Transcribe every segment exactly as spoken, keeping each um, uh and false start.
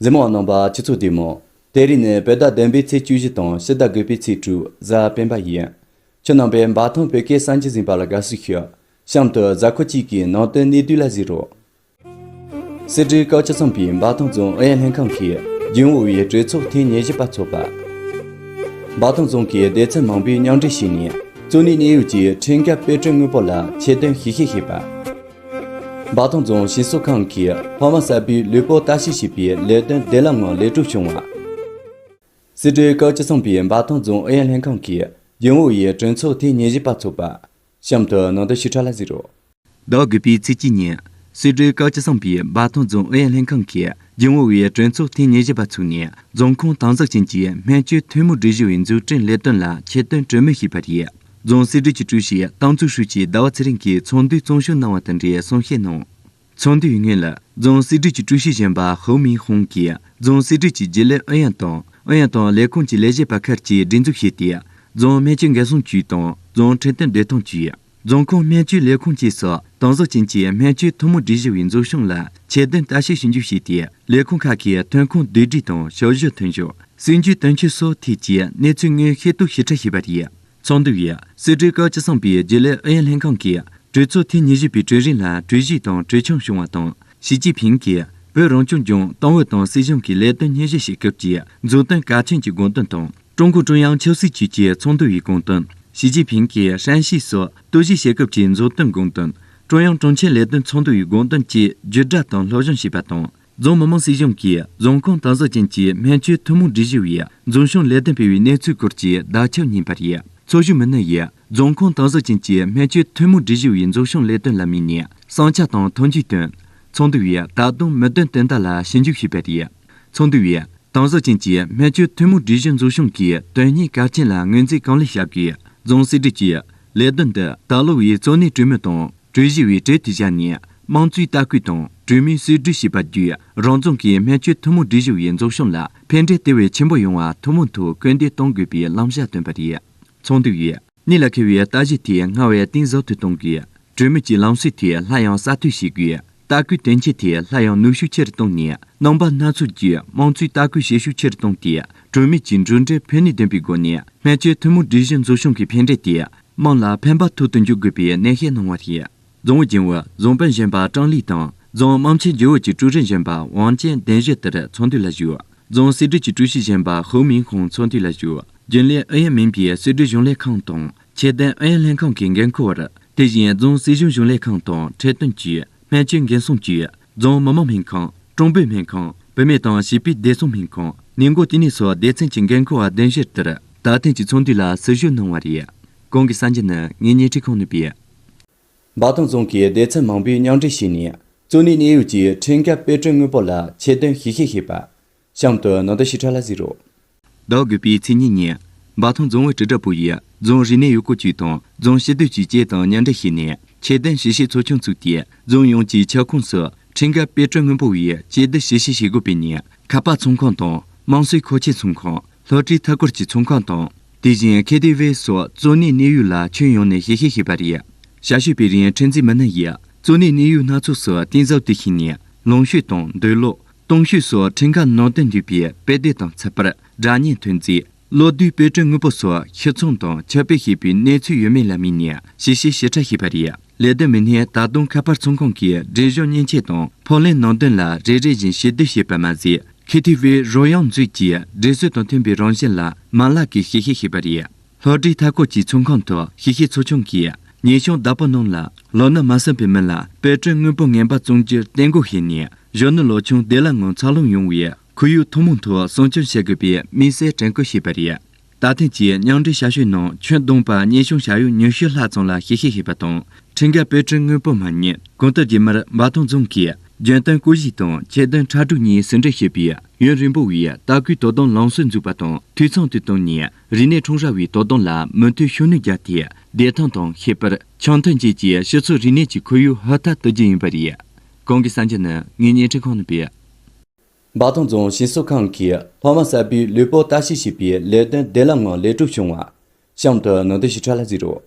གཟིགས་མོ་བ་རྣམ་པ་སྤྱི་ཚོགས་བདེ་མོ། དེ་རིང་ནི་བོད་ཟླ་བདུན་པའི་ཚེས་བཅུ་བཞི་དང་ཕྱི་ཟླ་དགུ་པའི་ཚེས་དྲུག་གཟའ་སྤེན་པ་ཡིན། ཁྱེད་རྣམ་པས་འབའ་ཐང་བོད་སྐད་གསར་འགྱུར་གཟིགས་པ་ལ་དགའ་བསུ་ཞུ། གཤམ་དུ་གཟའ་འཁོར་གཅིག་གི་ནང་དོན་གནད་བསྡུས་ལ་གཟིགས་རོགས། སྲིད་གྲོས་སྐབས་བཅུ་ཐམ་པའི་འབའ་ཐང་རྫོང་ཨུ་ཡོན་ལྷན་ཁང་གིས་རྒྱུན་ཨུ་ཡི་གྲོས་ཚོགས་ཐེངས་ཉེར་བཞི་པ་འཚོགས་པ། འབའ་ཐང་རྫོང་གི་སྡེ་ཚན་མང་པོས་མཉམ་འབྲེལ་བྱས་ནས་གཙོ་གནད་གནས་ཡུལ་གྱི་ཁྲིམས་འགལ་དཔེ་སྐྲུན་དངོས་པོ་ལ་ཆེད་དོན་ཞིབ་བཤེར་བྱས་པ། འབའ་ཐང་རྫོང་ཞིང་གསོ་ཁང་གིས་ལྷག་མ་གསར་པའི་ལུས་པོ་ལྟ་བཤལ་བྱེད་པའི་ལས་དོན་བདེ་བླག་ངང་ལེགས་གྲུབ་བྱུང་བ། སྲིད་གྲོས་སྐབས་བཅུ་ཐམ་པའི་འབའ་ཐང་རྫོང་ཨུ་ཡོན་ལྷན་ཁང་གིས་རྒྱུན་ཨུ་ཡི་གྲོས་ཚོགས་ཐེངས་ཉེར་བཞི་པ་འཚོགས་པ། གཤམ་དུ་ནང་དོན་ཞིབ་ཕྲ་ལ་གཟིགས་རོགས། ཟླ་བ་དགུ་པའི་ཚེས་གཅིག་ཉིན། སྲིད་གྲོས་སྐབས་བཅུ་ཐམ་པའི་འབའ་ཐང་རྫོང་ཨུ་ཡོན་ལྷན་ཁང་གིས་རྒྱུན་ཨུ་ཡི་གྲོས་ཚོགས་ཐེངས་ཉེར་བཞི་པ་ཚུགས་ནས་རྫོང་ཁོངས་དམ་ཟབ་ཅན་གྱི་སྨན་བཅོས་ཐོན་མིའི་སྒྲིག་གཞི་བའི་འཛུགས་སྐྲུན་ལས་དོན་ལ་ཆེད་དོན་གྲོས་མོལ་བྱས་པ་རེད། རྫོང་སྲིད་གྲོས་ཀྱི་ཀྲུའུ་ཞི་ཏང་ཙུའུ་ཧྲུའུ་ཅི་ཟླ་བ་ཚེ་རིང་གིས་ཚོགས་འདུའི་གཙོ་བྱུང་གནང་བ་དང་འབྲེལ་གསུང་བཤད་གནང་། ཚོགས་འདུའི་སྔོན་ལ་རྫོང་སྲིད་གྲོས་ཀྱི་ཀྲུའུ་ཞི་གཞོན་པ་ཧོ་མིན་ཧུང་གིས་རྫོང་སྲིད་གྲོས་ཀྱི་རྒྱུན་ལས་ཨུ་ཡོན་དང་ཨུ་ཡོན་དང་ལས་ཁུངས་ཀྱི་ལས་བྱེད་པ་ཁག་ཅིག་སྒྲིག་འཛུགས་བྱས་ཏེ། རྫོང་སྨན་བཅོས་འགན་སྲུང་ཅུས་དང་རྫོང་འཕྲོད་བསྟེན་བདེ་ཐང་ཅུས། རྫོང་ཁོངས་སྨན་བཅོས་ལས་ཁུངས་བཅས་སུ་དམ་ཟབ་ཅན་གྱི་སྨན་བཅོས་ཐོན་མིའི་སྒྲིག་གཞི་བའི་འཛུགས་སྐྱོང་ལ་ཆེད་དོན་ལྟ་ཞིབ་ཞིབ་འཇུག་བྱས་ཏེ། ལས་ཁུངས་ཁག་གིས་ཐོན་ཁུངས་བསྡུ་སྒྲིག་དང་ཞབས་ཞུ་ཐོན་ཕྱོགས། སྲིད་ཇུས་དོན་འཁྱོལ་སོགས་ཐད་ཀྱི་གནས་ཚུལ་དངོས་ཤེས་རྟོགས་ཞིབ་ཕྲ་བྱས་པ་རེད། ཚོགས་འདུ་ཡིས་སྲིད་གྲོས་སྐབས་བཅུ་ཐམ་པའི་རྒྱུན་ལས་ཨུ་ཡོན་ལྷན་ཁང་གིས་གྲོས་ཚོགས་ཐེངས་ཉེར་བཞི་པའི་གྲོས་རིམ་ལ་གྲོས་གཞི་དང་གྲོས་འཆར་བྱུང་བ་དང་། ཞི་ཅིན་ཕིང་གིས་བོད་རང་སྐྱོང་ལྗོངས་ཏང་ཨུད་དང་སྲིད་གཞུང་གི་ལས་དོན་སྙན་ཞུ་བྱེད་སྐབས་ཀྱི་མཛུབ་སྟོན་གལ་ཆེན་གྱི་དགོངས་དོན་དང་། ཀྲུང་གུང་ཀྲུང་དབྱང་ཆབ་སྲིད་ཅུས་ཀྱི་ཚོགས་འདུ་ཡི་དགོངས་དོན། ཞི་ཅིན་ཕིང་གིས་ཧྲན་ཞི་སོགས་གཏོར་བཤིག་བྱེད་སྐབས་ཀྱི་མཛུབ་སྟོན་དགོངས་དོན། ཀྲུང་དབྱང་དྲུང་ཆེ་ལས་དོན་ཚོགས་འདུ་ཡི་དགོངས་དོན་བཅས་བརྒྱུད་བསྒྲགས་དང་སློབ་སྦྱོང་བྱས་པ་དང་། རྫོང་མི་དམངས་སྲིད་གཞུང་གིས་རྫོང་ཁོངས་དམ་ཟབ་ཅན་གྱི་སྨན་བཅོས་ཐོན་མིའི་སྒྲིག་གཞི་བའི་འཛུགས་སྐྱོང་ལས་དོན་སྤེལ་བའི་གནས་ཚུལ་སྐོར་གྱི་བརྡ་ཁྱབ་གཉེར་བ་རེད། ཚོགས་ཞུགས་མི་སྣ་ཡིས་རྫོང་ཁོངས་དམ་ཟབ་ཅན་གྱི་སྨན་བཅོས་ཐོན་མིའི་སྒྲིག་གཞི་བའི་འཛུགས་སྐྱོང་ལས་དོན་ལ་དམིགས་ནས་བསམ་འཆར་དང་ཐོན་སྐྱེད་བཏོན། ཚོགས་འདུ་ཡིས་ད་དུང་མི་དོན་དོན་དག་ལ་ཞིབ་འཇུག་བྱས་པ་རེད། ཚོགས་འདུ་ཡིས་དམ་ཟབ་ཅན་གྱི་སྨན་བཅོས་ཐོན་མིའི་སྒྲིག་གཞི་འཛུགས་སྐྱོང་གི་དོན་སྙིང་གལ་ཆེན་ལ་ངོས་འཛིན་གང་ལེགས་བྱ་དགོས། རྫོང་སྲིད་གྲོས་ཀྱིས་ལས་དོན་འདི་ད་ལོ་བའི་གཙོ་གནད་གྲོས་མོལ་དང་གྲོས་གཞི་བའི་གྲས་དེ་བཞག་ནས། དམངས་གཙོའི་ལྟ་སྐུལ་དང་གྲོས་མོལ་སོར་སྒྲིག་བྱས་པ་བརྒྱུད། རང་རྫོང་གི་སྨན་བཅོས་ཐོན་མིའི་སྒྲིག་གཞི་བའི་འཛུགས་སྐྱོང་ལ་ཕན་འབྲས་དེ་བས་ཆེན་པོ་ཡོང་བར་ཐུན་མོང་ཐོག་སྐུལ་འདེད་གཏོང་དགོས་པའི་བླང་བྱ་བཏོན་པ་རེད། ཚོགས་འདུ་ཡིས་གནད་ལ་འཁེལ་བའི་ལྟ་གཞི་དེ་སྔར་བས་གཏིང་ཟབ་ཏུ་གཏོང་དགོས། གྲོས་མོལ་གྱི་ལམ་སྲོལ་དེ་སླར་ཡང་གསར་གཏོད་བྱེད་དགོས། ལྟ་སྐུལ་དོན་འཁྱོལ་དེ་སླར་ཡང་ནུས་ཤུགས་ཆེ་རུ་བཏང་ནས། རྣམ་པ་སྣ་ཚོགས་ཀྱི་དམངས་གཙོའི་ལྟ་སྐུལ་བྱེད་ཤུགས་ཆེ་རུ་བཏང་སྟེ། གྲོས་མོལ་གྱི་མགྲོན་འབྲེལ་ཕན་ནུས་ལྡན་པའི་སྒོ་ནས་སྨན་བཅོས་ཐོན་མིའི་སྒྲིག་གཞི་འཛུགས་སྐྱོང་གི་ཕན་འབྲས་དེ། དམངས་ལ་ཕན་པ་ཐོགས་སུ་འཇུག་དགོས་པའི་ནན་བཤད་གནང་བ་རེད། རྫོང་ཨུའི་རྒྱུན་ཨུ་རྫོང་དཔོན་གཞོན་པ་ཀྲང་ལི་དང་། རྫོང་དམངས་ཆེན་རྒྱུན་ཨུད་ཀྱི་ཀྲུའུ་རིན་གཞོན་པ་ཝང་ཅན་གདན་ཞུ་ལྟར་ཚོགས་འདུ་ལ་ཞུགས། རྫོང་སྲིད་གྲོས་ཀྱི་ཀྲུའུ་ཞི་གཞོན་པ་ཧོ་མིན་ཧོང་ཚོགས་འདུ་ལ་ཞུགས། རྒྱུན་ལས་ཨུ་ཡོན་མིན་པའི་སྲིད་གྲོས་གཞུང་ལས་ཁང་དང་། ཆེད་དོན་ཨུ་ཡོན་ལྷན་ཁང་གི་འགན་འཁུར་བར། དེ་བཞིན་རྫོང་སྲིད་གཞུང་གཞུང་ལས་ཁང་དང་འཕྲོད་བསྟེན་ཅུས། སྨན་བཅོས་འགན་སྲུང་ཅུས། རྫོང་མི་དམངས་སྨན་ཁང་། ཀྲུང་བོད་སྨན་ཁང་། བུད་མེད་དང་བྱིས་པའི་བདེ་སྲུང་སྨན་ཁང་། ནད་འགོག་ལྟེ་གནས་སོགས་སྡེ་ཚན་གྱི་འགན་འཁུར་བ་གདན་ཞུ་ལྟར། ད་ཐེངས་ཀྱི་ཚོགས་འདུ་ལ་ཟུར་ཞུགས་གནང་བ་རེད། གོང་གི་གསར་འགྱུར་ནི་ངས་ཉན་ཁྲི་ཁོང་ནས་སྤེལ། འབའ་ཐང་རྫོང་གི་སྡེ་ཚན་མང་པོས་མཉམ་འབྲེལ་བྱས་ནས། གཙོ་གནད་གནས་ཡུལ་གྱི་ཁྲིམས་འགལ་དཔེ་སྐྲུན་དངོས་པོ་ལ་ཆེད་དོན་ཞིབ་བཤེར་བྱས་པ། གཤམ་དུ་ནང་དོན་ཞིབ་ཕྲ་ལ་གཟིགས་རོགས། ཟླ་བ་དགུ་པའི་ཚེས་གཉིས་ཉིན། འབའ་ཐང་རྫོང་ཨུད་དྲིལ་བསྒྲགས་པུའུ་ཡིས་རྫོང་རིག་གནས་ཡུལ་སྐོར་ཅུས་དང་རྫོང་སྤྱི་བདེ་ཅུས་བཅས་དང་མཉམ་འབྲེལ་བྱས་ནས། ཆེད་དོན་ཞིབ་བཤེར་ཚོགས་ཆུང་བཙུགས་ཏེ། རྫོང་ཡོངས་ཀྱི་ཁྱབ་ཁོངས་སུ་ཁྲིམས་འགལ་དཔེ་སྐྲུན་དངོས་པོ་བའི་དཔྱད་བསྡུར་ཞིབ་བཤེར་བྱེད་དགོས་པའི་ཉིན། ཁ་པར་ཚོང་ཁང་དང་། དམངས་སྲོལ་མཁོ་ཆས་ཚོང་ཁང་། སློབ་གྲྭའི་མཐའ་འཁོར་གྱི་ཚོང་ཁང་དང་། དེ་བཞིན་ཁེ་ཐི་ཝེ་སོགས་གཙོ་གནད་གནས་ཡུལ་ལ་ཁྱོན་ཡོངས་ནས་ཞིབ་བཤེར་བྱས་པ་རེད། ཞབས་ཞུ་པའི་རིང་ཁྲིམས་འཛིན་མི་སྣ་ཡིས་གཙོ་གནད་གནས་ཡུལ་སྣ་ཚོགས་སུ་གཏིང་ཟབ་ཏུ་ཕྱིན་ནས། ལུང་ཤོད་དང་འདོད་ལོག་ལྟུང་ཤོས་སོགས་ཁྲིམས་འགལ་ནང་དོན་འདུས་པའི་དཔེ་དེབ་དང་ཚགས་པར། སྒྲ་བརྙན་ཐོན་རྫས། གློག་རྡུལ་དཔེ་སྐྲུན་དངོས་པོ་སོགས་ཕྱིར་ཚོང་དང་ཁྱབ་སྤེལ་བྱས་པའི་གནས་ཚུལ་ཡོད་མེད་ལ་དམིགས་ནས་ཞིབ་བཤེར་ཞིབ་ཕྲ་བྱས་པ་རེད། ལས་དོན་མི་སྣས་ད་དུང་ཁ་པར་ཚོང་ཁང་གི་སྒྲིག་གཞུང་མཉེན་ཆས་དང་ཕབ་ལེན་ནང་དོན་ལ་རེ་རེ་བཞིན་ཞིབ་བསྡུར་བྱས་པ་མ་ཟད། ཁེ་ཐི་ཝེ་རོལ་དབྱངས་མཛོད་ཀྱི་སྒྲིག་སྲོལ་དང་མཐུན་པའི་རང་བཞིན་ལ་མ་ལག་གིས་ཞིབ་བཤེར་བྱས་པ་རེད། སློབ་གྲྭའི་མཐའ་འཁོར་གྱི་ཚོང་ཁང་དུ་ཞིབ་བཤེར་ཚོགས་ཆུང་གིས་ཉིན་ཆུང་བདག་པོ་རྣམས་ལ་ལོ་ན་མ་སོན་པའི་མི་ལ་དཔེ་སྐྲུན་དངོས་པོ་ངན་པ་བཙོང་རྒྱུར་གཏན་འགོག་བྱས་ནས། གཞོན་ནུ་ལོ་ཆུང་བདེ་བླག་ངང་འཚར་ལོངས་ཡོང་བའི་ཁོར་ཡུག་ཐུན་མོང་ཐོག་སྲུང་སྐྱོང་བྱེད་དགོས་པའི་དམིགས་བསལ་དྲན་སྐུལ་བྱས་པ་རེད། ད་ཐེངས་ཀྱི་མཉམ་འབྲེལ་ཞབས་ཞུའི་ནང་ཁྱོན་བསྡོམས་པ་གཉེན་སྐྱོང་བྱ་ཡུལ་ཉི་ཤུ་ལྷག་ཙམ་ལ་ཞིབ་བཤེར་བྱས་པ་དང་། ཁྲིམས་འགལ་དཔེ་སྐྲུན་དངོས་པོ་མ་རྙེད། གོང་དུ་རྗེས་མར་འབའ་ཐང་རྫོང་གིས་རྒྱུན་གཏན་སྐོར་གཞས་དང་ཆེད་དོན་ཕྲ་གྲུ་གཉིས་ཟུར་འབྲེལ་བྱས་པའི་ཡུན་རིང་པོ་བའི་ལྟ་སྐུལ་དོ་དམ་ལམ་སྲོལ་འཛུགས་པ་དང་འཐུས་ཚང་དུ་བཏང་ནས། རིག་གནས་འཁྲུངས་ར་བའི་དོ་དམ་ལ་མུ་མཐུད་ཤུགས་སྣོན་བརྒྱབ་སྟེ། བདེ་ཐང་དང་ཁྱད་པར། འཆམ་མཐུན་བཅས་ཀྱི་སྤྱི་ཚོགས་རིག་གནས་ཀྱི་ཁོར་ཡུག་ཧུར་ཐག་གཏོད་རྒྱུ་ཡིན་པ་རེད། གོང་གི་གསར་འགྱུར་ནི་ངས་ཉན་ཁྲི་ཁོང་ནས་སྤེལ། འབའ་ཐང་རྫོང་ཞིང་གསོ་ཁང་གིས་ལྷག་མ་གསར་པའི་ལུས་པོ་ལྟ་བཤལ་བྱེད་པའི་ལས་དོན་བདེ་བླག་ངང་ལེགས་གྲུབ་བྱུང་བ། གཤམ་དུ་ནང་དོན་ཞིབ་ཕྲ་ལ་གཟིགས་རོགས།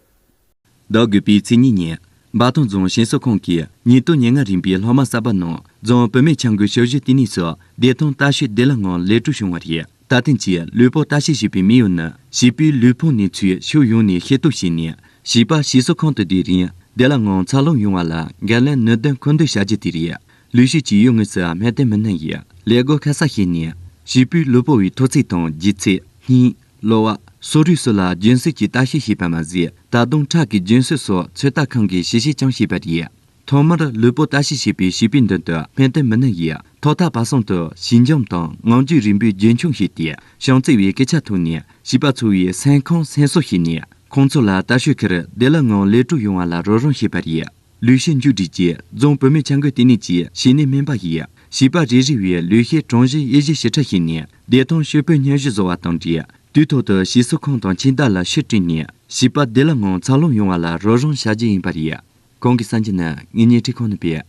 ཟླ་དགུ་པའི་ཚེས་གཉིས་ཉིན། འབའ་ཐང་རྫོང་ཞིང་གསོ་ཁང་གིས་ཉིས་སྟོང་ཉེར་ལྔ་རིམ་པའི་སློབ་མ་གསར་པ་རྣམས་རྫོང་བུད་མེད་ཆབ་མདོའི་ཞབས་ཞུ་ལྟེ་གནས་སུ་བདེ་ཐང་ལྟ་བཤལ་བདེ་བླག་ངང་ལས་སྒྲུབ་བྱུང་བ་རེད། ད་ཐེངས་ཀྱི་ལུས་པོ་ལྟ་བཤལ་བྱེད་པའི་དམིགས་ཡུལ་ནི་བྱིས་པའི་ལུས་ཕུང་གནས་ཚུལ་ཕྱོགས་ཡོངས་ནས་ཤེས་རྟོགས་བྱས་ནས། བྱིས་པ་ཞིག་གསོ་ཁང་དུ་བསྡད་རིང་བདེ་བླག་ངང་འཚར་ལོངས་ཡོང་བ་ལ་འགན་ལེན་ནུས་ལྡན་མཁོ་འདོན་བྱ་རྒྱུ་དེ་རེད། ལས་བྱེད་ཀྱིས་ཡུལ་དངོས་སུ་སྨན་དོན་མི་སྣ་ཡི་ལས་སྒོ་ཁ་གསབ་བྱས་ནས། བྱིས་པའི་ལུས་པོ་བའི་མཐོ་ཚད་དང་ལྗིད་ཚད། སྙིང་། གློ་བ། སོ་རུས་སོགས་ལ་རྒྱུན་སྲོལ་གྱིས་ལྟ་བཤལ་བྱས་པ་མ་ཟད། ད་དུང་ཁྲག་གི་རྒྱུན་སྲོལ་སོགས་ཚོད་ལྟ་ཁང་གིས་ཞིབ་བཤེར་ཀྱང་བྱས་པ་རེད། ཐོག་མར་ལུས་པོ་ལྟ་བཤལ་བྱེད་པའི་བྱིས་པའི་མདུན་དུ་སྨན་དོན་མི་སྣ་ཡིས་ཐོག་མཐའ་བར་གསུམ་དུ་ཞི་འཇམ་དང་ངང་རྒྱུད་རིམ་པས་རྒྱུན་འཁྱོངས་བྱས་ཏེ། བྱང་རྩེ་བའི་སྐད་ཆ་ཐོག་ནས་བྱིས་པ་ཚོ་བའི་སེམས་ཁམས་སེམས་གསོ་བྱས་ནས། ཁོང་ཚོ་ལ་ལྟ་བཤལ་ཁུལ་བདེ་བླག་ངང་ལས་སྒྲུབ་ཡོང་བ་ལ་རོགས་རམ་བྱས་པ་རེད། ལུས་ཤེད་འཇུག་སྒྲིལ་གྱི་རྫོང་བུད་མེད་འཆར་འགོད་ལྟེ་གནས་ཀྱི་བྱས་ཉེས་སྨན་པ་ཡིས་བྱིས་པ་རེ་རེ་བའི་ལུས་ཤེད་གྲངས་གཞི་དབྱེ་ཞིབ་ཞིབ་ཕྲ་བྱས་ནས། བདེ་ཐང་སྤྱོད་པའི་སྙན་ཞུ་བཟོ་བ་དང་འབྲེལ། དུས་ཐོག་ཏུ་ཞིག་གསོ་ཁང་དང་ཁྱིམ་བདག་ལ་ཤུགས་སྤྲད་ནས་བྱིས་པ་བདེ་བླག་ངང་འཚར་ལོངས་ཡོང་བ་ལ་རོགས་རམ་བྱ་རྒྱུ་ཡིན་པ་རེད། གོང་གི་གསར་འགྱུར་ནི་ངེད་གཉིས་ཁྲིད་ཁང་ནས་སྤེལ།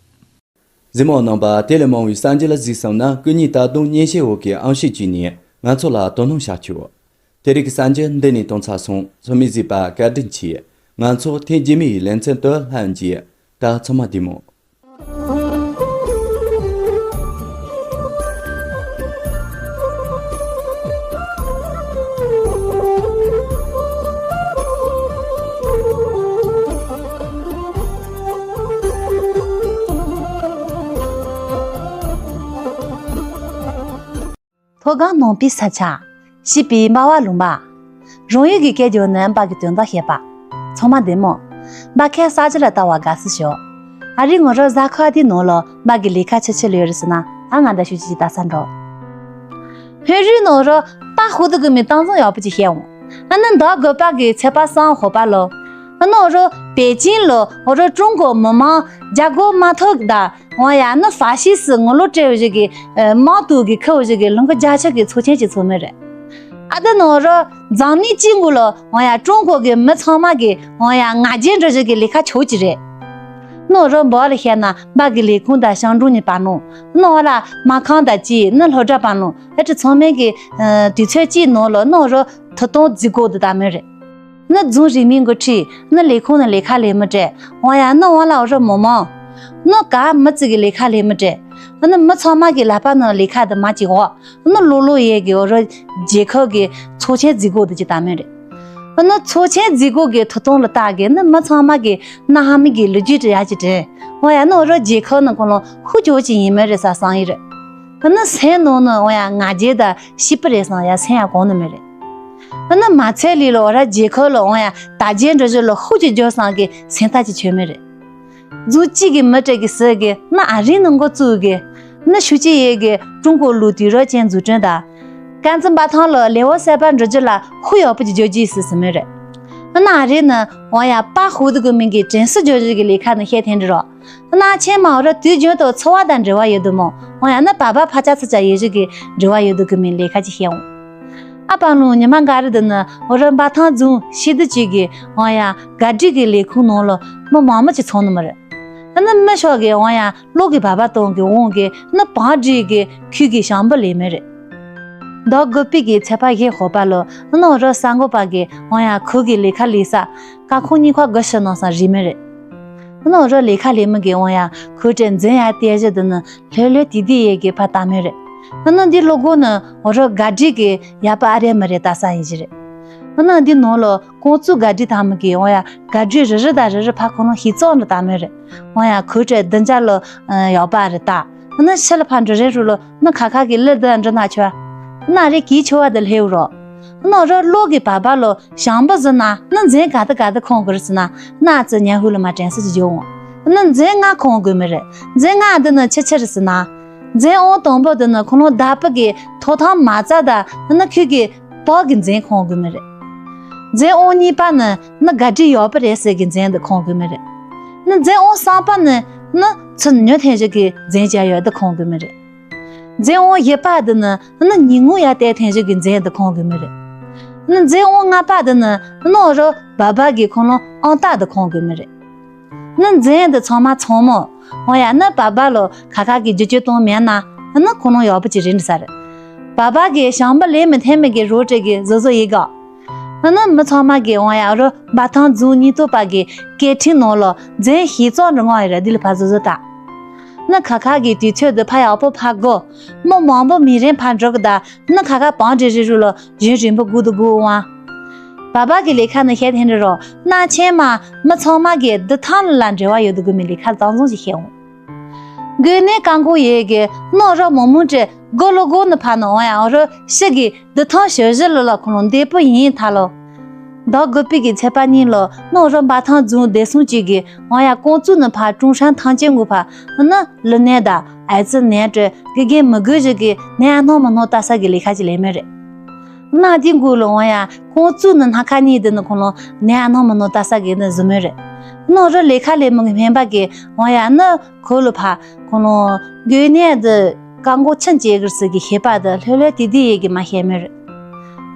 གཟིགས་མོ་རྣམ་པ། དེ་ལས་མང་བའི་གསར་འགྱུར་ལ་གཟིགས་བསམ་ན། སྐུ་ཉིད་ད་དུང་མཉེན་ཆས་འོག་གི་ཨང་ཤོས་བྱས་ནས་ང་ཚོ་ལ་དོ་སྣང་བྱ་ཆོག་དེ་རིང་གི་གསར་འགྱུར་འདི་ནས་གཏོང་ཚར་སོང་། ཚང་མས་གཟིགས་པ་བཀའ་དྲིན་ཆེ། ང་ཚོ་ཐེངས་རྗེས་མའི་ལེ་ཚན་དུ་ལྷན་མཇལ། ད་ཚང་མ་བདེ་མོ། མཐོ་སྒང་ནང་པའི་ས་ཆ། བྱིས་པའི་འབའ་བ་ལུང་པ། རང་ཡུལ་གྱི་སྐད་རྒྱག་ནས་འབའ་གི་དོན་དག་བཤད་པ། ཚང་མ་བདེ་མོ། འབའ་ཁའི་གསར་འགྱུར་ལ་ལྟ་བ་དགའ་བསུ་ཞུ། ཨ་རིའི་ངོ་རོ་གཟའ་ཁ་དེའི་ནང་ལ་འབའ་གི་ལས་ཀ་ཆི་ཆི་ལས་རེད་ཟེར་ན། ཨ་ང་འདྲ་ཤུ་ཅི་ཅི་ལྟ་ས་འགྲོ། ཧོན་རུའི་ནང་རོ་པ་ཧུ་དུ་གི་མི་གཏམ་བཟང་ཡག་པོ་ཅིག་བཤད་འོང་། ཨ་ནི་འདི་དགོས་པ་གི་ཚེ་པ་སང་ཧོ་པ་ལོ། ཨ་ནི་རོ་པེ་ཅིན་ལོ་རོ་ཀྲུང་གོ་མི་མང་རྒྱ་སྒོ་མ་ཐོག་ད། འོ་ཡ་ནི་ཧྥ་ཤི་སི་ངོ་ལོག་སྤྲད་བཞི་གི་དམག་དུ་གི་ཁུ་བཞི་གི་ལུང་གི་རྒྱ་ཆག་གི་ཚོགས་ཆེན་གྱི་ཚོགས་མི་རེད། ཨ་ད་ནོ་རོ་འཛམ་གླིང་གཅིག་འགུ་ལོ་འོ་ཡ་ཀྲུང་གོ་གི་མི་ཚང་མ་གི་འོ་ཡ་ང་རྒྱལ་འགྲོ་བཞི་གི་ལས་ཀ་ཆོག་གི་རེད། ནོ་རོ་འབོ་ལ་བཤད་ན་འབའ་གི་ལས་ཁུངས་དང་ཞང་ཀྲུང་ནི་པ་ནོ་ནོ་ལ་མ་ཁང་དང་ཅི་ནི་སློབ་གྲྭ་པ་ནོ་ཨེ་ཀྲི་ཚང་མས་གི་དུས་ཚོད་ཅིག་ནོ་ལོ་ནོ་རོ་ཐུ་གཏོང་རྫི་གོ་དུ་ད་མི་རེད། ནི་རྫོང་རིང་མིན་གྱི་ཁྲིད་ནི་ལས་ཁུངས་ནི་ལས་ཁ་ལས་མི་སྤྲད། འོ་ཡ་ནི་འོ་ལ་འོ་རོ་མོ་མོ། ནི་ག་མི་ཙི་གི་ལས་ཁ་ལས་མི་སྤྲད། ནི་མི་ཚང་མ་གི་ལ་པ་ནི་ལས་ཁ་དུ་མ་ཅིག་འོ། ནི་ལོ་ལོ་ཡས་གི་འོ་རོ་རྒྱལ་ཁབ་གི་ཚོགས་ཆེན་རྫི་གོ་དུ་ཅི་ད་མི་རེད། ནི་ཚོགས་ཆེན་རྫི་གོ་གི་ཐུ་གཏོང་ལ་ལྟ་གི་ནི་མི་ཚང་མ་གི་ན་ཧ་མི་གི་ལུ་རྒྱུས་དྲི་ཡ་ཅི་དྲན། འོ་ཡ་ནི་འོ་རོ་རྒྱལ་ཁབ་ནི་ཁོ་ལོ་ཧུ་ཅོ་ཅི་ཡིན་མི་རེད་ས་སང་ཡི་རེད། ཨ་ནི་སེམས་ནང་ནི་འོ་ཡ་ང་རྒྱལ་ད་ཤི་པི་རེད་སང་ཡ་སེམས་ཡ་གོང་ནི་མི་རེད། ཨ་ནི་མ་ཚད་ལི་ལོ་ར་རྒྱལ་ཁབ་ལ་འོ་ཡ་ད་རྒྱལ་འགྲོ་བཞི་ལོ་ཧུ་ཅི་འཇོ་སང་གི་སེམས་ཐག་ཅི་ཆོད་མི་རེད། རྫུ་ཅི་གི་མི་སྤྲད་གི་སི་གི་ནི་ཨ་རི་ནི་འགོ་བཙུགས་གི་ནི་ཤུ་ཅི་ཡེ་གི་ཀྲུང་གོ་ལུ་དུས་རོ་ཅན་འཛུགས་སྐྲུན་ད། ཀན་ཙི་འབའ་ཐང་ལ་ལེ་བོ་སེ་པ་འགྲོ་རྒྱུ་ལ་ཧུ་ཡོག་པོ་ཅི་འཇོ་རྒྱུ་སི་སི་མི་རེད། ཨ་ནི་ཨ་རི་ནི་འོ་ཡ་པ་ཧུ་དུ་གི་མིང་གི་དྲན་སུ་འཇོ་རྒྱུ་གི་ལས་ཁ་ནི་ཤེས་ཐེན་འདྲི་རོ། ན་ཆེན་མ་འོ་ར་དུས་རྒྱུན་དུ་འཚོ་བ་དང་འབྲེལ་བ་ཡོད་དུ་མོ། འོ་ཡ་ན་བ་བ་ཕ་ཅག་ཚ་ཅག་ཡོད་བཞི་གི་འབྲེལ་བ་ཡོད་དུ་གི་མིན་ལས་ཁ་ཅི་ཤེས་འོང་། ཨ་པང་ལུང་ཉི་མ་འགའ་རི་དུ་ནི་འོ་ར་འབའ་ཐང་རྫོང་ཤི་དུ་ཅིག་གི་འོ་ཡ་ག་སྒྲིག་གི་ལས་ཁུངས་ནང་ལོ་མི་མང་མོ་ཅི་ཚོང་ནི་མ་རེད། ཨ་ནི་མི་ཤོག་གི་འོ་ཡ་ལོག་གི་བ་བ་གཏོང་གི་འོང་གི་ནི་བང་སྒྲིག་གི་ཁུལ་གི་ཞང་པོ་ལས་མི་རེད། མདོ་དགུ་པའི་གི་ཚེ་ཕ་ཧེ་ཧོ་པ་ལོ་ནོ་རོ་ས་འགོ་པ་གི་འོ་ཡ་ཁུ་གི་ལས་ཁ་ལས་ས་ཀ་ཁོང་གཉིས་ཁ་དགུ་ཤི་ནང་སང་རི་མི་རེད། ནོ་རོ་ལས་ཁ་ལས་མི་གི་འོ་ཡ་ཁུ་ཏྲེ་འཛིན་ཡ་ཏེ་བཞི་དུ་ནི་ལྷོད་ལྷོད་དི་དི་ཡེ་གི་ཕ་ཏ་མི་རེད། ནོ་འདི་ལོ་གོ་ནི་འོ་རོ་ག་སྒྲིག་གི་ཡ་པ་ཨ་རེ་མི་རེད་ད་ས་ཡིན་ཞི་རེད། ནོ་འདི་ནོ་ལོ་ཀོང་ཙུ་ག་སྒྲིག་ཐ་མི་གི་འོ་ཡ་ག་སྒྲིག་རི་རི་ད་རི་རི་ཕ་ཁོ་ནོ་ཧི་ཙོང་རི་ཏ་མི་རེད། འོ་ཡ་ཁུ་ཏྲེ་བདུན་ཅ་ལོ་ཡོག་པ་རི་ཏ། ནི་ཤི་ལ་ཕ་འགྲོ་རེ་རུ་ལོ་ནི་ཁ་ཁ་གི་ལི་དི་འགྲོ་ན་ཆོ། ན་རེ་གི་ཆོ་བ་དི་ལྷེ་རོ། ནོ་རོ་ལོ་གི་བ་བ་ལོ་ཞང་པོ་ཟི་ན་ནི་འཛིན་ག་དི་ག་དི་ཁོང་གི་རི་སི་ན་ན་ཙི་ཉ་ཧུ་ལི་མ་དྲན་སི་ཅི་ཇོ་འོང་། ནི་འཛིན་ང་ཁོང་གི་མི་རེད། འཛིན་ང་དི་ནི་ཆི་ཆི་རི་སི་ན། འཛིན་འོང་དང་པོ་དི་ནི་ཁོ་ནོ་ད་པི་གི་ཐོ་ཐང་མ་ཙ་ད་ནི་ཁུ་གི་པོ་གི་འཛིན་ཁོང་གི་མི་རེད། འཛིན་འོང་གཉིས་པ་ནི་ནི་ག་དི་ཡོག་པི་རེ་སི་གི་འཛིན་དི་ཁོང་གི་མི་རེད། ནི་འཛིན་འོང་སང་པ་ནི་ནི་ཚུ་ཉོ་ཐེན་ཞིག་གི་འཛིན་བྱ་ཡོད་དི་ཁོང་གི་མི་རེད། འཛིན་འོང་ཡེ་པ་དི་ནི་ནི་ཉིན་ངུ་ཡ་ཏེ་ཐེན་ཞིག་གི་འཛིན་དི་ཁོང་གི་མི་རེད། ནི་འཛིན་འོང་ལྔ་པ་དི་ནི་ནོ་རོ་བ་བ་གི་ཁོང་ལོ་ཨང་རྟགས་དི་ཁོང་གི་མི་རེད། ནི་འཛིན་དི་ཚང་མ་ཚང་མོ། འོ་ཡ་ནི་བ་བ་ལོ་ཁ་ཁ་གི་རྒྱུ་རྒྱུ་གཏོང་མེད་ན་ནི་ཁོ་ནོ་ཡོག་པི་ཅི་རིན་ས་རེད། བ་བ་གི་ཞང་པི་ལེ་མི་ཐེན་མི་གི་རོ་ཏྲེ་གི་བཟོ་བཟོ་ཡི་ག་ཨ་ནི་མི་ཚང་མ་གི་འོང་ཡ་རུ་འབའ་ཐང་རྫོང་ཉེན་རྟོག་པ་གི་སྐད་འཕྲིན་ནང་ལ་འཛིན་ཤེས་ཙང་རི་ངོ་ཡི་ར་དི་ལ་ཕ་བཟོ་བཟོ་ད། ནི་ཁ་ཁ་གི་དུས་ཚོད་དུ་ཕ་ཡག་པོ་ཕ་གོ། མི་མང་པོ་མི་རིང་ཕ་འགྲོ་གི་ད། ནི་ཁ་ཁ་བང་འདྲི་རི་རུ་ལ་ཡུན་རིང་པོ་སྒུག་དུ་སྒུག་འོང་། བ་བ་གི་ལས་ཁ་ནི་ཤེས་ཐེན་རི་རོ། ན་ཆེན་མ་མི་ཚང་མ་གི་འདི་ཐང་ལ་འབྲེལ་བ་ཡོད་དུ་དགོས་མི་ལས་ཁ་གཙང་བཟང་ཞིག་ཤེས་འོང་། དགོས་ནས་རྐང་མགོ་ཡས་གི་ནོ་རོ་མོ་མོ་ཏྲེ་གོ་ལོ་གོ་ནི་ཕ་ནི་འོང་ཡ་འོ་རོ་ཤི་གི་འདི་ཐང་ཞོ་ཞི་ལོ་ལ་ཁོ་ལོ་འདས་པོ་ཡིན་ཐ་ལོ། ད་དགོས་པའི་གི་ཚེ་པ་གཉིས་ལོ་ནོ་རོ་འབའ་ཐང་རྫོང་བདེ་སྲུང་གཅིག་གི་འོང་ཡ་ཀོང་ཙུ་ནི་ཕ་ཀྲུང་ཧྲན་ཐང་ཅན་དགོས་ཕ་ནི་ལུ་ནས་ད་ཨའི་ཙི་ནས་ཏྲེ་དགེ་རྒན་མི་དགོས་ཞིག་གི་ནས་ཨ་ནོ་མི་ནོ་ལྟ་ས་གི་ལས་ཁ་ཅིག་ལས་མེད་རེད། ན་དེ་དགོས་ལོ་འོང་ཡ་ཀོང་ཙུ་ནི་སྣ་ཁ་གཉིས་དེ་ནི་ཁོ་ལོ་ནས་ཨ་ནོ་མི་ནོ་ལྟ་ས་གི་ནི་བཟོ་མེད་རེད། ནོ་རོ་ལས་ཁ་ལས་མི་གི་སྨན་པ་གི་འོང་ཡ་ནི། ཁོ་ལོ་ཕ། ཁོ་ལོ། དགོས་ནས་འདི། རྐང་མགོ་ཆིན་ཅེ་གིར་སི་གི་ཤེས་པ་འདི་ལྷོད་ལྷོད་དེ་དེ་ཡེ་གི་མ་ཤེས་མེད་རེད།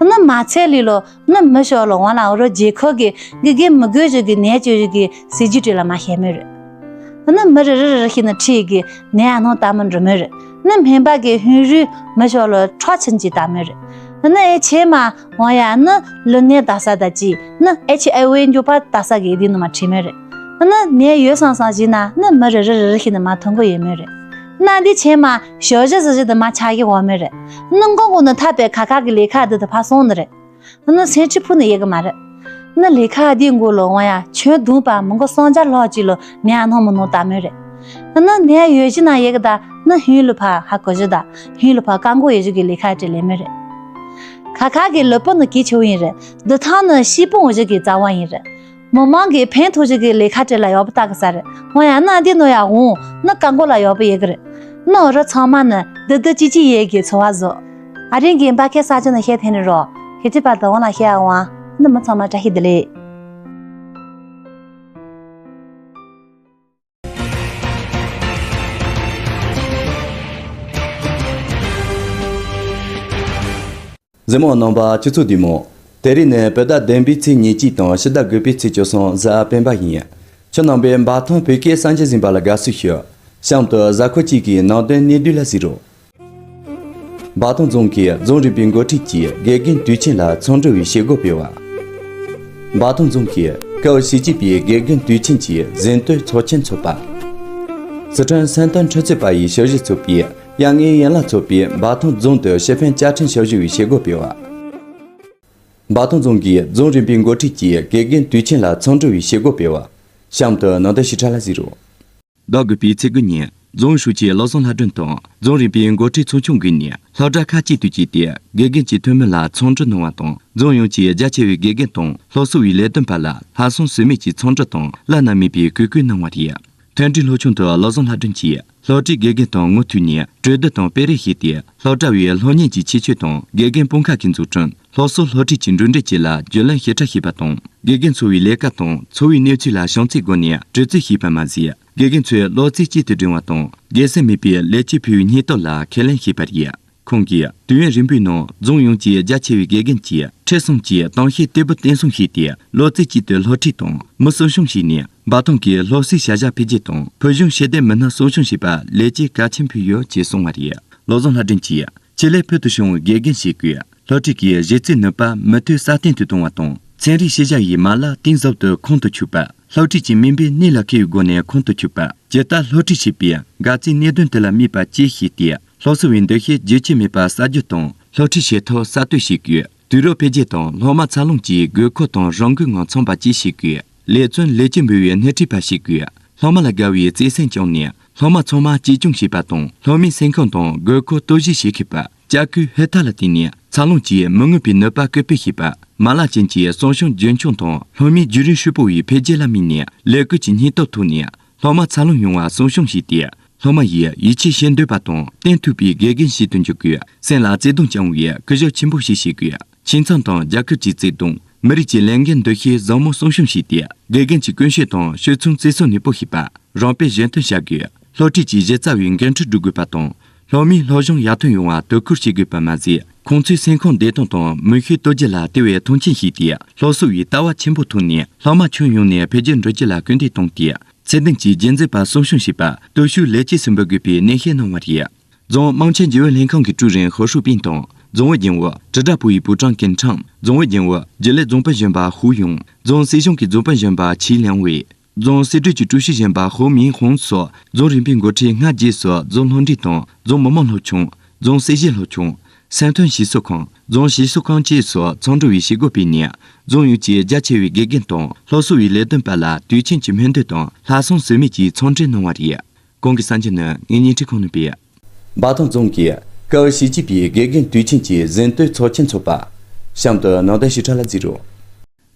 ནི་མ་ཚད་ལི་ལོ། ནི་མི་ཤོ་ལོ་ཝང་ལ་འོ་རོ་རྗེ་ཁོ་གི་གི་གི་མི་དགོས་ཞིག་གི་ནས་ཅོ་ཞིག་གི་སི་ཇི་ཏྲི་ལ་མ་ཤེས་མེད་རེད། ནི་མི་རི་རི་རི་ཤི་ནི་ཁྲི་གི་ནས་ཨ་ནོ་ལྟ་མི་འགྲོ་མེད་རེད། ནི་སྨན་པ་གི་ཧུན་རུས་མི་ཤོ་ལོ་ཁྲོ་ཆིན་ཅི་ལྟ་མེད་རེད། ནི་ཨེ་ཆེ་མ། འོ་ཡ་ནི་ལུ་ནས་ལྟ་ས་ད་ཅི་ནི་ཨེ་ཆི་ཨེ་ཝེ་འགྱོ་པ་ལྟ་ས་གི་དེ་ནི་མ་ཁྲི་མེད་རེད། ནི་ནས་ཡོད་སང་སང་བཞི་ན་ནི་མི་རི་རི་རི་རི་ཤི་ནི་མ་ཐོན་གོ་ཡོད་མེད་རེད། ན་འདི་ཆེ་མ་ཞོ་ཞི་ཟི་ཞི་དུ་མ་ཆ་གི་འོ་མེད་རེད། ནི་མགོ་མགོ་ནི་ཐ་པའི་ཁ་ཁ་གི་ལས་ཁ་དུ་དུ་ཕ་སོང་ནི་རེད། ནི་སེང་ཁྲི་ཕུ་ནི་ཡེ་གི་མ་རེད། ནི་ལས་ཁ་དེ་མགོ་ལོ་འོང་ཡ་ཁྱོད་དུང་པ་མི་མགོ་སང་ཇ་ལྷག་ཅི་ལོ་ནས་ཨ་ནོ་མི་ནོ་ལྟ་མེད་རེད། ནི་ནས་ཡོད་ཞི་ན་ཡེ་གི་ད་ནི་ཧུན་ལུ་ཕ་ཧ་གོ་ཞི་ད་ཧུན་ལུ་ཕ་རྐང་མགོ་ཡེ་ཞི་གི་ལས་ཁ་ཏྲེ་ལས་མེད་རེད། ཁ་ཁ་གི་ལུ་པོ་ནི་གི་ཆེ་བོ་ཡིན་རེད། འདི་ཐང་ནི་ཤི་པོ་འོ་ཞི་གི་རྩ་བ་ཡིན་རེད། མི་མང་གི་ཕན་ཐོགས་ཞི་གི་ལས་ཁ་ཏྲེ་ལ་ཡོག་པ་ལྟ་གི་ས་རེད། འོ་ཡ་ན་འདི་ནོ་ཡ་འོང་ནི་རྐང་མགོ་ལ་ཡོག་པ་ཡེ་གི་རེད། ནི་འོ་ར་ཚང་མ་ནི་འདི་འདི་ཅི་ཅི་ཡེ་གི་འཚོ་བ་བཟོ། ཨ་རིང་གི་འབའ་ཁེ་ས་ཅི་ནི་ཤེས་ཐེན་རོ། ཁེ་ཅི་པ་དང་འོ་ལ་ཤེས་ཨ་འོང་། ནི་མི་ཚང་མ་བཀྲ་ཤིས་བདེ་ལེགས། གཟིགས་མོ་རྣམ་པ་ཁྱེད་ཚོ་བདེ་མོ། དེ་རིང་ནི་བོད་ཟླ་བདུན་པའི་ཚེས་ཉེར་གཅིག་དང་ཕྱི་ཟླ་དགུ་པའི་ཚེས་བཅུ་གསུམ་གཟའ་སྤེན་པ་ཡིན། ཁྱེད་རྣམ་པས་འབའ་ཐང་བོད་སྐད་གསར་འགྱུར་གཟིགས་པ་ལ་དགའ་བསུ་ཞུ། གཤམ་དུ་གཟའ་འཁོར་གཅིག་གི་ནང་དོན་གནད་བསྡུས་ལ་གཟིགས་རོགས། འབའ་ཐང་རྫོང་གིས་རྫོང་རིམ་པའི་འགོ་ཁྲིད་ཀྱིས་དགེ་རྒན་དུས་ཆེན་ལ་ཚོགས་འདུ་བའི་བྱེད་སྒོ་སྤེལ་བ། འབའ་ཐང་རྫོང་གིས་ཀའོ་ཞི་ཅིན་ཕིང་དགེ་རྒན་དུས་ཆེན་གྱི་གཟེངས་བསྟོད་ཚོགས་ཆེན་འཚོགས་པ། སི་ཁྲོན་སན་ཏན་ཁྲི་ཚོ་པ་ཡི་ཞབས་ཞུ་ཚོགས་པའི་དབྱར་གནས་ཡན་ལག་ཚོགས་པས་འབའ་ཐང་རྫོང་དུ་ཤེས་ཕན་བཅའ་ཁྲིམས་ཞབས་ཞུ་བའི་བྱེད་སྒོ་སྤེལ་བ། འབའ་ཐང་རྫོང་གིས་རྫོང་རིམ་པའི་འགོ་ཁྲིད་ཀྱིས་དགེ་རྒན་དུས་ཆེན་ལ་ཚོགས་འདུ་བའི་བྱེད་སྒོ་སྤེལ་བ། གཤམ་དུ་ནང་དོན་ཞིབ་ཕྲ་ལ་གཟིགས་རོགས། ཟླ་དགུ་པའི་ཚེས་དགུ་ཉིན་རྫོང་ཧྲུའུ་ཅི་བློ་བཟང་ལྷ་སྒྲོན་དང་རྫོང་རིམ་པའི་འགོ་ཁྲིད་ཚོ་ཆུང་བགོས་ནས་སློབ་གྲྭ་ཁག་གཅིག་ཏུ་བསྐྱོད་དེ་དགེ་རྒན་གྱི་འཐུས་མི་ལ་ཚོགས་འདུ་གནང་བ་དང་རྫོང་ཡོངས་ཀྱི་རྒྱ་ཆེ་བའི་དགེ་རྒན་དང་སློབ་གསོ་བའི་ལས་དོན་པ་ལ་ལྷག་བསམ་ཟོལ་མེད་ཀྱི་ཚོགས་འདུ་དང་བླ་ན་མེད་པའི་གུས་བཀུར་གནང་བ་རེད། མཐུན་སྒྲིལ་སློབ་ཆུང་དུ་བློ་བཟང་ལྷ་སྒྲོན་གྱིས་སློབ་གྲྭའི་དགེ་རྒན་དང་ངོ་ཐུག་ནས་གྲོས་བསྡུར་དང་སྤེལ་རེས་བྱས་ཏེ་སློབ་གྲྭ་བའི་སློབ་གཉེར་གྱི་ཁྱད་ཆོས་དང་དགེ་རྒན་དཔུང་ཁག་གི་འཛུགས་སྐྲུན། སློབ་གསོ་སློབ་ཁྲིད་ཀྱི་འགྲོ་གྲོན་བཅས་ལ་རྒྱུས་ལོན་ཞིབ་ཕྲ་བྱས་པ་དང་། དགེ་རྒན་འཚོ་བའི་ལས་ཀ་དང་འཚོ་བའི་གནས་ཚུལ་ལ་བྱང་ཚད་སྒོ་ནས་དྲི་རྩད་བྱས་པ་མ་ཟད། དགེ་རྒན་ཚོའི་བློ་རྩེ་གཅིག་ཏུ་བསྒྲིལ་བ་དང་སྒེར་སེམས་མེད་པའི་ལས་བྱེད་ཕུལ་བའི་སྙིང་སྟོབས་ལ་ཁས་ལེན་བྱས་པ་རེད། ཁོང་གིས་དུས་ཡུན་རིང་པོའི་ནང་རྫོང་ཡོངས་ཀྱི་རྒྱ་ཆེ་བའི་དགེ་རྒན་གྱིས་ཁྲི་གསུམ་གྱི་གཏམ་བཤད་བརྟན་པོ་བརྟན་གསུམ་བྱས་ཏེ་བློ་རྩེ་གཅིག་ཏུ་སློབ་ཁྲིད་དང་མི་གསོ་སྐྱོང་བྱས་ནས་འབའ་ཐང་གི་སློབ་གསོའི་བྱ་གཞག་འཕེལ་རྒྱས་དང་ཕུལ་བྱུང་ཤེས་ལྡན་མི་སྣ་གསོ་སྐྱོང་བྱས་པ་ལེགས་སྐྱེས་གལ་ཆེན་ཕུལ་ཡོད་ཅེས་གསུངས་པ་རེད། བློ་བཟང་ལྷ་སྒྲོན་གྱིས། ཆེད་ལས་ཕུལ་དུ་བྱུང་བའི་དགེ་རྒན་ཞིག་གིས་སློབ་ཁྲིད་ཀྱི་གཞི་རྩའི་ནུས་པ་མུ་མཐུད་སྲ་བརྟན་དུ་གཏོང་བ་དང་ཚན་རིག་ཤེས་བྱ་ཡི་མ་ལག་གཏིང་ཟབ་ཏུ་ཁོང་དུ་ཆུད་པ། སློབ་ཁྲིད་ཀྱི་མིང་དཔེ་གནད་ལ་འཁེལ་བའི་སྒོ་ནས་ཁོང་དུ་ཆུད་པ། ཇི་ལྟར་སློབ་ཁྲིད་བྱེད་པའི་འགག་རྩའི་གནད་དོན་དེ་ལ་དམིགས་པ་བཅས་བྱས་ཏེ་སློབ་གསོ་བའི་འདུ་ཤེས་རྒྱུན་ཆད་མེད་པར་གསར་བརྗེ་དང་སློབ་ཁྲིད་བྱེད་ཐབས་གསར་གཏོད་བྱེད་དགོས། དུས་རབས་འཕེལ་རྒྱས་དང་སློབ་མ་འཚར་ལོངས་ཀྱི་དགོས་མཁོ་དང་རང་འགུལ་ངང་འཚམ་པ་བཅས་བྱེད་དགོས། ལས་བརྩོན་ལས་ཀྱི་འབུལ་བའི་སྣེ་ཁྲིད་པ་ཞིག་དགོས། སློབ་མ་ལ་དགའ་བའི་བརྩེ་སེམས་བཅངས་ནས་སློབ་མ་ཚང་མ་གཅེས་སྐྱོང་བྱེད་པ་དང་སློབ་མའི་སེམས་ཁམས་དང་དགོས་མཁོ་རྟོག་ཞིབ་བྱེད་མཁས་པ། ལྕགས་སྐུད་ཧེ་ཐག་ལ་བརྟེན་ནས་འཚར་ལོངས་ཀྱི་མི་མངོན་པའི་ནུས་པ་བཀོད་སྤེལ་བྱེད་པ། མ་ལག་ཅན་གྱི་གསོ་སྐྱོང་རྒྱུན་འཁྱོངས་དང་སློབ་མའི་རྒྱུན་རིང་ཧྲིལ་པོ་བའི་འཕེལ་རྒྱས་ལ་དམིགས་ནས་ལས་བགོས་ཀྱི་སྙིང་སྟོབས་ཐོག་ནས་སློབ་མ་འཚར་ལོངས་ཡོང་བ་གསོ་སྐྱོང་བྱས་ཏེ། སློབ་མ་ཡིས་ཡིད་ཆེས་བྱེད་འདོད་པ་དང་བརྟན་ཐུབ་པའི་དགེ་རྒན་ཞིག་ཏུ་འགྱུར་དགོས། སེམས་ལ་བརྩེ་དུང་བཅངས་པའི་སྐུ་ཞབས་ཆེན་པོ་ཞིག་བྱེད་དགོས། ཁྱིམ་ཚང་དང་རྒྱ་གར་གྱི་བརྩེ་དུང་། མི་རིགས་ཀྱི་ལས་འགན་འདུ་ཤེས་བཟང་མོ་གསོ་སྐྱོང་བྱས་ཏེ། དགེ་རྒན་གྱི་ཀུན་སྤྱོད་དང་སྤྱོད་ཚུལ་བརྩི་སྲུང་ནུས་པོ་བྱེད་པ། རང་དཔེ་གཞན་སྟོན་བྱ་དགོས། སློབ་ཁྲིད་ཀྱི་གཞི་རྩ་བའི་འགན་འཁྲི་སྒྲུབ་དགོས་པ་དང་། སློབ་མའི་སློབ་སྦྱོང་ཡར་ཐོན་ཡོང་བར་དོ་ཁུར་བྱེད་དགོས་པ་མ་ཟད། ཁོང་ཚོའི་སེམས་ཁམས་བདེ་ཐང་དང་མི་ཤེས་རྟོགས་རྒྱུ་ལ་དེ་བས་མཐོང་ཆེན་བྱས་ཏེ། སློབ་གསོ་བའི་ལྟ་བ་ཆེན་པོ་ཐོག་ནས་སློབ་མ་ཁྱོན་ཡོངས་ནས་འཕེལ་རྒྱས་འགྲོ་རྒྱུ་ལ་སྐུལ་འདེད་བཏང་སྟེ། ཚད་ལྡན་གྱི་རྒྱུན་འཛིན་པ་གསོ་སྐྱོང་བྱེད་པར་སྟོབས་ཤུགས་ལེགས་སྐྱེས་སུ་འབུལ་དགོས་པའི་ནན་བཤད་གནང་བ་རེད། རྫོང་དམངས་ཆེན་རྒྱུན་ཨུ་ལྷན་ཁང་གི་ཀྲུའུ་རིན་ཧོ་ཧྲུའུ་པིན་དང་ རྫོང་ཨུད་རྒྱུན་ཨུ་དྲིལ་བསྒྲགས་པུའུ་ཡི་པུའུ་ཀྲང་ཀུན་ཁྲང་། རྫོང་ཨུད་རྒྱུན་ཨུ་རྒྱུན་ལས་རྫོང་དཔོན་གཞོན་པ་ཧུའུ་ཡུང་། རྫོང་སྲིད་གཞུང་གི་རྫོང་དཔོན་གཞོན་པ་ཆི་ལིང་ཝེ། རྫོང་སྲིད་གྲོས་ཀྱི་ཀྲུའུ་ཞི་གཞོན་པ་ཧོ་མིང་ཧོང་སོགས་རྫོང་རིམ་པའི་འགོ་ཁྲིད་ལྔ་བཅས་སུ་རྫོང་སློབ་གྲྭ་དང་རྫོང་མི་དམངས་སློབ་ཆུང་། རྫོང་སྲིད་གཞི་སློབ་ཆུང་། སེམས་དོན་ཞིག་གསོ་ཁང་། རྫོང་ཞིག་གསོ་ཁང་བཅས་སུ་ཚོགས་འདུ་བའི་བྱེད་སྒོ་སྤེལ་ནས། རྫོང་ཡོངས་ཀྱི་རྒྱ་ཆེ་བའི་དགེ་རྒན་དང་སློབ་གསོ་བའི་ལས་དོན་པ་ལ་དུས་ཆེན་གྱི་སྨོན་འདུན་དང་ལྷག་བསམ་ཟོལ་མེད་ཀྱིས་འཚམས་འདྲི་གནང་བ་རེད། གོང་གི་གསར་འགྱུར་ནི་ངེད་གཉིས་ཁྲི་ཁོང་ནས་སྤེལ། འབའ་ཐང་རྫོང་གིས་ཀའོ་ཞི་ཅི་པའི་དགེ་རྒན་དུས་ཆེན་གྱི་གཟེངས་བསྟོད་ཚོགས་ཆེན་འཚོགས་པ། གཤམ་དུ་ནང་དོན་ཞིབ་ཕྲ་ལ་གཟིགས་རོགས།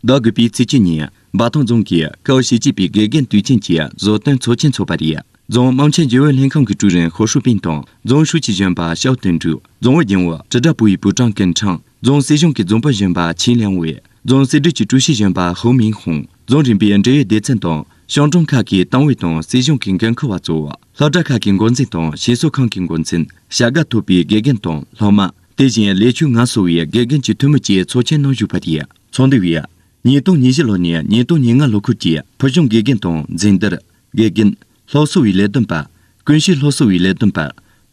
ཟླ་དགུ་པའི་ཚེས་བཅུ་ཉིན་འབའ་ཐང་རྫོང་གིས་ཀའོ་ཞི་ཅི་པའི་དགེ་རྒན་དུས་ཆེན་གྱི་གཟེངས་བསྟོད་ཚོགས་ཆེན་འཚོགས་པ་རེད། རྫོང་དམངས་ཆེན་རྒྱུན་ཨུ་ལྷན་ཁང་གི་ཀྲུའུ་རིན་ཧོ་ཧྲུའུ་པིན་དང་རྫོང་ཧྲུའུ་ཅི་གཞོན་པ་ཞའོ་ཏུན་ཀྲུའུ། རྫོང་ཨུད་རྒྱུན་ཨུ་དྲིལ་བསྒྲགས་པུའུ་ཡི་པུའུ་ཀྲང་ཀུན་ཁྲང་། རྫོང་སྲིད་གཞུང་གི་རྫོང་དཔོན་གཞོན་པ་ཆིན་ལིང་ཝེ། རྫོང་སྲིད་གྲོས་ཀྱི་ཀྲུའུ་ཞི་གཞོན་པ་ཧོ་མིང་ཧོང་། རྫོང་རིམ་པའི་འབྲེལ་ཡོད་སྡེ་ཚན་དང་ཤང་ཀྲུང་ཁག་གི་ཏང་ཨུད་དང་སྲིད་གཞུང་གི་འགན་འཁུར་བ་གཙོ་བོ། སློབ་གྲྭ་ཁག་གི་འགོ་འཛིན་དང་ཞིང་གསོ་ཁང་གི་འགོ་འཛིན། བྱ་དགའ་ཐོབ་པའི་དགེ་རྒན་དང་སློབ་མ། དེ་བཞིན་ལས་ཆོད་ངལ་གསོ་བའི་དགེ་རྒན་གྱི་འཐུས་མི་བཅས་ཚོགས་ཆེན་ནང་ཞུགས་པ་རེད། ཚོགས་འདུ་བས། ཉིས་སྟོང་ཉི་བཞི་ལོ་ནས་ཉིས་སྟོང་ཉེར་ལྔ་ལོ་འཁོར་གྱི་ཕུལ་བྱུང་དགེ་རྒན་དང་འཛིན་བདག་དགེ་རྒན། སློབ་གསོ་བའི་ལས་དོན་པ། ཀུན་གཤིས་སློབ་གསོ་བའི་ལས་དོན་པ།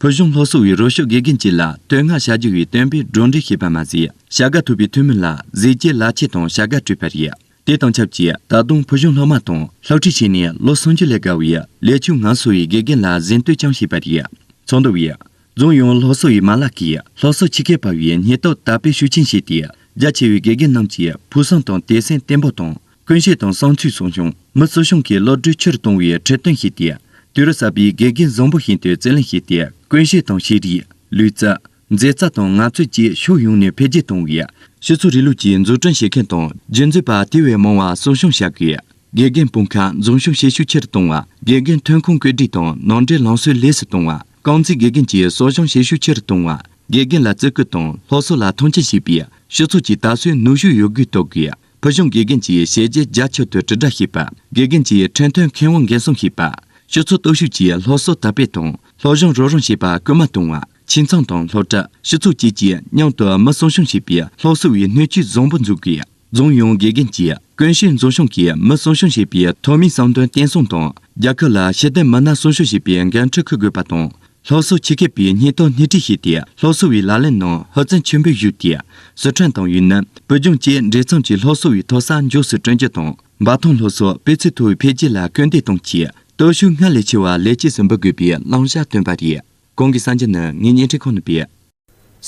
ཕུལ་བྱུང་སློབ་གསོ་བའི་རོགས་སྐྱོར་དགེ་རྒན་བཅས་ལ་བསྟོད་བསྔགས་བྱ་རྒྱུ་བའི་བསྟན་པའི་གྲོས་འགྲེལ་བྱས་པ་མ་ཟད། བྱ་དགའ་ཐོབ་པའི་འཐུས་མི་ལ་གཟི་བརྗིད་ལག་ཁྱེར་དང་བྱ་དགའ་སྤྲད་པ་རེད། དེ་དང་ཆབས་ཅིག་ད་དུང་ཕུལ་བྱུང་སློབ་མ་དང་སློབ་ཁྲིད་བྱས་ནས་ལོ་སུམ་ཅུ་ལས་བརྒལ་བའི་ལས་ཆོད་ངལ་གསོ་བའི་དགེ་རྒན་ལ་གཟེངས་བསྟོད་ཀྱང་བྱས་པ་རེད། ཚོགས་འདུ་བས། རྫོང་ཡོངས་སློབ་གསོ་བའི་མ་ལག་གིས་སློབ་གསོ་ཆེད་མཁས་པ་བའི་སྙིང་སྟོབས་དར་སྤེལ་ཤུགས་ཆེན་བྱས་ཏེ། རྒྱ་ཆེ་བའི་དགེ་རྒན་རྣམས་ཀྱིས་ཕུགས་བསམ་དང་དད་སེམས་བརྟན་པོ་དང་། ཀུན་ཤེས་དང་བསམ་ཚུལ་གསོ་སྐྱོང་། མི་གསོ་སྐྱོང་གི་བློ་གྲོས་ཆེ་རུ་གཏོང་བའི་ཁྲིད་སྟོན་བྱས་ཏེ། དུས་རབས་གསར་པའི་དགེ་རྒན་བཟང་པོ་ཞིག་ཏུ་བརྩོན་ལེན་བྱས་ཏེ། ཀུན་ཤེས་དང་ཤེས་རིག་ལུས་རྩལ། མཛེས་རྩལ་དང་ངལ་རྩོལ་བཅས་ཕྱོགས་ཡོངས་ནས་འཕེལ་རྒྱས་གཏོང་བའི། སྤྱི་ཚོགས་རིང་ལུགས་ཀྱི་འཛུགས་སྐྲུན་བྱེད་མཁན་དང་རྒྱུན་འཛིན་པ་དེ་བས་མང་བ་གསོ་སྐྱོང་བྱ་དགོས། དགེ་རྒན་དཔུང་ཁག་འཛིན་སྐྱོང་བྱེད་ཤུགས་ཆེ་རུ་གཏོང་བ། དགེ་རྒན་ཐོན་ཁུངས་བཀོད་སྒྲིག་དང་ནང་འདྲེན་ལམ་སྲོལ་ལེགས་སུ་གཏོང་བ། རྐང་འཛིན་དགེ་རྒན་གྱི་གསོ་སྦྱོང་བྱེད་ཤུགས་ཆེ་རུ་གཏོང་བ། དགེ་རྒན་ལ་བརྩི་བཀུར་དང་སློབ་གསོ་ལ་མཐོང་ཆེན་བྱེད་པའི་སྤྱི་ཚོགས་ཀྱི་དར་སྲོལ་ནུས་ཤུགས་ཡོད་རྒུས་གཏོད་དགོས། ཕུལ་བྱུང་དགེ་རྒན་གྱི་བྱས་རྗེས་རྒྱ་ཁྱབ་ཏུ་དྲིལ་བསྒྲགས་བྱེད་པ། དགེ་རྒན་གྱི་ཁྲིམས་མཐུན་ཁེ་དབང་འགན་སྲུང་བྱེད་པ། སྤྱི་ཚོགས་སྟོབས་ཤུགས་ཀྱི་སློབ་གསོ་དར་སྤེལ་དང་སློབ་སྦྱོང་རོགས་རམ་བྱེད་པར་སྐུལ་མ་གཏོང་བ། ཁྱིམ་ཚང་དང་སློབ་གྲྭ། སྤྱི་ཚོགས་བཅས་ཀྱིས་མཉམ་དུ་མི་གསོ་སྐྱོང་བྱེད་པའི་སློབ་གསོ་བའི་སྣོད་བཅུད་བཟང་པོ་འཛུགས་དགོས། རྫོང་ཡོངས་དགེ་རྒན་གྱིས་ཀུན་གཤིས་འཛིན་སྐྱོང་གིས་མི་གསོ་སྐྱོང་བྱེད་པའི་ཐོག་མའི་བསམ་འདུན་བརྟན་སྲུང་དང་། རྒྱལ་ཁབ་ལ་ཤེས་ལྡན་མི་སྣ་གསོ་སྐྱོང་བྱེད་པའི་འགན་འཁྲི་འཁུར་དགོས་པ་དང་། སློབ་གསོ་ཆེད་མཁས་པའི་སྙིང་སྟོབས་སྣེ་ཁྲིད་བྱས་ཏེ། སློབ་གསོ་བའི་ལག་ལེན་ནང་ཧུར་བརྩོན་ཆེན་པོས་ཞུགས་ཏེ། སི་ཁྲོན་དང་ཡུན་ནན། བོད་ལྗོངས་བཅས་འབྲེལ་མཚམས་ཀྱི་སློབ་གསོ་བའི་མཐོ་ས་མགྱོགས་སུ་བསྐྲུན་རྒྱུ་དང་། འབའ་ཐང་སློབ་གསོ་སྤུས་ཚད་མཐོ་བའི་འཕེལ་རྒྱས་ལ་སྐུལ་འདེད་གཏོང་ཆེད། སྟོབས་ཤུགས་སྔར་ལས་ཆེ་བ་ལེགས་སྐྱེས་སུ་འབུལ་དགོས་པའི་བླང་བྱ་བཏོན་པ་རེད། གོང་གི་གསར་འགྱུར་ནི་ངེད་གཉིས་ཁྲི་ཁོང་ནས་སྤེལ།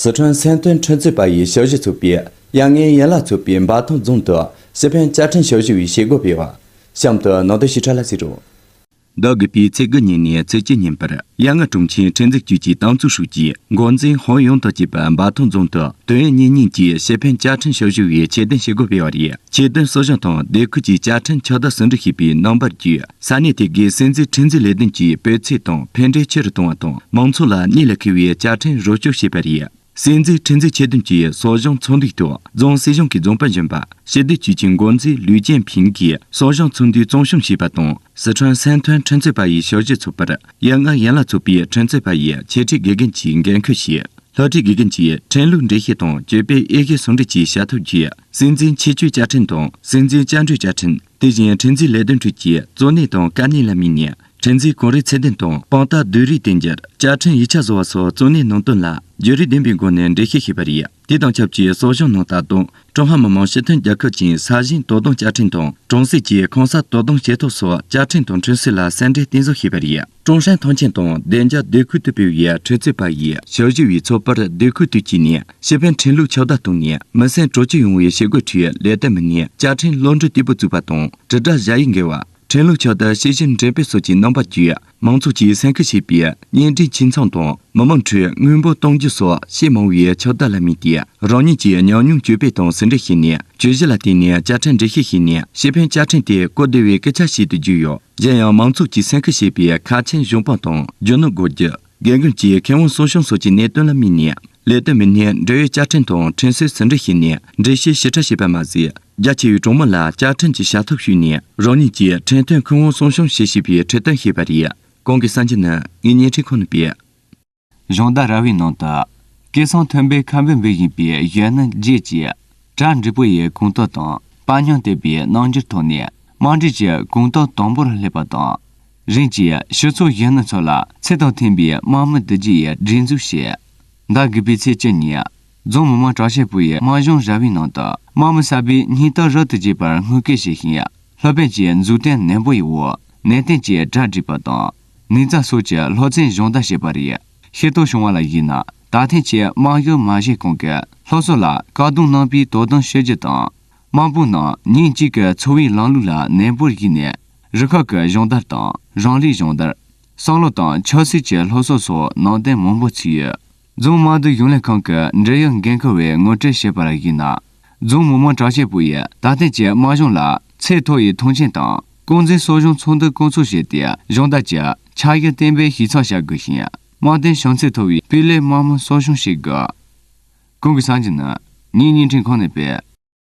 སི་ཁྲོན་སེམས་དོན་ཁྲིམས་རྩོད་པ་ཡི་ཞབས་ཞུ་ཚོགས་པས་དབྱར་རྔན་ཡན་ལག་ཚོགས་པའི་འབའ་ཐང་རྫོང་དུ་སྤྱི་ཕན་བཅའ་ཁྲིམས་ཞབས་ཞུ་བའི་བྱེད་སྒོ་སྤེལ་བ། གཤམ་དུ་ནང་དོན་ཞིབ་ཕྲ་ལ་གཟིགས་རོགས། ཟླ་དགུ་པའི་ཚེས་དགུ་ཉིན་ནས་ཚེས་བཅུ་ཉིན་བར་ཡ་ང་གྲོང་ཁྱེར་ཁྲིམས་འཛིན་ཅུས་ཀྱི་ཏང་ཙུའུ་ཧྲུའུ་ཅི་འགོ་འཛིན་ཧོང་ཡོང་དང་བཅས་པ་འབའ་ཐང་རྫོང་དུ་དོན་ཡོད་གཉེན་ཉེ་གྱི་སྤྱི་ཕན་བཅའ་ཁྲིམས་ཞབས་ཞུ་བའི་ཆེད་དོན་བྱེད་སྒོ་སྤེལ་བ་རེད། ཆེད་དོན་གསོ་སྦྱོང་དང་སྡེ་ཁུལ་གྱི་བཅའ་ཁྲིམས་ཁྱབ་གདལ་ཟུང་འབྲེལ་བྱེད་པའི་རྣམ་པ་བརྒྱུད། ས་གནས་དེ་གའི་སྲིད་འཛིན་ཁྲིམས་འཛིན་ལས་དོན་གྱི་སྤུས་ཚད་དང་ཕན་འབྲས་ཆེ་རུ་གཏོང་བ་དང་། མང་ཚོགས་ལ་གནད་ལ་འཁེལ་བའི་བཅའ་ཁྲིམས་རོགས་སྐྱོར་བྱས་པ་རེད། སྲིད་འཛིན་ཁྲིམས་འཛིན་ཆེད་དོན་གྱི་གསོ་སྦྱོང་ཚོགས་འདུའི་ཐོག་རྫོང་སྲིད་གཞུང་གི་རྫོང་དཔོན་གཞོན་པ་སྤྱི་བདེ་ཅུས་ཀྱི་འགོ་འཛིན་ལུའུ་ཅན་ཕིང་གིས་གསོ་སྦྱོང་ཚོགས་འདུའི་གཙོ་སྐྱོང་བྱས་པ་དང་། སི་ཁྲོན་སེམས་དོན་ཁྲིམས་རྩོད་པ་ཡི་ཞབས་ཞུ་ཚོགས་པར་ཡ་ང་ཡན་ལག་ཚོགས་པའི་ཁྲིམས་རྩོད་པ་ཡི་ཆེད་ཁྲིད་དགེ་རྒན་གྱིས་འགན་འཁུར་བཞེས། སློབ་ཁྲིད་དགེ་རྒན་གྱིས་ཁྲིམས་ལུགས་འགྲེལ་བཤད་དང་སྤྱོད་པའི་དབྱེ་གཞི་ཟུང་འབྲེལ་གྱི་བྱ་ཐབས་བརྒྱུད། སྲིད་འཛིན་ཆེད་སྤྱོད་བཅའ་ཁྲིམས་དང་སྲིད་འཛིན་བཅའ་འགྲོལ་བཅའ་ཁྲིམས། དེ་བཞིན་ཁྲིམས་འཛིན་ལས་དོན་ཁྲོད་ཀྱི་གཙོ་གནད་དང་དཀའ་གནད་ལ་དམིགས་ནས། ཁྲིམས་འཛིན་གོང་རིམ་ཚད་ལྡན་དང་དཔང་རྟགས་བསྡུར་རིས་བསྟུན་རྒྱུ། བཅའ་ཁྲིམས་ཡིག་ཆ་བཟོ་བ་སོགས་གཙོ་གནད་ནང་དོན་ལ་བརྒྱུད་རིམ་ལྡན་པའི་སྒོ་ནས་འགྲེལ་བཤད་བྱས་པ་རེད། དེ་དང་ཆབས་ཅིག་གསོ་སྦྱོང་ནང་ད་དུང་ཀྲུང་ཧྭ་མི་དམངས་སྤྱི་མཐུན་རྒྱལ་ཁབ་ཀྱི་ས་ཞིང་དོ་དམ་བཅའ་ཁྲིམས་དང་གྲོང་གསེབ་ཀྱི་ཁང་གསར་དོ་དམ་བྱེད་ཐབས་སོགས་བཅའ་ཁྲིམས་དང་ཁྲིམས་སྲོལ་ལ་གསལ་འགྲེལ་གཏིང་ཟབ་བྱས་པ་རེད། ཀྲུང་ཧྲན་ཐང་ཆེན་དང་བདེ་འཇགས་སྡེ་ཁུལ་དུ་སྤེལ་བའི་ཁྲིམས་རྩོད་པ་ཡི་ཞབས་ཞུ་བའི་ཚོགས་པར་སྡེ་ཁུལ་དུ་སྐྱེས་ནས་སྤྱི་ཕན་ཁྲིམས་ལུགས་ཁྱབ་གདལ་གཏོང་ནས་མི་སེམས་དྲོ་སྐྱིད་ཡོང་བའི་བྱེད་སྒོའི་ཁྲོད་ལས་དོན་མི་སྣས་བཅའ་ཁྲིམས་བློ་འདྲི་དུས་བབ་བཙུགས་པ་དང་། དྲིལ་བསྒྲགས་བྱ་ཡིག་འགེལ་བ། ཁྲིམས་ལུགས་ཁྱབ་གདལ་དཔྱད་ཞིབ་འགྲེམས་སྤེལ་སོགས་ཀྱི་རྣམ་པ་བརྒྱུད། མང་ཚོགས་ཀྱིས་སེམས་ཁུར་བྱེད་པའི་གཉེན་སྒྲིག་ཁྱིམ་ཚང་དང་མི་མང་ཁྲོད་དངུལ་འབོར་གཏོང་རྒྱུ་སོགས་ཆེས་མང་བའི་ཁྱབ་གདལ་ལ་དམིགས་ཏེ། རང་ཉིད་ཀྱི་ཉམས་མྱོང་བརྗོད་སྤེལ་དང་ཟུང་འབྲེལ་བྱས་ནས་གྱོད་གཞི་ལ་བརྟེན་ནས་བཅའ་ཁྲིམས་འགྲེལ་བཤད་བྱས་ནས་སྤྱི་ཕན་བཅའ་ཁྲིམས་དེ་གོ་བདེ་བའི་སྐད་ཆ་ཞིག་ཏུ་བརྗོད་ཡོད། གཞན་ཡང་མང་ཚོགས་ཀྱིས་སེམས་ཁུར་བྱེད་པའི་ཁ་ཆེམས་གཞུང་དཔང་དང་རྒྱུ་ནོར་བགོ་རྒྱུ། རྒན་རྒོན་གྱི་ཁེ་དབང་སྲུང་སྐྱོང་སོགས་ཀྱི་གནད་དོན་ལ་དམིགས་ནས། ལས་དོན་མི་སྣས་འབྲེལ་ཡོད་བཅའ་ཁྲིམས་དང་ཁྲིམས་སྲོལ་ཟུང་འབྲེལ་བྱས་ནས་འགྲེལ་བཤད་ཞིབ་ཕྲ་བྱས་པ་མ་ཟད། རྒྱ་ཆེ་བའི་གྲོང་མི་ལ་བཅའ་ཁྲིམས་ཀྱི་བྱ་ཐབས་ཞུས་ནས་རང་ཉིད་ཀྱི་ཁྲིམས་མཐུན་ཁེ་དབང་སྲུང་སྐྱོང་བྱེད་ཤེས་པའི་ཁྲིད་སྟོན་བྱས་པ་རེད། གོང་གི་གསར་འགྱུར་ནི་ངས་བརྙན་འཕྲིན་ཁང་ནས་སྤེལ། གཞོན་དར་ར་བའི་ནང་དུ། སྐལ་བཟང་མཐོན་པོས་ཁ་འབུལ་འབུལ་བཞིན་པའི་གཞོན་ནུ་བརྒྱད་ཀྱིས། གྲ་འགྲིག་པོ་ཡི་གོང་ཐོས་དང་དཔའ་སྙིང་ལྡན་པའི་རྣམ་འགྱུར་ཐོག་ནས་དམངས་ཁྲོད་ཀྱི་གོང་ཐོས་དང་པོར་སླེབས་པ་དང་། རིམ་གྱིས་ཕྱི་ཚོགས་གཞོན་ནུ་ཚོ་ལ་ཚེ་དང་མཐུན་པའི་དམངས་མི་བསྡུ་རྒྱུ་ཡི་སྒྲིག་འཛུགས་བྱས། ཟླ་དགུ་པའི་ཚེས་བཅུ་ཉིན། རྫོང་མི་དམངས་དྲག་ཆས་པུའུ་ཡི་དམངས་གཞུང་ར་བའི་ནང་དུ་དམག་མི་གསར་པས་སྙིང་སྟོབས་རབ་ཏུ་རྒྱས་པར་སྔོན་སྐུལ་བྱས་ཤིང་། སློབ་དཔོན་གྱི་མཛུབ་སྟོན་ནན་པོ་ཡི་འོག་ནན་ཏན་གྱིས་གྲ་སྒྲིག་པ་དང་། ནུས་རྩལ་སོགས་ཀྱི་སློབ་ཚན་སྦྱོང་བརྡར་བྱས་པ་རེད། ཤེས་རྟོགས་བྱུང་བ་ལ་གཞིགས་ན། ད་ཐེངས་ཀྱི་དམག་ཡུལ་མ་བཞེངས་གོང་གི་སློབ་གསོ་ལ་བཀག་སྡོམ་གནང་པའི་དོ་དམ་ཞུ་རྒྱུ་དང་། དམག་དཔུང་ནང་ཉིན་གཅིག་གི་འཚོ་བའི་ལམ་ལུགས་ལ་ནན་པོར་གཞིགས་ནས། རུ་ཁག་གི་སྦྱོང་བརྡར་དང་རང་ལུས་སྦྱོང་བརྡར། བསམ་བློ་དང་ཆབ་སྲིད་ཀྱི་སློབ་གསོ་སོགས་ནང་དོན་མང་པོ་ཚུད་ཡོད། རྫོང་དམངས་སྡེ་གཞུང་ལས་ཁང་གི་འབྲེལ་ཡོད་འགན་འཁུར་བས་ངོ་སྤྲོད་བྱས་པར་གཞིགས་ན། རྫོང་མི་དམངས་དྲག་ཆས་པུའུ་ཡིས་ད་ཐེངས་ཀྱི་དམག་གཞུང་ལ་ཚད་མཐོ་བའི་མཐོང་ཆེན་དང་། རྐང་འཛིན་གསོ་སྦྱོང་ཚོགས་འདུ་བསྐོང་ཚོགས་བྱས་ཏེ། སྦྱོང་བརྡར་གྱི་འཆར་གཞི་གཏན་འབེབས་ཞིབ་ཚགས་བྱ་དགོས་ཤིང་། དམག་དོན་བྱང་ཚད་མཐོ་བའི་སྤུས་ལེགས་དམག་དམངས་གསོ་སྐྱོང་བྱེད་དགོས། གོང་གི་གསར་འགྱུར་ནི་ངའི་བརྙན་འཕྲིན་ཁང་ནས་སྤེལ།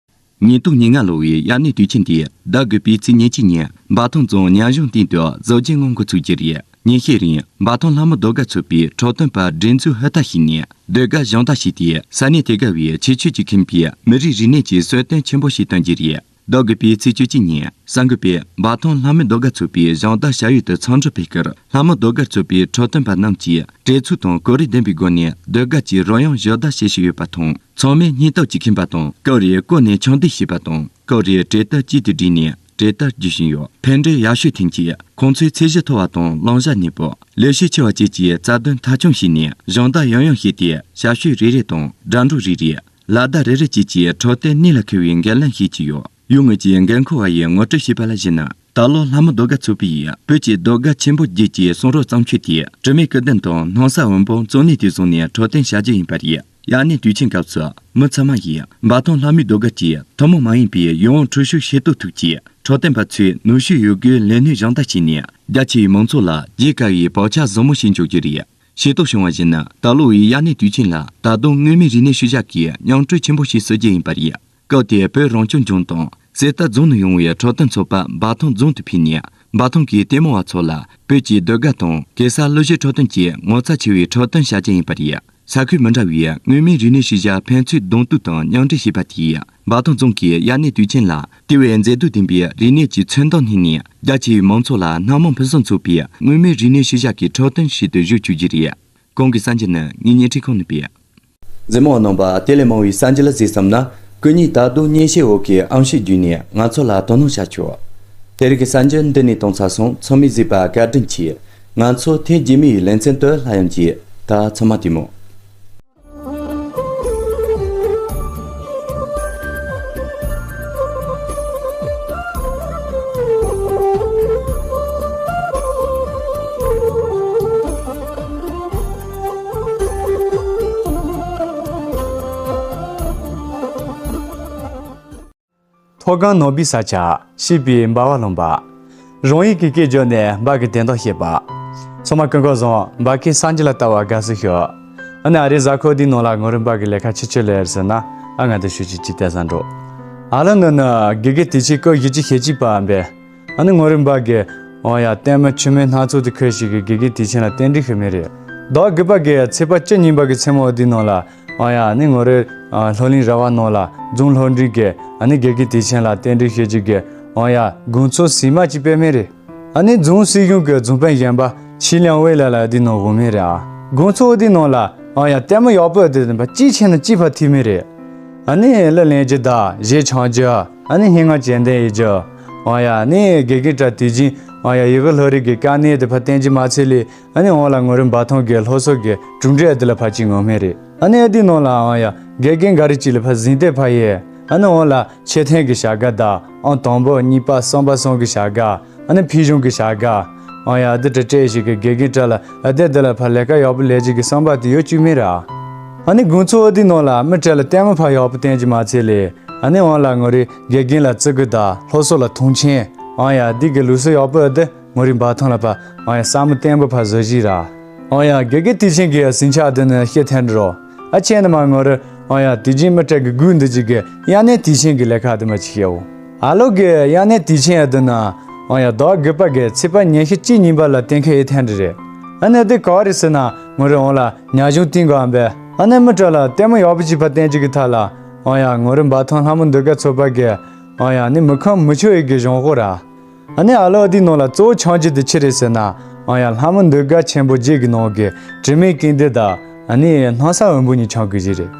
ཉིས་སྟོང་ཉེར་ལྔ་ལོ་བའི་ཡར་གནས་དུས་ཆེན་དེ་ཟླ་དགུ་པའི་ཚེས་ཉེར་གཅིག་ཉིན་འབའ་ཐང་རྫོང་ཉ་གཞུང་སྟེང་དུ་གཟབ་རྒྱས་ངང་འགོ་ཚུགས་རྒྱུ་རེད། ཉིན་ཤས་རིང་འབའ་ཐང་ལྷ་མོ་ཟློས་གར་ཚོགས་པའི་འཁྲབ་སྟོན་པ་སྒྲིག་འཛུགས་ཧུར་ཐག་བྱས་ནས་ཟློས་གར་སྦྱོང་བརྡར་བྱས་ཏེ། ས་གནས་དེ་ག་བའི་ཁྱད་ཆོས་ཀྱིས་ཁེངས་པའི་མི་རིགས་རིག་གནས་ཀྱི་གསོལ་སྟོན་ཆེན་པོ་ཞིག་སྟོན་རྒྱུ་རེད། ཟླ་དགུ་པའི་ཚེས་བཅུ་གཅིག་ཉིན་གསར་འགོད་པས་འབའ་ཐང་ལྷ་མོ་ཟློས་གར་ཚོགས་པའི་སྦྱོང་བརྡར་བྱ་ཡུལ་དུ་འཚམས་འདྲི་ཕེབས་སྐབས། ལྷ་མོ་ཟློས་གར་ཚོགས་པའི་འཁྲབ་སྟོན་པ་རྣམས་ཀྱིས་གྲོས་ཚོགས་དང་གོ་རིམ་ལྡན་པའི་སྒོ་ནས་ཟློས་གར་གྱི་རོལ་དབྱངས་སྦྱོང་བརྡར་བྱེད་བཞིན་ཡོད་པ་དང་། ཚང་མས་སྙིང་སྟོབས་ཀྱིས་ཁེངས་པ་དང་། སྐབས་རེར་བཀོད་ནས་ཕྱག་འདེགས་བྱས་པ་དང་། སྐབས་རེར་གྲོས་སྟོན་གཅིག་ཏུ་བསྒྲིལ་ནས་གྲོས་བསྡུར་བརྒྱུད་བཞིན་ཡོད། ཕན་འབྲས་ཡག་ཤོས་ཐོན་ཆེད། ཁོང་ཚོས་ཚད་གཞི་མཐོ་བ་དང་བླང་བྱ་ནན་པོ། ལས་གཞི་ཆེ་བ་བཅས་ཀྱི་རྩ་དོན་མཐའ་འཁྱོངས་བྱས་ནས། སྦྱོང་བརྡར་ཡང་ཡང་བྱས་ཏེ། ཞབས་ཞུ་རེ་རེ་དང་སྒྲ་སྒྲོག་རེ་རེ། ལག་བརྡ་རེ་རེ་བཅས་ཀྱིས་འཁྲབ་སྟོན་གནད་ལ་འཁེལ་བའི་འགན་ལེན་བྱེད་ཀྱི་ཡོད། ཡུལ་དངོས་ཀྱི་འགན་འཁུར་བ་ཡིས་ངོ་སྤྲོད་བྱས་པ་ལ་གཞིགས་ན། ད་ལོ་ལྷ་མོ་ཟློས་གར་ཚོགས་པ་ཡིས་བོད་ཀྱི་ཟློས་གར་ཆེན་པོ་བརྒྱད་ཀྱི་གསུང་རོགས་བརྩམས་ཆོས་དེ། དྲི་མེད་སྐུ་གདུང་དང་སྣང་ས་འོད་འབུམ་གཙོ་གནད་དུ་བཟུང་ནས་འཁྲབ་སྟོན་བྱ་རྒྱུ་ཡིན་པ་རེད། ཡར་གནས་དུས་ཆེན་སྐབས་སུ་མི་ཚང་མ་ཡིས་འབའ་ཐང་ལྷ་མོའི་ཟློས་གར་གྱི་ཐུན་མོང་མ་ཡིན་པའི་ཡིད་དབང་འཕྲོག་ཤུགས་ཤེས་རྟོགས་ཐུབ་ཀྱིས། འཁྲབ་སྟོན་པ་ཚོས་ནུས་ཤུགས་ཡོད་རྒུས་ལས་སྣེ་སྦྱོང་བརྡར་བྱས་ནས། རྒྱ་ཆེ་བའི་མང་ཚོགས་ལ་རྒྱལ་དཀའ་བའི་བག་ཆགས་བཟང་མོ་ཞིག་འཇོག་རྒྱུ་རེད། ཤེས་རྟོགས་བྱུང་བར་གཞིགས་ན། ད་ལོ་བའི་ཡར་གནས་དུས་ཆེན་ལ་ད་དུང་མངོན་མིན་རིག་གནས་ཤུལ་བཞག་གི་མཉམ་སྤྲོ་ཆེན་པོ་ཞིག་བཟོ་རྒྱུ་ཡིན་པ་རེད། སྐབས་དེར་བོད་རང་སྐྱོང་ལྗོངས་དང་གསེར་རྟ་རྫོང་ནས་ཡོང་བའི་འཁྲབ་སྟོན་ཚོགས་པ་འབའ་ཐང་རྫོང་དུ་ཕེབས་ནས། འབའ་ཐང་གི་ལྟད་མོ་བ་ཚོ་ལ་བོད་ཀྱི་ཟློས་གར་དང་གེ་སར་གླུ་གཞས་འཁྲབ་སྟོན་བཅས་ངོ་མཚར་ཆེ་བའི་འཁྲབ་སྟོན་བྱ་རྒྱུ་ཡིན་པ་རེད། ས་ཁུལ་མི་འདྲ་བའི་མངོན་མིན་རིག་གནས་ཤུལ་བཞག་ཕན་ཚུན་གདོང་གཏུག་དང་མཉམ་འབྲེལ་བྱས་པ་དེས། འབའ་ཐང་རྫོང་གིས་ཡར་གནས་དུས་ཆེན་ལ་དེ་བས་མཛེས་སྡུག་ལྡན་པའི་རིག་གནས་ཀྱི་ཚོན་མདོག་སྣེ་ནས། རྒྱ་ཆེ་བའི་མང་ཚོགས་ལ་སྣང་མང་ཕུན་སུམ་ཚོགས་པའི་མངོན་མིན་རིག་གནས་ཤུལ་བཞག་གི་འཁྲབ་སྟོན་ཞིག་ཏུ་བཞུགས་བཅུག་རྒྱུ་རེད། གོང་གི་གསར་འགྱུར་ནི་ངའི་བརྙན་འཕྲིན་ཁང་ནས་སྤེལ། གཟིགས་མོ་བ་རྣམ་པ། དེ་ལས་མང་བའི་གསར་འགྱུར་ལ་གཟིགས་བསམ་ན། སྐུ་ཉིད་ད་དུང་བརྙན་ཤེལ་འོག་གི་ཨང་ཤོས་བརྒྱུད་ནས་ང་ཚོ་ལ་དོ་སྣང་བྱ་ཆོག་དེ་རིང་གི་གསར་འགྱུར་འདི་ནས་གཏོང་ཚར་སོང་། ཚང་མས་གཟིགས་པར་བཀའ་དྲིན་ཆེ། ང་ཚོ་ཐེངས་རྗེས་མའི་ལེ་ཚན་དུ་སླར་ཡང་མཇལ། ད་ཚང་མ་བདེ་མོ། མཐོ་སྒང་ནོར་བུའི་ས་ཆ། གཤིས་པའི་འབར་བ་ལོངས་པ། རང་ཡུལ་གྱི་སྐད་བརྗོད་ནས་འབའ་གི་དན་རྟགས་བཤད་པ། ཚང་མ་སྐུ་ཁམས་བཟང་། འབའ་གི་གསར་འགྱུར་ལ་ལྟ་བ་དགའ་བསུ་ཞུ། ཨ་ནི་ཨ་རིའི་གཟའ་འཁོར་འདིའི་ནང་ལ་ངོ་རིམ་འབའ་གི་ལས་ཀ་ཆི་ཆི་ལས་རེད་ཟེར་ན། ཨ་ང་འདི་ཞུ་ཅིག་ཅིག་བལྟས་ས་འགྲོ། ཨ་ལོ་འདི་ནི་དགེ་རྒན་དུས་ཆེན་སྐབས་བཞི་བཅུ་ཞེ་གཅིག་པ་འབའ། ཨ་ནི་ངོ་རིམ་འབའ་གི། འོ་ཡ། ལྟད་མོ་ཆུ་མིག་སྣ་ཚོགས་དེ་ཁུར་ཞིག་གི་དགེ་རྒན་དུས་ཆེན་ལ་རྟེན་འབྲེལ་ཞུ་མི་རེད། ཟླ་དགུ་པ་གི་ཚེས་པ་བཅུ་གཉིས་པ་གི་མཚན་མོ་འདིའི་ནང་ལ། ཨ་ཡ། ཨ་ནི་ངོ་རེ། ཨ། སློབ་གླིང་ར་བ་ནང་ལ་རྫོང་སློབ་འབྲིང་གི་ཨ་ནི་དགེ་རྒན་དུས་ཆེན་ལ་རྟེན་འབྲེལ་ཞུ་རྒྱུ་གི། ཨ་ཡ། དགོང་ཚོགས་གཟིགས་མ་ཅིག་སྤེལ་མེད་རེད། ཨ་ནི་རྫོང་སྲིད་གཞུང་གི་རྫོང་དཔོན་གཞོན་པ་ཆི་ལིང་ཝེ་ལགས་ལ་འདིའི་ནང་འོང་མེད་རེད་ཨ། དགོང་ཚོགས་འདིའི་ནང་ལ། ཨ་ཡ། ལྟད་མོ་ཡག་པོ་འདི་དང་པ་གཅིག་ཆེ་ན་གཅིག་ཕར་ཐིག་མེད་རེད། ཨ་ནི་གླུ་ལེན་རྒྱུ་དང་གཞས་འཁྱང་རྒྱུ། ཨ་ནི་སྙན་ངག་དཔྱད་འདེམས་ཡེད་རྒྱུ། ཨ་ཡ། ཨ་ནི་དགེ་རྒན་གྲྭ་དུས་རྒྱུན། ཨ་ཡ། ཡི་གེ་སློབ་རིམ་གི་དཀའ་གནད་དེ་ཕར་བསྟན་རྒྱུ་མ་ཚད་ལས། ཨ་ནི་འོང་ལ་ངོ་རེ་འབའ་ཐང་གི་སློབ་གསོ་གི་གྲུབ་འབྲས་འདི་ལ་ཕར་ཅིག་ངོ་མེད་རེད། ཨ་ནི་འདིའི་ནང་ལ་ཨང་ཡ་དགེ་རྒན་འགའ་རེ་ཅིག་ལ་ཕར་གཟིགས་བལྟས་ཕར་ཡེ། ཨ་ནི་འོང་ལ་ཆེ་ཐེངས་ཀྱི་བྱ་དགའ་དང་ཨང་དང་པོ་གཉིས་པ་གསུམ་པ་སོགས་ཀྱི་བྱ་དགའ། ཨ་ནི་ཕུལ་བྱུང་གི་བྱ་དགའ། ཨང་ཡ་འདི་འདྲ་སྤྲད་ཞིག་གི་དགེ་རྒན་གྲྭ་ལ་ཨ་བསྡད་འདི་ལ་ཕར་ལས་ཀ་ཡག་པོ་ལས་རྒྱུ་གི་བསམ་པ་དེ་ཡོད་བཅུག་མེད་ར། ཨ་ནི་དགོང་ཚོགས་འདིའི་ནང་ལ་མི་གྲལ་ལ་ལྟད་མོ་ཕར་ཡག་པོ་བསྟན་རྒྱུ་མ་ཚད་ལས། ཨ་ནི་འོང་ལ་ངོ་རེ་དགེ་རྒན་ལ་བརྩི་བཀུར་དང་སློབ་གསོ་ལ་མཐོང་ཆེན། ཨང་ཡ་འདི་གི་ལུགས་སྲོལ་ཡག་པོ་འདི། ངོ་རེ་འབའ་ཐང་ལ་ཕར་ཨང་ཡ་བསམ་བློ་བརྟན་པོ་ཕར་བཟོ་བཞིན་ར། ཨང་ཡ་དགེ་རྒན་དུས་ཆེན་གྱི་ཟིང་ཆ་འདི་ནི་ཤེས་ཐན་འགྲོ། ཨ་ཆེ་ནི་མ་ངོ་རེ་ཨང་ཡ་དུས་རྒྱུན་མི་གྲལ་གྱི་སྒུག་འདི་ཅིག་གི་དབྱར་གནས་དུས་ཆེན་གྱི་ལས་ཀ་འདི་མ་ཅིག་ཡོད། ཨ་ལོ་གི་དབྱར་གནས་དུས་ཆེན་འདི་ན་ཨང་ཡ་ཟླ་དགུ་པ་གི་ཚེས་པ་ཉི་ཤུ་གཅིག་གཉིས་པ་ལ་གཏན་འཁེལ་ཡེ་ཐན་འདི་རེད། ཨ་ནི་འདི་ག་རེ་ཟེར་ན་ངོ་རེ་འོང་ལ་ཉ་གཞུང་སྟེང་གི་ཨ་འབད་ཨ་ནི་མི་གྲལ་ལ་ལྟད་མོ་ཡག་པོ་ཅིག་ཕར་བསྟན་རྒྱུ་གི་ཐད་ལ་ཨང་ཡ་ངོ་རེ་འབའ་ཐང་ལྷ་མོ་ཟློས་གར་ཚོགས་པ་གི་ཨང་ཡ་ནི་མི་ཁོམ་མི་ཆོག་ཡི་གི་གཞུང་དབང་ར། ཨ་ནི་ཨ་ལོ་འདིའི་ནང་ལ་གཙོ་བོ་འཁྱང་རྒྱུ་དེ་ཆི་རེད་ཟེར་ན། ཨང་ཡ་ལྷ་མོ་ཟློས་གར་ཆེན་པོ་བརྒྱད་ཀྱི་ནང་གི་དྲི་མེད་སྐུ་མདུན་དང་ཨ་ནི་སྣང་ས་འོད་འབུམ་གཉིས་འཁྱང་དགོས་ཀྱི་རེད།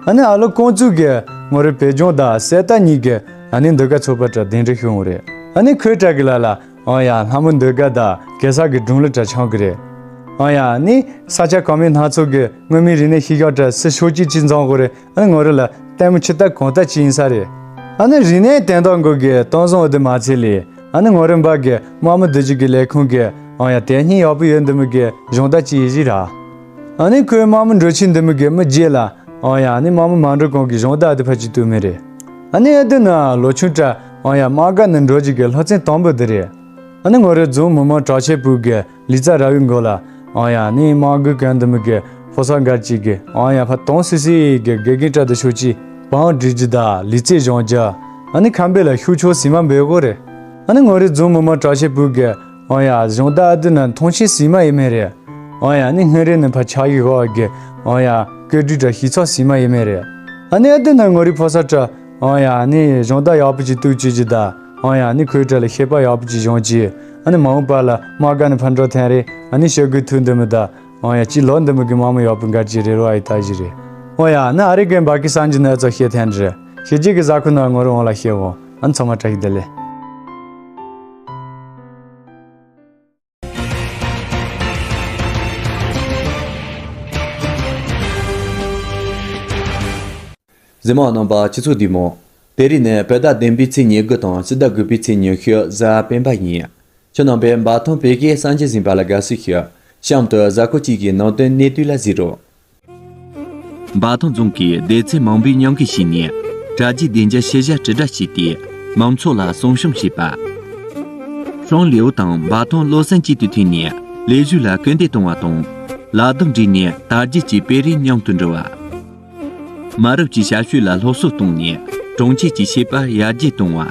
ཨ་ནི་ཨ་ལོ་ཀོང་ཙུའུ་གིས་ངོ་རེ་བོད་ལྗོངས་དང་གསེར་རྟ་གཉིས་ཀྱི་ཨ་ནི་ཟློས་གར་ཚོགས་པ་དྲ་གདན་འདྲེན་ཞུ་འོང་རེད། ཨ་ནི་ཁོའི་དྲ་གི་ལ་ལ་ཨང་ཡ་ལྷ་མོ་ཟློས་གར་དང་གེ་སར་གྱི་སྒྲུང་ལ་དྲ་འཆང་གི་རེད། ཨང་ཡ་ཨ་ནི་ས་ཆ་གང་མའི་སྣ་ཚོགས་ཀྱི་མངོན་མིན་རིག་གནས་ཤེས་བྱ་དྲ་སི་ཤོག་ཅིག་ཅིག་འཛོམས་གི་རེད། ཨ་ནི་ངོ་རེ་ལ་ལྟད་མོ་ཆི་ལྟ་གང་ལྟ་ཅིག་ཡིན་ས་རེད། ཨ་ནི་རིག་གནས་བསྟན་སྟངས་སྐོར་གྱི་གཏམ་བཟང་འོ་དེ་མ་ཚད་ལས། ཨ་ནི་ངོ་རེ་འབའ་གི་དམག་མི་བདུད་བཞི་གི་ལས་ཁུངས་ཀྱི་ཨང་ཡ་དེ་སྙིང་ཡག་པོ་ཡོད་འདི་མོ་གི་གཞུང་རྟ་ཅིག་ཡིན་ཞིག་ར། ཨ་ནི་ཁོའི་དམག་མི་འགྲོ་ཆེན་འདི་མོ་གི་མི་རྗེས་ལ་ཨང་ཡ་ཨ་ནི་དམག་མི་མ་འགྲོ་གོང་གི་གཞུང་རྟ་དེ་ཕ་ཅིག་བཏུ་མེད་རེད། ཨ་ནི་ཨ་དེ་ན་ལོ་ཆུང་དྲ་ཨང་ཡ་དམག་སྒར་ནས་འགྲོ་རྒྱུ་གི་སློབ་ཚན་དང་པོ་དེ་རེད། ཨ་ནི་ངོ་རེ་རྫོང་མི་མང་དྲག་ཆེན་པོ་གི་ལི་ཙ་ར་བའི་མགོ་ལ་ཨང་ཡ་ནི་དམག་སྒར་གན་འདི་མོ་གི་ཕོ་གསར་འགའ་ཅིག་གི་ཨང་ཡ་ཕ་དང་སི་སི་གི་དགེ་རྒན་དྲ་དེ་ཤོག་ཅིག་བང་སྒྲིག་རྒྱུ་དང་ལི་ཙེ་བཞེངས་རྒྱུ། ཨ་ནི་ཁམས་པའི་ལ་ཤུགས་ཆོག་སི་མ་འབེལ་གོ་རེད། ཨ་ནི་ངོ་རེ་རྫོང་མི་མང་དྲག་ཆེན་པོ་གི་ཨང་ཡ་གཞུང་རྟ་ཨ་དེ་ན་མཐོང་ཆེན་སི་མ་ཡིན་མེད་རེད། ཨང་ཡ་ནི་སྔོན་རེ་ནི་ཕ་ཆག་གི་གོ་གི་ཨང་ཡ་བཀོད་སྒྲིག་དྲ་ཤི་ཚོགས་སི་མ་ཡིན་མེད་རེད། ཨ་ནི་ཨ་དེ་ན་ངོ་རེ་ཕོ་གསར་དྲ་ཨང་ཡ་ནི་གཞུང་རྟ་ཡག་པོ་ཅིག་བཏུ་བཅུག་རྒྱུ་དང་། ཨང་ཡ་ནི་ཁོའི་གྲས་ལ་ཤེས་པ་ཡག་པོ་ཅིག་སྦྱོང་རྒྱུ། ཨ་ནི་མ་འོངས་པ་ལ་དམག་སྒར་ནས་ཕར་འགྲོ་ཐེངས་རེ་ཨ་ནི་ཤོག་གུ་ཐུག་འདི་མི་ད། ཨང་ཡ་ཅི་ལོ་འདི་མི་གི་དམག་མི་ཡག་པོ་འགར་གྱི་རེ་རོ་ཨ་ཡི་ད་གཞི་རེ། ཨང་ཡ་ནི་ཨ་རི་གན་བ་ཀི་སང་གི་ནི་ཨ་ཚོ་ཤེས་ཐེངས་རེ་ཤེས་རྒྱུ་གི་ཟ་ཁུ་ན་ངོ་རུ་འོང་ལ་ཤེས་འོང་། ཨ་ནི་ཚང་མ་བཀྲ་ཤིས་བདེ་ལེགས། གཟིགས་མོ་རྣམ་པ་སྤྱི་ཚོགས་བདེ་མོ། དེ་རིང་ནི་བོད་ཟླ་བདུན་པའི་ཚེས་ཉེར་དགུ་དང་ཕྱི་ཟླ་དགུ་པའི་ཚེས་ཉི་ཤུ་གཟའ་སྤེན་པ་ཡིན། ཁྱེད་རྣམ་པས་འབའ་ཐང་བོད་སྐད་གསར་འགྱུར་གཟིགས་པ་ལ་དགའ་བསུ་ཞུ། གཤམ་དུ་གཟའ་འཁོར་གཅིག་གི་ནང་དོན་གནད་བསྡུས་ལ་གཟིགས་རོགས། འབའ་ཐང་རྫོང་གིས་སྡེ་ཚན་མང་པོའི་མཉམ་འགུལ་བྱས་ནས་དྲ་རྒྱའི་བདེ་འཇགས་ཤེས་བྱ་དྲིལ་བསྒྲགས་བྱས་ཏེ་མང་ཚོགས་ལ་སྲུང་སྐྱོབ་བྱས་པ། ཧྲང་ལེའུ་དང་འབའ་ཐང་བློ་སེམས་གཅིག་ཏུ་མཐུན་ནས་ལས་ཞུགས་ལ་སྐུལ་འདེད་གཏོང་བ་དང་། ལག་གདང་སྦྲེལ་ནས་དར་རྒྱས་ཀྱི་སྤེལ་རེས་མཉམ་དུ་འགྲོ་བ། མ་རབས་ཀྱི་ཞབས་ཞུ་ལ་སློབ་གསོ་བཏང་ནས་གྲོང་ཁྱེར་གྱི་ཤེས་པ་ཡར་རྒྱས་གཏོང་བ།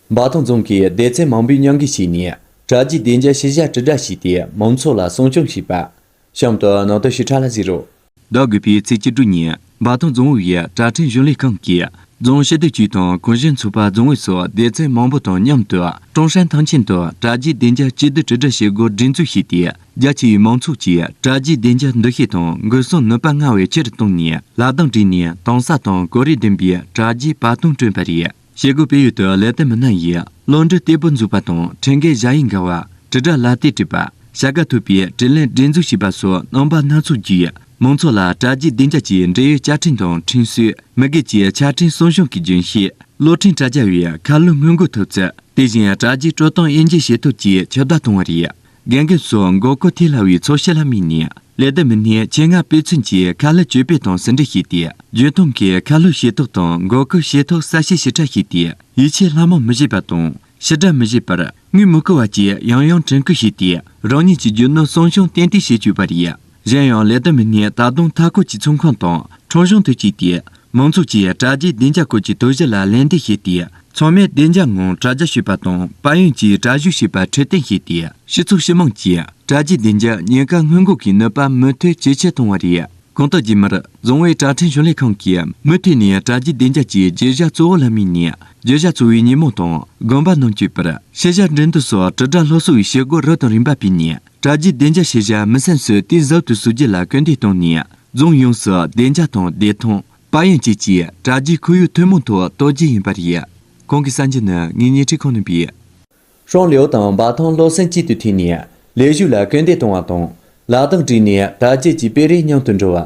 འབའ་ཐང་རྫོང་གིས་སྡེ་ཚན་མང་པོའི་མཉམ་འགུལ་བྱས་ནས་དྲ་རྒྱའི་བདེ་འཇགས་ཤེས་བྱ་དྲིལ་བསྒྲགས་བྱས་ཏེ་མང་ཚོགས་ལ་སྲུང་སྐྱོབ་བྱས་པ། གཤམ་དུ་ནང་དོན་ཞིབ་ཕྲ་ལ་གཟིགས་རོགས། ཟླ་དགུ་པའི་ཚེས་བཅུ་དྲུག་ཉིན་འབའ་ཐང་རྫོང་ཨུད་ཀྱི་དྲ་ཁྲིམས་གཞུང་ལས་ཁང་གིས་རྫོང་སྤྱི་བདེ་ཅུས་དང་གུང་གཞི་ཚོགས་པ་རྫོང་ཨུད་སོགས་སྡེ་ཚན་མང་པོ་དང་མཉམ་དུ་ཀྲུང་ཧྲན་ཐང་ཆེན་དུ་དྲ་རྒྱའི་བདེ་འཇགས་སྤྱི་བསྡུ་དྲིལ་བསྒྲགས་བྱེད་སྒོ་སྒྲིག་འཛུགས་བྱས་ཏེ། རྒྱ་ཆེ་བའི་མང་ཚོགས་ཀྱིས་དྲ་རྒྱའི་བདེ་འཇགས་འདུ་ཤེས་དང་འགོག་སྲུང་ནུས་པ་སྔར་བས་ཆེ་རུ་བཏང་ནས་ལག་གདང་སྦྲེལ་ནས་དྭངས་གསལ་དང་གོ་རིམ་ལྡན་པའི་དྲ་རྒྱའི་བར་སྟོང་བསྐྲུན་པ་རེད། བྱེད་སྒོ་སྤེལ་ཡུལ་དུ་ལས་དོན་མི་སྣ་ཡིས་བློ་འདྲི་སྟེགས་བུ་འཛུགས་པ་དང་ཁྲིམས་འགལ་བཞག་ཡིག་འགལ་བ། དྲིལ་བསྒྲགས་ལག་དེབ་སྤྲད་པ། བྱ་དགའ་ཐོབ་པའི་དྲིན་ལན་སྒྲིག་འཛུགས་བྱས་པ་སོགས་རྣམ་པ་སྣ་ཚོགས་བརྒྱུད་མང་ཚོགས་ལ་དྲ་རྒྱའི་བདེ་འཇགས་ཀྱི་འབྲེལ་ཡོད་བཅའ་ཁྲིམས་དང་ཁྲིམས་སྲོལ། མི་སྒེར་གྱི་ཆ་འཕྲིན་སྲུང་སྐྱོང་གི་རྒྱུན་ཤེས། གློག་འཕྲིན་དྲ་རྒྱ་བའི་ཁ་ལོ་སྔོན་འགོག་ཐོབ་ཚུལ། དེ་བཞིན་དྲ་རྒྱའི་དཀྲོག་གཏམ་དབྱེ་འབྱེད་བྱེད་ཐབས་ཀྱི་ཁྱབ་གདལ་གཏོང་བ་རེད། འགན་འགན་སོགས་འགོག་རྒོལ་ཐེབས་སླ་བའི་ཚོར་ཤེས་ལ་དམིགས་ནས་ལས་དོན་མི་སྣས་ཆེད་མངགས་དཔེ་མཚོན་གྱིས་ཁ་ལོ་བཅོས་སྤེལ་དང་ཟིན་བྲིས་བྱས་ཏེ། འཇོན་ཐང་གིས་ཁ་ལོ་བྱེད་ཐབས་དང་འགོག་རྒོལ་བྱེད་ཐབས་གསལ་བཤད་ཞིབ་ཕྲ་བྱས་ཏེ། ཡིད་ཆེས་ལྷ་མོ་མི་བྱེད་པ་དང་། ཕྱི་དགྲ་མི་བྱེད་པར་དངུལ་མི་བསྐུར་བ་བཅས་ཡང་ཡང་དྲན་སྐུལ་བྱས་ཏེ། རང་ཉིད་ཀྱི་རྒྱུ་ནོར་སྲུང་སྐྱོང་ཏན་ཏིག་བྱེད་བཅུག་པ་རེད། གཞན་ཡང་ལས་དོན་མི་སྣས་ད་དུང་མཐའ་འཁོར་གྱི་ཚོང་ཁང་དང་ཁྲོམ་གཞུང་དུ་སྐྱེས་ཏེ། མང་ཚོགས་ཀྱིས་དྲ་རྒྱའི་བདེ་འཇགས་སྐོར་གྱི་དོགས་གཞི་ལ་ལན་འདེབས་བྱས་ཏེ། ཚང་མས་བདེ་འཇགས་ངང་དྲ་རྒྱ་སྤྱོད་པ་དང་། དཔལ་ཡོན་གྱི་དྲ་ཞུགས་བྱེད་པ་ཁྲིད་སྟོན་བྱས་ཏེ། སྤྱི་ཚོགས་སྤྱི་དམངས་ཀྱིས་དྲ་རྒྱའི་བདེ་འཇགས་ཉེན་ཁ་སྔོན་འགོག་གི་ནུས་པ་མུ་མཐུད་ཇེ་ཆེར་གཏོང་བ་རེད། གོང་དུ་རྗེས་མར་རྫོང་ཨུད་དྲ་ཁྲིམས་གཞུང་ལས་ཁང་གིས་མུ་མཐུད་ནས་དྲ་རྒྱའི་བདེ་འཇགས་ཀྱི་བརྗོད་བྱ་གཙོ་བོ་ལ་དམིགས་ནས། བརྗོད་བྱ་གཙོ་བོའི་ཉིན་མོ་དང་དགོན་པ་ནང་སྐྱོད་པར་ཤེས་བྱ་འགྲན་བསྡུར་སོགས་དྲིལ་བསྒྲགས་སློབ་གསོ་བའི་བྱེད་སྒོ་རབ་དང་རིམ་པ་སྤེལ་ནས། དྲ་རྒྱའི་བདེ་འཇགས་ཤེས་བྱ་མི་སེམས་སུ་གཏིང་ཟབ་ཏུ་ཟུག་རྒྱུ་ལ་སྐུལ་འདེད་བཏང་ནས། རྫོང་ཡོངས་སུ་བདེ་འཇགས་དང་བདེ་ཐང་། དཔལ་ཡོན་བཅས་ཀྱི་དྲ་རྒྱའི་ཁོར་ཡུག་ཐུན་མོང་ཐོག་གཏོད་རྒྱུ་ཡིན་པ་རེད། གོང་གི་གསར་འགྱུར་ནི་ངེད་གཉིས་ཁྲི་ཁོང་ནས་ཕུལ། ཧྲང་ལེའོ་དང་འབའ་ཐང་བློ་སེམས་གཅིག་ཏུ་མཐུན་ནས་ལས་ཞུགས་ལ་སྐུལ་འདེད་གཏོང་བ་དང་། ལག་གདང་སྦྲེལ་ནས་དར་རྒྱས་ཀྱི་སྤེལ་རེས་མཉམ་དུ་འགྲོ་བ།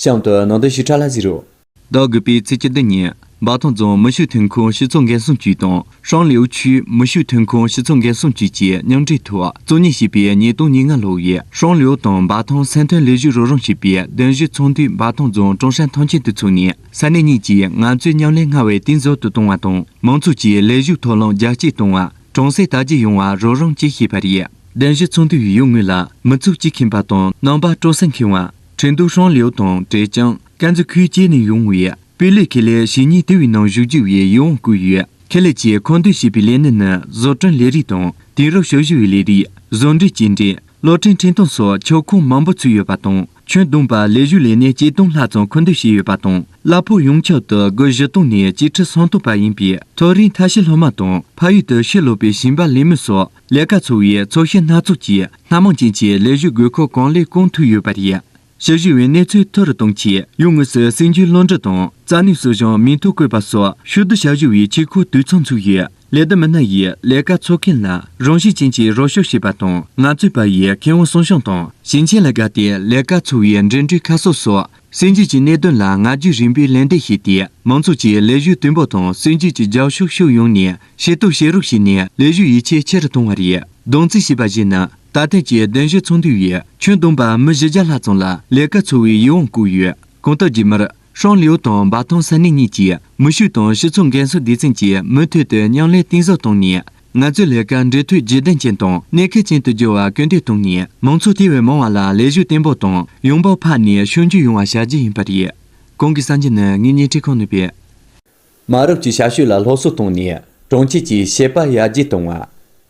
གཤམ་དུ་ནང་དོན་ཞིབ་ཕྲ་ལ་གཟིགས་རོགས། ཟླ་དགུ་པའི་ཚེས་བཅུ་བདུན་ཉིན། འབའ་ཐང་རྫོང་མི་ཤུགས་ཐོན་ཁུངས་སྤྱི་ཚོགས་འགན་སྲུང་ཅུས་དང་ཧྲང་ལེའོ་ཆུས་མི་ཤུགས་ཐོན་ཁུངས་སྤྱི་ཚོགས་འགན་སྲུང་ཅུས་ཀྱིས་མཉམ་འབྲེལ་ཐོག་གཙོ་གཉེར་བྱས་པའི་ཉིས་སྟོང་ཉེར་ལྔ་ལོ་ཡི་ཧྲང་ལེའོ་དང་འབའ་ཐང་སེམས་མཐུན་ལས་ཞུགས་རོགས་རམ་ཞེས་པའི་གདན་ཞུ་ཚོགས་འདུ་འབའ་ཐང་རྫོང་ཀྲུང་ཧྲན་ཐང་ཆེན་དུ་ཚུགས་ནས། ས་གནས་གཉིས་ཀྱིས་ངལ་རྩོལ་མཉམ་ལས་སྔར་བས་གཏིང་ཟབ་ཏུ་གཏོང་བ་དང་། མང་ཚོགས་ཀྱི་ལས་ཞུགས་ཐོབ་ལམ་རྒྱ་སྐྱེད་གཏོང་བ། གྲོང་གསེབ་དར་རྒྱས་ཡོང་བར་རོགས་རམ་བཅས་བྱས་པ་རེད། གདན་ཞུ་ཚོགས་འདུ་ཡི་ཡོང་ངོས་ལ་མི་ཚོགས་སྤྱི་ཁྱིམ་པ་དང་རྣམ་པ་སྤྲོ་སེམས་ཁེངས་པ། ཁྲིན་ཏུའུ་ཧྲང་ལེའོ་དང་ཀྲེ་ཅང་། དཀར་མཛེས་ཁུལ་བཅས་ནས་ཡོང་བའི་སྤུས་ལེགས་ཁེ་ལས་ཞིང་ཉིན་དུ་བའི་ནང་ཞུགས་རྒྱུ་བའི་ཡིད་འོང་བསྐུལ་ཡོད། ཁེ་ལས་ཀྱིས་མཁོ་འདོན་བྱས་པའི་ལས་གནས་ནི་བཟོ་སྐྲུན་ལས་རིགས་དང་དུས་རབས་ཞབས་ཞུ་བའི་ལས་རིགས། བཟོ་འདྲེན་སྐྱེལ་འདྲེན། གློག་འཕྲིན་འཕྲིན་གཏོང་སོགས་ཁྱབ་ཁོངས་མང་པོ་ཚུད་ཡོད་པ་དང་། ཁྱོན་བསྡོམས་པ་ལས་ཞུགས་ལས་གནས་ཆིག་སྟོང་ལྷག་ཙམ་མཁོ་འདོན་བྱས་ཡོད་པ་དང་། གླ་ཕོགས་ཡོངས་ཁྱབ་ཏུ་སྒོར་བཞི་སྟོང་ནས་གཅིག་ཁྲི་སུམ་སྟོང་བར་ཡིན་པས། ཐོ་རེངས་ཐ་ཤལ་སློབ་མ་དང་ཕ་ཡུལ་དུ་ཕྱིར་ལོག་པའི་ཞིང་པ་ལས་མི་སོགས་ལས་ཀ་འཚོལ་བའི་འཚོལ་བཤེར་སྣ་ཚོགས་ཀྱིས་སྣ་མང་ཅན་གྱི་ལས་ཞུགས་དགོས་མཁོ་གང་ལེགས་སྐོང་ཐུབ་ཡོད་པ་རེད། ཞིབ་ཞུ་བའི་གནས་ཚུལ་མཐོ་རུ་གཏོང་ཆེད། ཡུལ་དངོས་སུ་སྲིད་འཛིན་བློ་འདྲི་དང་རྩ་ནས་སྲིད་གཞུང་མིང་ཐོ་བཀོད་པ་སོགས་ཤུགས་བསྡུ་བྱ་ཞུ་བའི་ཆེད་ཁོ་དུས་མཚམས་འཚོགས་ཡོད། ལས་དོན་མི་སྣ་ཡིས་ལས་ཀ་འཚོལ་མཁན་ལ་རང་བཞིན་ཅན་གྱི་རོགས་སྐྱོར་བྱེད་པ་དང་། ངལ་རྩོལ་པ་ཡིས་ཁེ་དབང་སྲུང་སྐྱོང་དང་ཞིང་ཆེན་ལ་དགའ་སྟེ་ལས་ཀ་འཚོལ་བའི་འགྲིམ་འགྲུལ་ཁ་གསབ་སོགས། སྲིད་འཛིན་གྱི་གནད་དོན་ལ་ང་རྒྱལ་རིམ་པས་ལན་འདེབས་བྱས་ཏེ། མང་ཚོགས་ཀྱི་ལས་ཞུགས་བརྟན་པོ་དང་སྲིད་འཛིན་གྱི་རྒྱབ་སྐྱོར་ཕྱོགས་ཡོངས་ནས་ཤེས་རྟོགས་བྱེད་རོགས་བྱས་ནས་ལས་ཞུགས་ཡིད་ཆེས་ཆེ་རུ་གཏོང་བ་རེད། བསྡོམས་རྩིས་བྱས་པ་ཞིག་ནི། ད་ཐེངས་ཀྱི་གདན་ཞུ་ཚོགས་འདུའི་ཁྱོན་བསྡོམས་པ་མི་བཞི་བརྒྱ་ལྷག་ཙམ་ལ་ལས་ཀ་འཚོལ་བའི་ཡིད་དབང་བཀུག་ཡོད། གོང་དུ་རྗེས་མར་ཧྲང་ལིའུ་དང་འབའ་ཐང་ས་གནས་གཉིས་ཀྱིས་མི་ཤུགས་དང་སྤྱི་ཚོགས་འགན་སྲུང་སྡེ་ཚན་གྱིས་མུ་མཐུད་དུ་མཉམ་ལས་གཏིང་ཟབ་བཏང་ནས། ངལ་རྩོལ་ལས་ཀ་འབྲེལ་མཐུད་བརྗེ་ལྡན་ཅན་དང་གནད་འཁེལ་ཅན་དུ་འགྱུར་བར་སྐུལ་འདེད་བཏང་ནས། མང་ཚོགས་དེ་བས་མང་བ་ལ་ལས་ཞུགས་བརྟན་པོ་དང་ཡོང་འབབ་འཕར་ནས་ཕྱུག་འགྱུར་ཡོང་བ་བྱ་རྒྱུ་ཡིན་པ་རེད། གོང་གི་གསར་འགྱུར་ནི་ངའི་བརྙན་འཕྲིན་ཁང་ནས་སྤེལ། མ་རབས་ཀྱི་ཞབས་ཞུ་ལ་སློབ་གསོ་བཏང་ནས་གྲོང་ཁྱེར་གྱི་ཤེས་དཔལ་ཡར་རྒྱས་གཏོང་བ།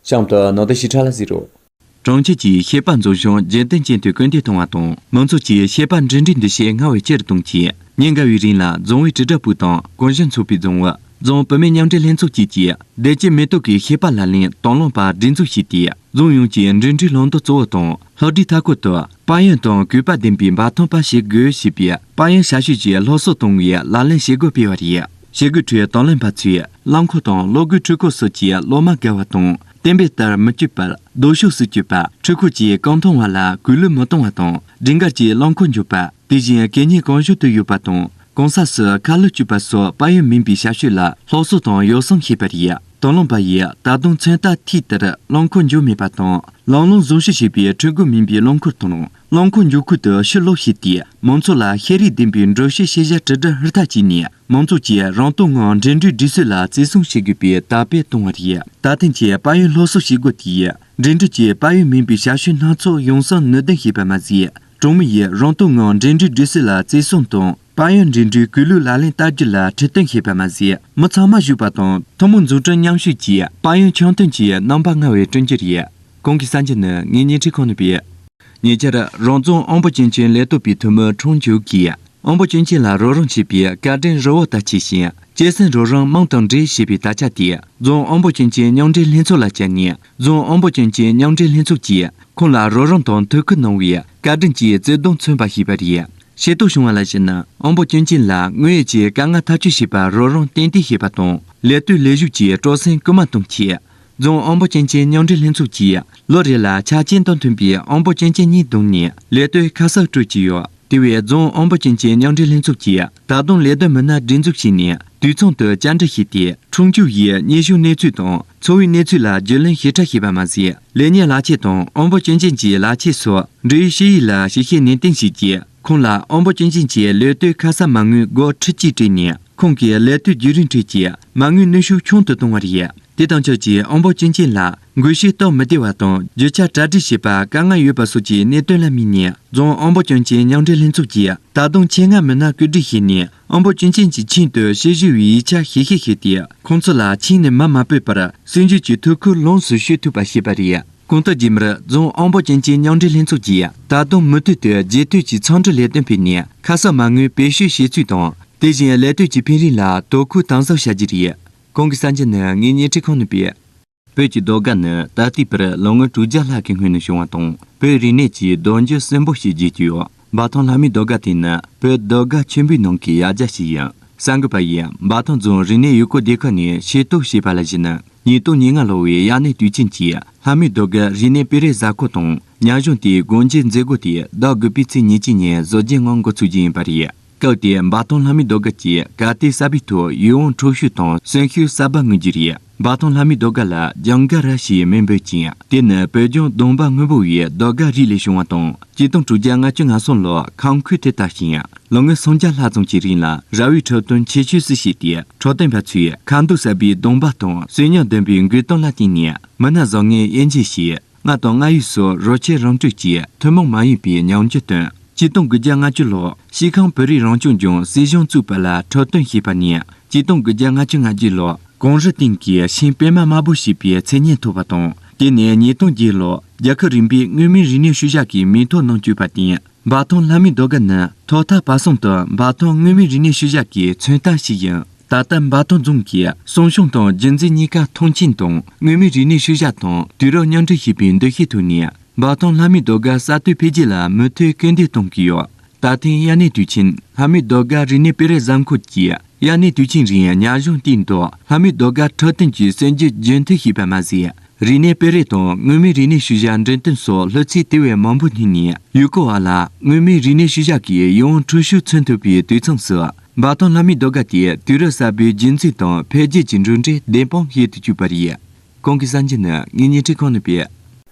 གཤམ་དུ་ནང་དོན་ཞིབ་ཕྲ་ལ་གཟིགས་རོགས། གྲོང་ཁྱེར་གྱི་ཤེས་དཔལ་འཛུགས་སྐྱོང་རྒྱུན་ལྡན་ཅན་དུ་སྐུལ་འདེད་གཏོང་བ་དང་། མང་ཚོགས་ཀྱི་ཤེས་དཔལ་འབྲེལ་འདྲིས་འདུ་ཤེས་སྔར་བས་ཆེ་རུ་གཏོང་ཆེད། ཉིན་འགའ་བའི་རིང་ལ་རྫོང་བའི་དྲིལ་བསྒྲགས་པུའུ་དང་གུང་གཞི་ཚོགས་པའི་རྫོང་བུ། རྫོང་བུད་མེད་མཉམ་འབྲེལ་ལྷན་ཚོགས་བཅས་ཀྱིས་བདེ་སྐྱིད་མེ་ཏོག་གི་ཤེས་དཔལ་ལག་ལེན་དང་བླངས་པ་སྒྲིག་འཛུགས་བྱས་ཏེ། རྫོང་ཡོངས་ཀྱི་འགྲིམ་འགྲུལ་ལམ་དུ་གཙོ་བོ་དང་སློབ་གྲྭའི་མཐའ་འཁོར་དུ་དཔལ་ཡོན་དང་གུས་པ་ལྡན་པའི་འབད་འཐབ་པ་བྱེད་དགོས་ཞེས་པའི་དཔལ་ཡོན་ཞབས་ཞུ་གྱི་སློབ་གསོ་གཏོང་བའི་ལག་ལེན་བྱེད་སྒོ་སྤེལ་བ་རེད། བྱེད་སྒོའི་ཁྲོད་དང་ལེན་པ་ཚོས་རླངས་འཁོར་དང་གློག་སྒོའི་འཕྲུལ་འཁོར་སོགས་ཀྱི་གློག་མ་བརྒལ་བ་དང་། གཏན་འབེབས་ལྟར་མི་སྐྱོད་པར་རྡོ་ཤོག་སུ་སྐྱོད་པ། འཕྲུལ་འཁོར་གྱི་རྐང་འཐུང་བ་ལ་གུས་ལུགས་མི་གཏོང་བ་དང་། སྒྲིག་འགལ་གྱི་རླངས་འཁོར་འཇོག་པ། དེ་བཞིན་གད་སྙིགས་གང་བྱུང་དུ་གཡུག་པ་དང་། གང་ཟག་སུ་ཁ་ལག་སྤྱོད་པ་སོགས་དཔལ་ཡོན་མིན་པའི་བྱ་སྤྱོད་ལ་སློབ་གསོ་དང་ཡོ་བསྲང་བྱས་པ་རེད། དང་བླངས་པ་ཡིས་ད་དུང་མཚོན་རྟགས་མཐིལ་ལྟར་རླངས་འཁོར་འཇོག་མེད་པ་དང་། ལམ་ལྷོང་བཟོ་བཅོས་བྱས་པའི་འཕྲུལ་འཁོར་མིན་པའི་རླངས་འཁོར་དང་། རླངས་འཁོར་འཇོག་ཁུལ་དུ་ཕྱིར་ལོག་བྱས་ཏེ། མང་ཚོགས་ལ་ཤེས་རིག་ལྡན་པའི་འགྲུལ་བཞུད་ཤེས་བྱ་དྲིལ་བསྒྲགས་ཧུར་ཐག་བྱས་ནས། མང་ཚོགས་ཀྱིས་རང་རྟོགས་ངང་འགྲིམ་འགྲུལ་སྒྲིག་སྲོལ་ལ་བརྩི་སྲུང་བྱེད་དགོས་པའི་དར་སྤེལ་གཏོང་བ་རེད། ད་ཐེངས་ཀྱི་དཔལ་ཡོན་སློབ་གསོ་བྱེད་སྒོ་དེས། འགྲིམ་འགྲུལ་གྱི་དཔལ་ཡོན་མིན་པའི་བྱ་སྤྱོད་སྣ་ཚོགས་ཡོ་བསྲང་ནུས་ལྡན་བྱས་པ་མ་ཟད། གྲོང་མི་ཡིས་རང་རྟོགས་ངང་འགྲིམ་འགྲུལ་སྒྲིག་སྲོལ་ལ་བརྩི་སྲུང་དང་། དཔལ་ཡོན་འགྲིམ་འགྲུལ་སྐུལ་སློང་ལག་ལེན་བསྟར་རྒྱུ་ལ་ཁྲིད་སྟོན་བྱས་པ་མ་ཟད། མི་ཚང་མ་ཞུགས་པ་དང་ཐུན་མོང་འཛུགས་སྐྲུན་མཉམ་ཞུགས་ཀྱིས་དཔལ་ཡོན་འཆམ་མཐུན་གྱི་རྣམ་པ་སྔར་བས་བསྐྲུན་རྒྱུ་རེད། གོང་གི་གསར་འགྱུར་ནི་ངའི་བརྙན་འཕྲིན་ཁང་ནས་སྤེལ། ཉེ་ཆར་རང་རྫོང་དབང་པོ་ཅན་ཅན་ལས་གཏོད་པའི་འཐུས་མི་ཁྲུང་ཅུའུ་གིས། དབང་པོ་ཅན་ཅན་ལ་རོགས་རམ་བྱེད་པའི་བཀའ་དྲིན་རི་བོ་ལྟར་ཆེ་ཞིང་། གཅེས་སེམས་རོགས་རམ་དམངས་དང་འབྲེལ་ཞེས་པའི་དར་ཆ་དེ་རྫོང་དབང་པོ་ཅན་ཅན་མཉམ་འབྲེལ་ལྷན་ཚོགས་ལ་བཅར་ནས། རྫོང་དབང་པོ་ཅན་ཅན་མཉམ་འབྲེལ་ལྷན་ཚོགས་ཀྱིས་ཁོང་ལ་རོགས་རམ་དང་ཐུགས་ཁུར་གནང་བའི་བཀའ་དྲིན་གྱི་བརྩེ་དུང་མཚོན་པ་ཞིག་པ་རེད། ཤེས་རྟོགས་བྱུང་བ་ལ་གཞིགས་ན། དབང་པོ་ཅན་ཅན་ལ་དངོས་ཡོད་ཀྱི་དཀའ་ངལ་ཐག་གཅོད་བྱེད་པར་རོགས་རམ་ཏན་ཏིག་བྱེད་པ་དང་། ལས་གཏོད་ལས་ཞུགས་ཀྱི་སྤྲོ་སེམས་སྐུལ་མ་གཏོང་ཆེད། རྫོང་དབང་པོ་ཅན་ཅན་མཉམ་འབྲེལ་ལྷན་ཚོགས་ཀྱིས་ལོ་རེ་ལ་ཆ་རྐྱེན་དང་མཐུན་པའི་དབང་པོ་ཅན་ཅན་གཉིས་བསྡོམས་ནས་ལས་གཏོད་ཁ་གསབ་སྤྲོད་ཀྱི་ཡོད། དེ་བས་རྫོང་དབང་པོ་ཅན་ཅན་མཉམ་འབྲེལ་ལྷན་ཚོགས་ཀྱིས་ད་དུང་ལས་དོན་མི་སྣ་སྒྲིག་འཛུགས་བྱས་ནས། དུས་མཚུངས་སུ་བཅར་འདྲི་བྱས་ཏེ། ཁྲུང་ཅུའུ་ཡིས་སྙན་ཞུའི་གནས་ཚུལ་དང་འཚོ་བའི་གནས་ཚུལ་ལ་རྒྱུས་ལོན་ཞིབ་ཕྲ་བྱས་པ་མ་ཟད། ལས་གཉེར་ལག་ཁྱེར་དང་དབང་པོ་ཅན་ཅན་གྱི་ལག་ཁྱེར་སོགས་འབྲེལ་ཡོད་ཞུ་ཡིག་ལ་ཞིབ་བཤེར་ནན་ཏན་བྱས་རྗེས། ཁོང་ལ་དབང་པོ་ཅན་ཅན་གྱི་ལས་གཏོད་ཁ་གསབ་མ་དངུལ་སྒོར་ཁྲི་གཅིག་སྤྲད་ནས། ཁོང་གིས་ལས་གཏོད་བརྒྱུད་རིམ་ཁྲོད་ཀྱི་མ་དངུལ་ནུས་ཤུགས་ཆུང་དུ་གཏོང་བ་རེད། དེ་དང་ཆབས་ཅིག་དབང་པོ་ཅན་ཅན་ལ་འགུལ་ཤུགས་སྟབས་མི་བདེ་བ་དང་། རྒྱུ་ཆ་གྲ་སྒྲིག་བྱེད་པར་དཀའ་ངལ་ཡོད་པ་སོགས་ཀྱི་གནད་དོན་ལ་དམིགས་ནས། རྫོང་དབང་པོ་ཅན་ཅན་མཉམ་འབྲེལ་ལྷན་ཚོགས་ཀྱིས་ད་དུང་ཆེད་མངགས་མི་སྣ་བཀོད་སྒྲིག་བྱས་ནས། དབང་པོ་ཅན་ཅན་གྱི་ཁྱིམ་དུ་ཞིབ་ཞུ་བའི་ཡིག་ཆ་ཞིབ་བཤེར་བྱས་ཏེ། ཁོང་ཚོ་ལ་ཁྱིམ་ནས་མར་མ་སྤོས་པར་སྲིད་འཛིན་གྱི་ཐུགས་ཁུར་ལོངས་སུ་སྤྱོད་ཐུབ་པ་བྱས་པ་རེད། གོང་དུ་རྗེས་མར་རྫོང་དབང་པོ་ཅན་ཅན་མཉམ་འབྲེལ་ལྷན་ཚོགས་ཀྱིས་ད་དུང་མུ་མཐུད་དུ་རྒྱས་མཐུད་ཀྱི་ཚོགས་འདུ་ལས་དོན་སྤེལ་ནས། ཁ་གསབ་མ་དངུལ་བེད་སྤྱོད་བྱེད་ཚུལ་དང་། དེ་བཞིན་ལས་གཏོད་ཀྱི་འཕེལ་རིམ་ལ་དོ་ཁུར་དམ་ཟབ་བྱ་རྒྱུ་རེད། གོང་གི་གསར་འགྱུར་ནི་ངའི་བརྙན་འཕྲིན་ཁང་ནས་སྤེལ། བོད་ཀྱི་ཟློས་གར་ནི་ད་ལྟའི་བར་ལོ་ངོ་དྲུག་བརྒྱ་ལྷག་གི་སྔོན་ནས་བྱུང་བ་དང་། བོད་རིག་གནས་ཀྱི་རྡོ་རྗེ་སྲིན་པོ་ཞེས་བརྗོད་ཀྱི་ཡོད། འབའ་ཐང་ལྷ་མོའི་ཟློས་གར་དེ་ནི་བོད་ཟློས་གར་ཆེན་པོའི་ནང་གི་ཡ་གྱལ་ཞིག་ཡིན། གསར་འགོད་པ་ཡིས་འབའ་ཐང་རྫོང་རིག་གནས་ཡུལ་སྐོར་སྡེ་ཁག་ནས་ཤེས་རྟོགས་བྱས་པ་ལ་གཞིགས་ན། ཉིས་སྟོང་ཉེར་ལྔ་ལོ་བའི་དབྱར་གནས་དུས་ཆེན་གྱི་ལྷ་མོའི་ཟློས་གར་རིག་གནས་སྤེལ་རེས་གཟའ་འཁོར་དང་ཉམས་ཞིབ་དེའི་སྒོ་འབྱེད་མཛད་སྒོ་དེ་ཟླ་དགུ་པའི་ཚེས་ཉེར་གཅིག་ཉིན་བཟོ་བརྒྱུད་ངང་འགོ་ཚུགས་རྒྱུ་ཡིན་པ་རེད། སྐབས་དེར་འབའ་ཐང་ལྷ་མོའི་ཟློས་གར་གྱིས་གལ་ཏེ་གསར་པའི་ཐོག་ཡིད་དབང་འཕྲོག་ཤུགས་དང་གསོན་ཤུགས་གསར་པ་མངོན་རྒྱུ་རེད། འབའ་ཐང་ལྷ་མོའི་ཟློས་གར་ལ་ལྗང་དཀར་ར་ཞེས་མིང་འབོད་ཅིང་། དེ་ནི་བོད་ལྗོངས་གདོང་འབག་སྔོན་པོ་བའི་ཟློས་གར་རིགས་ལས་བྱུང་བ་དང་། ཆིག་སྟོང་དྲུག་བརྒྱ་ལྔ་བཅུ་ང་གསུམ་ལོར་ཁམས་ཁུལ་དུ་དར་ཞིང་། ལོ་ངོ་སུམ་བརྒྱ་ལྷག་ཙམ་གྱི་རིང་ལ་ར་བའི་འཁྲབ་སྟོན་ཁྱད་ཆོས་སུ་བྱས་ཏེ། འཁྲབ་སྟོན་པ་ཚོས་ཁ་མདོག་གསར་པའི་གདོང་འབག་དང་གསོན་ཉམས་ལྡན་པའི་མགུལ་དོང་ལ་བརྟེན་ནས། མི་སྣ་བཟང་ངན་དབྱེ་འབྱེད་བྱས། རྔ་དང་རྔ་ཡབ་སོགས་རོལ་ཆས་རང་གྲོལ་གྱིས་ཐུན་མོང་མ་ཡིན་པའི་ཉམས་འགྱུར་བཏོན། ཆིག་སྟོང་དགུ་བརྒྱ་ལྔ་བཅུ་ལོར་ཤིས་ཁང་བོད་རིགས་རང་སྐྱོང་ལྗོངས་སྲིད་གཞུང་བཙུགས་པ་ལ་འཁྲབ་སྟོན་བྱས་པ་ནས། ཆིག་སྟོང་དགུ་བརྒྱ་ལྔ་བཅུ་ང་བརྒྱད་ལོར་གངས་རི་སྟེང་གི་ཤིང་པད་མ་དམར་པོ་ཞེས་པའི་མཚན་སྙན་ཐོབ་པ་དང་། དེ་ནས་ཉིས་སྟོང་བརྒྱད་ལོར་རྒྱལ་ཁབ་རིམ་པའི་མངོན་མིན་རིག་གནས་ཤུལ་བཞག་གི་མིང་ཐོ་ནང་བཅུག་པར་བརྟེན། འབའ་ཐང་ལྷ་མོའི་ཟློས་གར་ནི་ཐོག་མཐའ་བར་གསུམ་དུ་འབའ་ཐང་མངོན་མིན་རིག་གནས་ཤུལ་བཞག་གི་མཚོན་རྟགས་ཤིག་ཡིན། ད་ལྟ་འབའ་ཐང་རྫོང་གིས་གསང་གཞུང་དང་རྒྱུན་འཛིན་གཉིས་ཀ་མཐོང་ཆེན་དང་མངོན་མིན་རིག་གནས་ཤུལ་བཞག་དང་དུས་རབས་མཉམ་འདྲེས་བྱེད་པའི་འདུ་ཤེས་ཐོག་ནས། འབའ་ཐང་ལྷ་མོའི་ཟློས་གར་གསར་གཏོད་འཕེལ་རྒྱས་ལ་མུ་མཐུད་སྐུལ་འདེད་གཏོང་གི་ཡོད། ད་ཐེངས་དབྱར་གནས་དུས་ཆེན་ལྷ་མོའི་ཟློས་གར་རིག་གནས་སྤེལ་རེས་གཟའ་འཁོར་གྱིས་དབྱར་གནས་དུས་ཆེན་རིང་གཉའ་གཞུང་སྟེང་དུ་ལྷ་མོའི་ཟློས་གར་འཕྲོད་བསྟེན་གྱི་སྲོལ་འབྱེད་རྒྱུན་མཐུད་བྱས་པ་མ་ཟད། རིག་གནས་སྤེལ་རེས་དང་མངོན་མིན་རིག་གནས་ཤུལ་བཞག་འགྲེམས་སྟོན་སོགས་ལྷུ་ཚིགས་དེ་བས་མང་པོ་བསྣུན་ནས། ཡུལ་སྐོར་བ་ལ་མངོན་མིན་རིག་གནས་ཤུལ་བཞག་གི་ཡིད་དབང་འཕྲོག་ཤུགས་མཚོན་ཐུབ་པའི་དུས་མཚུངས་སུ། འབའ་ཐང་ལྷ་མོའི་ཟློས་གར་དེ་དུས་རབས་གསར་པའི་རྒྱུན་འཛིན་དང་འཕེལ་རྒྱས་ཀྱི་འགྲོ་གྲས་བདེན་དཔང་བྱེད་དུ་བཅུག་པ་རེད། གོང་གི་གསར་འགྱུར་ནི་ངེད་གཉིས་ཁྲི་ཁང་ནས་སྤེལ།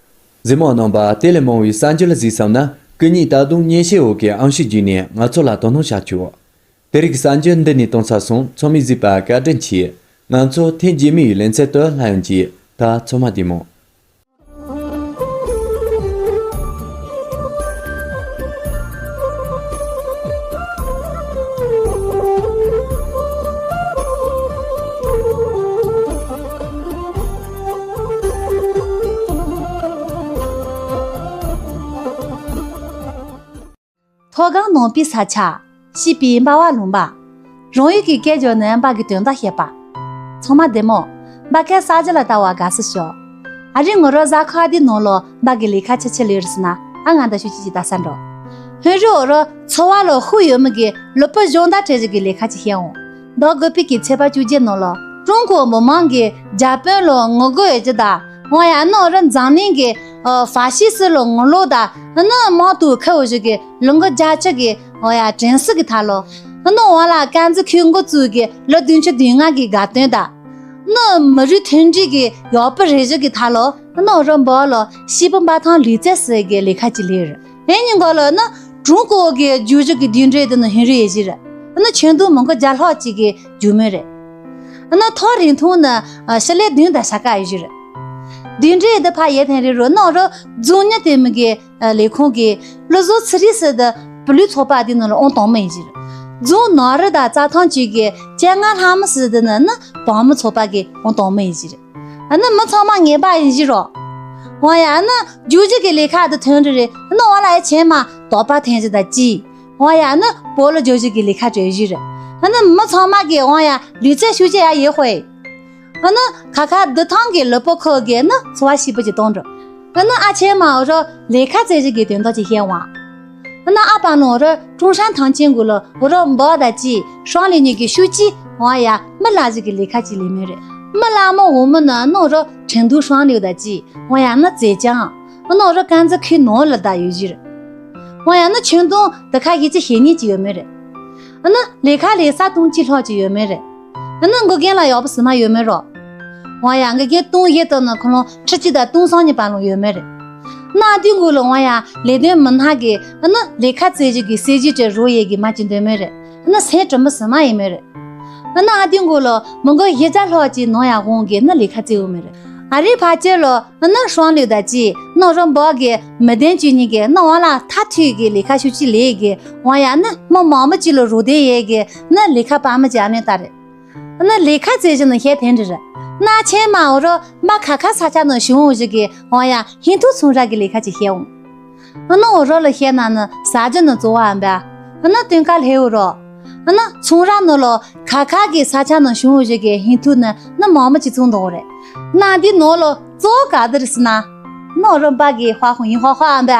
གཟིགས་མོ་རྣམ་པ། དེ་ལས་མང་བའི་གསར་འགྱུར་ལ་གཟིགས་བསམ་ན། སྐུ་ཉིད་ད་དུང་མཉེན་ཆས་འོག་གི་ཨང་ཤུགས་བརྒྱུད་ནས་ང་ཚོ་ལ་དོ་སྣང་བྱ་ཆོག་དེ་རིང་གི་གསར་འགྱུར་འདི་ནས་གཏོང་ཚར་སོང་། ཚང་མས་གཟིགས་པར་བཀའ་དྲིན་ཆེ། ང་ཚོ་ཐེངས་རྗེས་མའི་ལེ་ཚན་དུ་སླར་ཡང་མཇལ། ད་ཚང་མ་བདེ་མོ། མཐོ་སྒང་ནང་པའི་ས་ཆ། སྐྱིད་པའི་འབའ་བ་ལུང་པ། རང་ཡུལ་གྱི་སྐད་རྒྱག་ནས་འབའ་གི་དོན་དག་བཤད་པ། ཚང་མ་བདེ་མོ། འབའ་ཁའི་གསར་འགྱུར་ལ་ལྟ་བ་དགའ་བསུ་ཞུ། ཨ་རི་ངུ་རོ་གཟའ་ཁ་བདེ་ནང་ལོ་འབའ་གི་ལས་ཀ་ཆི་ཆི་ལས་རེད་ཟེར་ན། ཨ་ང་འདི་ཤུགས་ཆེ་ཅིག་ལྟ་ས་འགྲོ། ཧུན་རི་འོ་རོ་ཚོ་བ་ལོ་ཧུ་ཡོད་མི་གི་ལུ་པུ་གཞོང་ད་བྲེ་ཞིག་གི་ལས་ཀ་ཅིག་བཤད་འོང་། ཟླ་དགུ་པའི་གི་ཚེས་པ་བཅུ་བརྒྱད་ནང་ལོ་ཀྲུང་གོ་མི་མང་གི་རྒྱ་དཔོན་ལོ་ངུ་དགོས་ཡོད་ཀྱི་ད། འོ་ཡ་ནི་འོ་རོ་འཛམ་གླིང་གི་ཨ་ཧྥ་ཤི་སི་ལོ་ངུ་ལོ་ད། ནི་མང་དུ་ཁ་འོ་ཞིག་གི་ལུང་གི་རྒྱ་ཆེ་གི་འོ་ཡ་དྲན་སྲིད་གི་ཐ་ལོ། ནི་འོ་ལ་ཀན་ཛི་ཁུལ་འགོ་བཙུགས་གི་ལོ་བདུན་ཅུ་དོན་ལྔ་གི་དགའ་སྟོན་ད། ནི་མི་རིགས་མཐུན་སྒྲིལ་གི་ཡག་པོ་རེ་ཞིག་གི་ཐ་ལོ། ནི་འོ་རོ་འབའ་ལོ་སྐྱིད་པོ་འབའ་ཐང་ལུས་རྩལ་སྲིད་གི་ལས་ཀ་ཅིག་ལས་རེད། ཨེ་ཉིན་གོ་ལོ་ནི་ཀྲུང་གོ་གི་རྒྱུ་ཞིག་གི་དུས་འགྲེལ་དེ་ནི་ཧིན་རི་ཡེ་ཞིག་རེད། ནི་ཆོས་དུང་མང་གི་རྒྱ་ལྷག་ཅིག་གི་རྒྱུ་མེད་རེད། ནི་ཐོ་རིང་ཐུང་ནི་ཨ་ཤི་ལེ་བདུན་དང་ཤ་ཀ་ཡོད་ཞིག་རེད། དུས་འགྲེལ་འདི་ཕ་ཡེ་ཐན་རི་རུ་ནོ་རུ་རྫོང་ཉི་དེ་མི་གི་ཨ་ལས་ཁུངས་ཀྱི་ལུ་བཟོ་ཚི་རི་སི་དི་བུ་ལུས་ཚོགས་པ་དེ་ནི་ལ་ཨོང་དང་མི་ཡིན་ཞིག་རེད། རྫོང་ནོ་རི་དང་རྩྭ་ཐང་ཅིག་གི་སྤྱན་སྔ་ལྷ་མི་སི་དི་ནི་ནི་བང་མི་ཚོགས་པ་གི་ཨོང་དང་མི་ཡིན་ཞིག་རེད། ཨ་ནི་མི་ཚང་མ་ངན་པ་ཡིན་ཞིག་རོ། འོ་ཡ་ཨ་ནི་རྒྱུ་ཞིག་གི་ལས་ཁ་དི་ཐོན་རི་རེད། ཨ་ནི་འོ་ལ་ཡ་ཆེན་མ་དོགས་པ་འཐེན་ཞིག་དང་ཅི། འོ་ཡ་ནི་བོ་ལོ་ཇོ་ཞིག་གི་ལས་ཁ་བྲལ་བཞིན་རེད། ཨ་ནི་མི་ཚང་མ་གིས་འོ་ཡ་ལུས་རྩལ་ཤུགས་ཆེ་ཡ་ཡོད་ཧོ་ཨེ། ཨ་ནི་ཁ་ཁ་འདི་ཐང་གི་ལུ་པོ་ཁོ་གིས་ནི་འཚོ་བ་ཞིབ་པོ་ཅིག་གཏོང་འགྲོ། ཨ་ནི་ཨ་ཆེན་མ་འོ་རོ་ལས་ཁ་རྩེ་ཞིག་གི་དོན་དག་ཅིག་བཤད་འོང་། ཨ་ནི་ཨ་པ་ནི་འོ་རོ་ཀྲུང་ཧྲན་ཐང་ཆེན་གུ་ལོ་འོ་རོ་འབའ་ད་ཅི་ཧྲང་ལི་ཉི་གི་ཤུགས་ཀྱིས་འོ་ཡ་མི་ལ་ཞིག་གི་ལས་ཁ་ཅིག་ལས་མེད་རེད། མི་ལ་མོ་འོ་མི་ནི་ནི་འོ་རོ་ཁྲེང་ཏུའུ་ཧྲང་ལིའུ་ད་ཅི་འོ་ཡ་ནི་ཙེ་ཅང་། ཨ་ནི་འོ་རོ་ཀན་ཛི་ཁུལ་ནང་ལ་བསྡད་ཡོད་ཞིག་རེད། འོ་ཡ་ནི་ཆོས་དུང་དི་ཁ་ཡིད་ཆེས་བྱེད་ཉེན་ཅིག་ཡོད་མེད་རེད། ཨ་ནི་ལས་ཁ་ལས་ས་སྟོང་གཅིག་ལྷག་ཅིག་ཡོད་མེད་རེད། ཨ་ནི་འགོ་རྒན་ལ་ཡག་པོ་ཟི་མ་ཡོད་མེད་རོ། འོ་ཡ་འགོ་རྒན་སྟོང་བཞི་དང་ནི་ཁོ་ལོང་ཁྲི་གཅིག་དང་སྟོང་སང་ཉིན་པ་ལོང་ཡོད་མེད་རེད། གནའ་དུས་འགོ་ལ་འོ་ཡ་ལས་དོན་མི་སྣ་གི་ཨ་ནི་ལས་ཁ་རྩེ་རྒྱུ་གི་སྲིད་ཇུས་དེ་རོ་ཡས་གི་མ་ཅིག་འདོད་མེད་རེད། ཨ་ནི་སེམས་དྲི་མི་ཟི་མ་ཡོད་མེད་རེད། ཨ་ནི་ཨ་དུས་འགོ་ལ་མི་འགོ་བཞི་བརྒྱ་ལྷག་ཅིག་ནང་ཡ་དབང་གི་ནི་ལས་ཁ་རྩེ་འོ་མེད་རེད། ཨ་རིའི་ཕ་ཅེ་ལོ། ཨ་ནི་ཧྲང་ལིའུ་ད་ཅི་ནི་རོ་འབའ་གི་མི་ལྡན་བཅུ་གཉིས་གི་ནི་འོ་ལ་ཐ་ཐུག་གི་ལས་ཁ་ཤུགས་ཆེ་ལས་གི་འོ་ཡ་ནི་མི་མང་མི་ཅིག་ལོ་རུ་དེ་ཡས་གི་ནི་ལས་ཁ་པ་མི་ཅི་ཨ་མེ་ད་རེད། ཨ་ནི་ལས་ཁ་རྩེ་ཞིག་ནི་བཤད་ཐེན་རི་རེད། ན་ཆེན་མ་འོ་རོ་མ་ཁ་ཁ་ས་ཆ་ནི་ཞུང་འོ་ཞིག་གི་འོ་ཡ་ཧིན་ཐུ་ཚོང་ར་གི་ལས་ཁ་ཅིག་བཤད་འོང་། ཨ་ནི་འོ་རོ་ལ་བཤད་ན་ནི་ཟ་རྒྱུ་ནི་གཙོ་བོ་ཨ་འབའ། ཨ་ནི་སྟོན་ཁ་ལྷེ་འོ་རོ། ཨ་ནི་ཚོང་ར་ནང་ལོ་ཁ་ཁ་གི་ས་ཆ་ནང་བྱུང་བ་ཞིག་གི་ཧིན་ཐུ་ནི་ནི་མང་མོ་ཅིག་ཚོང་འདུག་རེད། ན་འདི་ནང་ལོ་གཙོ་བོ་ག་དེ་རེད་ཟེར་ན། ནོ་རོ་འབའ་གི་ཧྭ་ཧུང་ཡིན་ཧྭ་ཧྭ་ཨ་འབའ།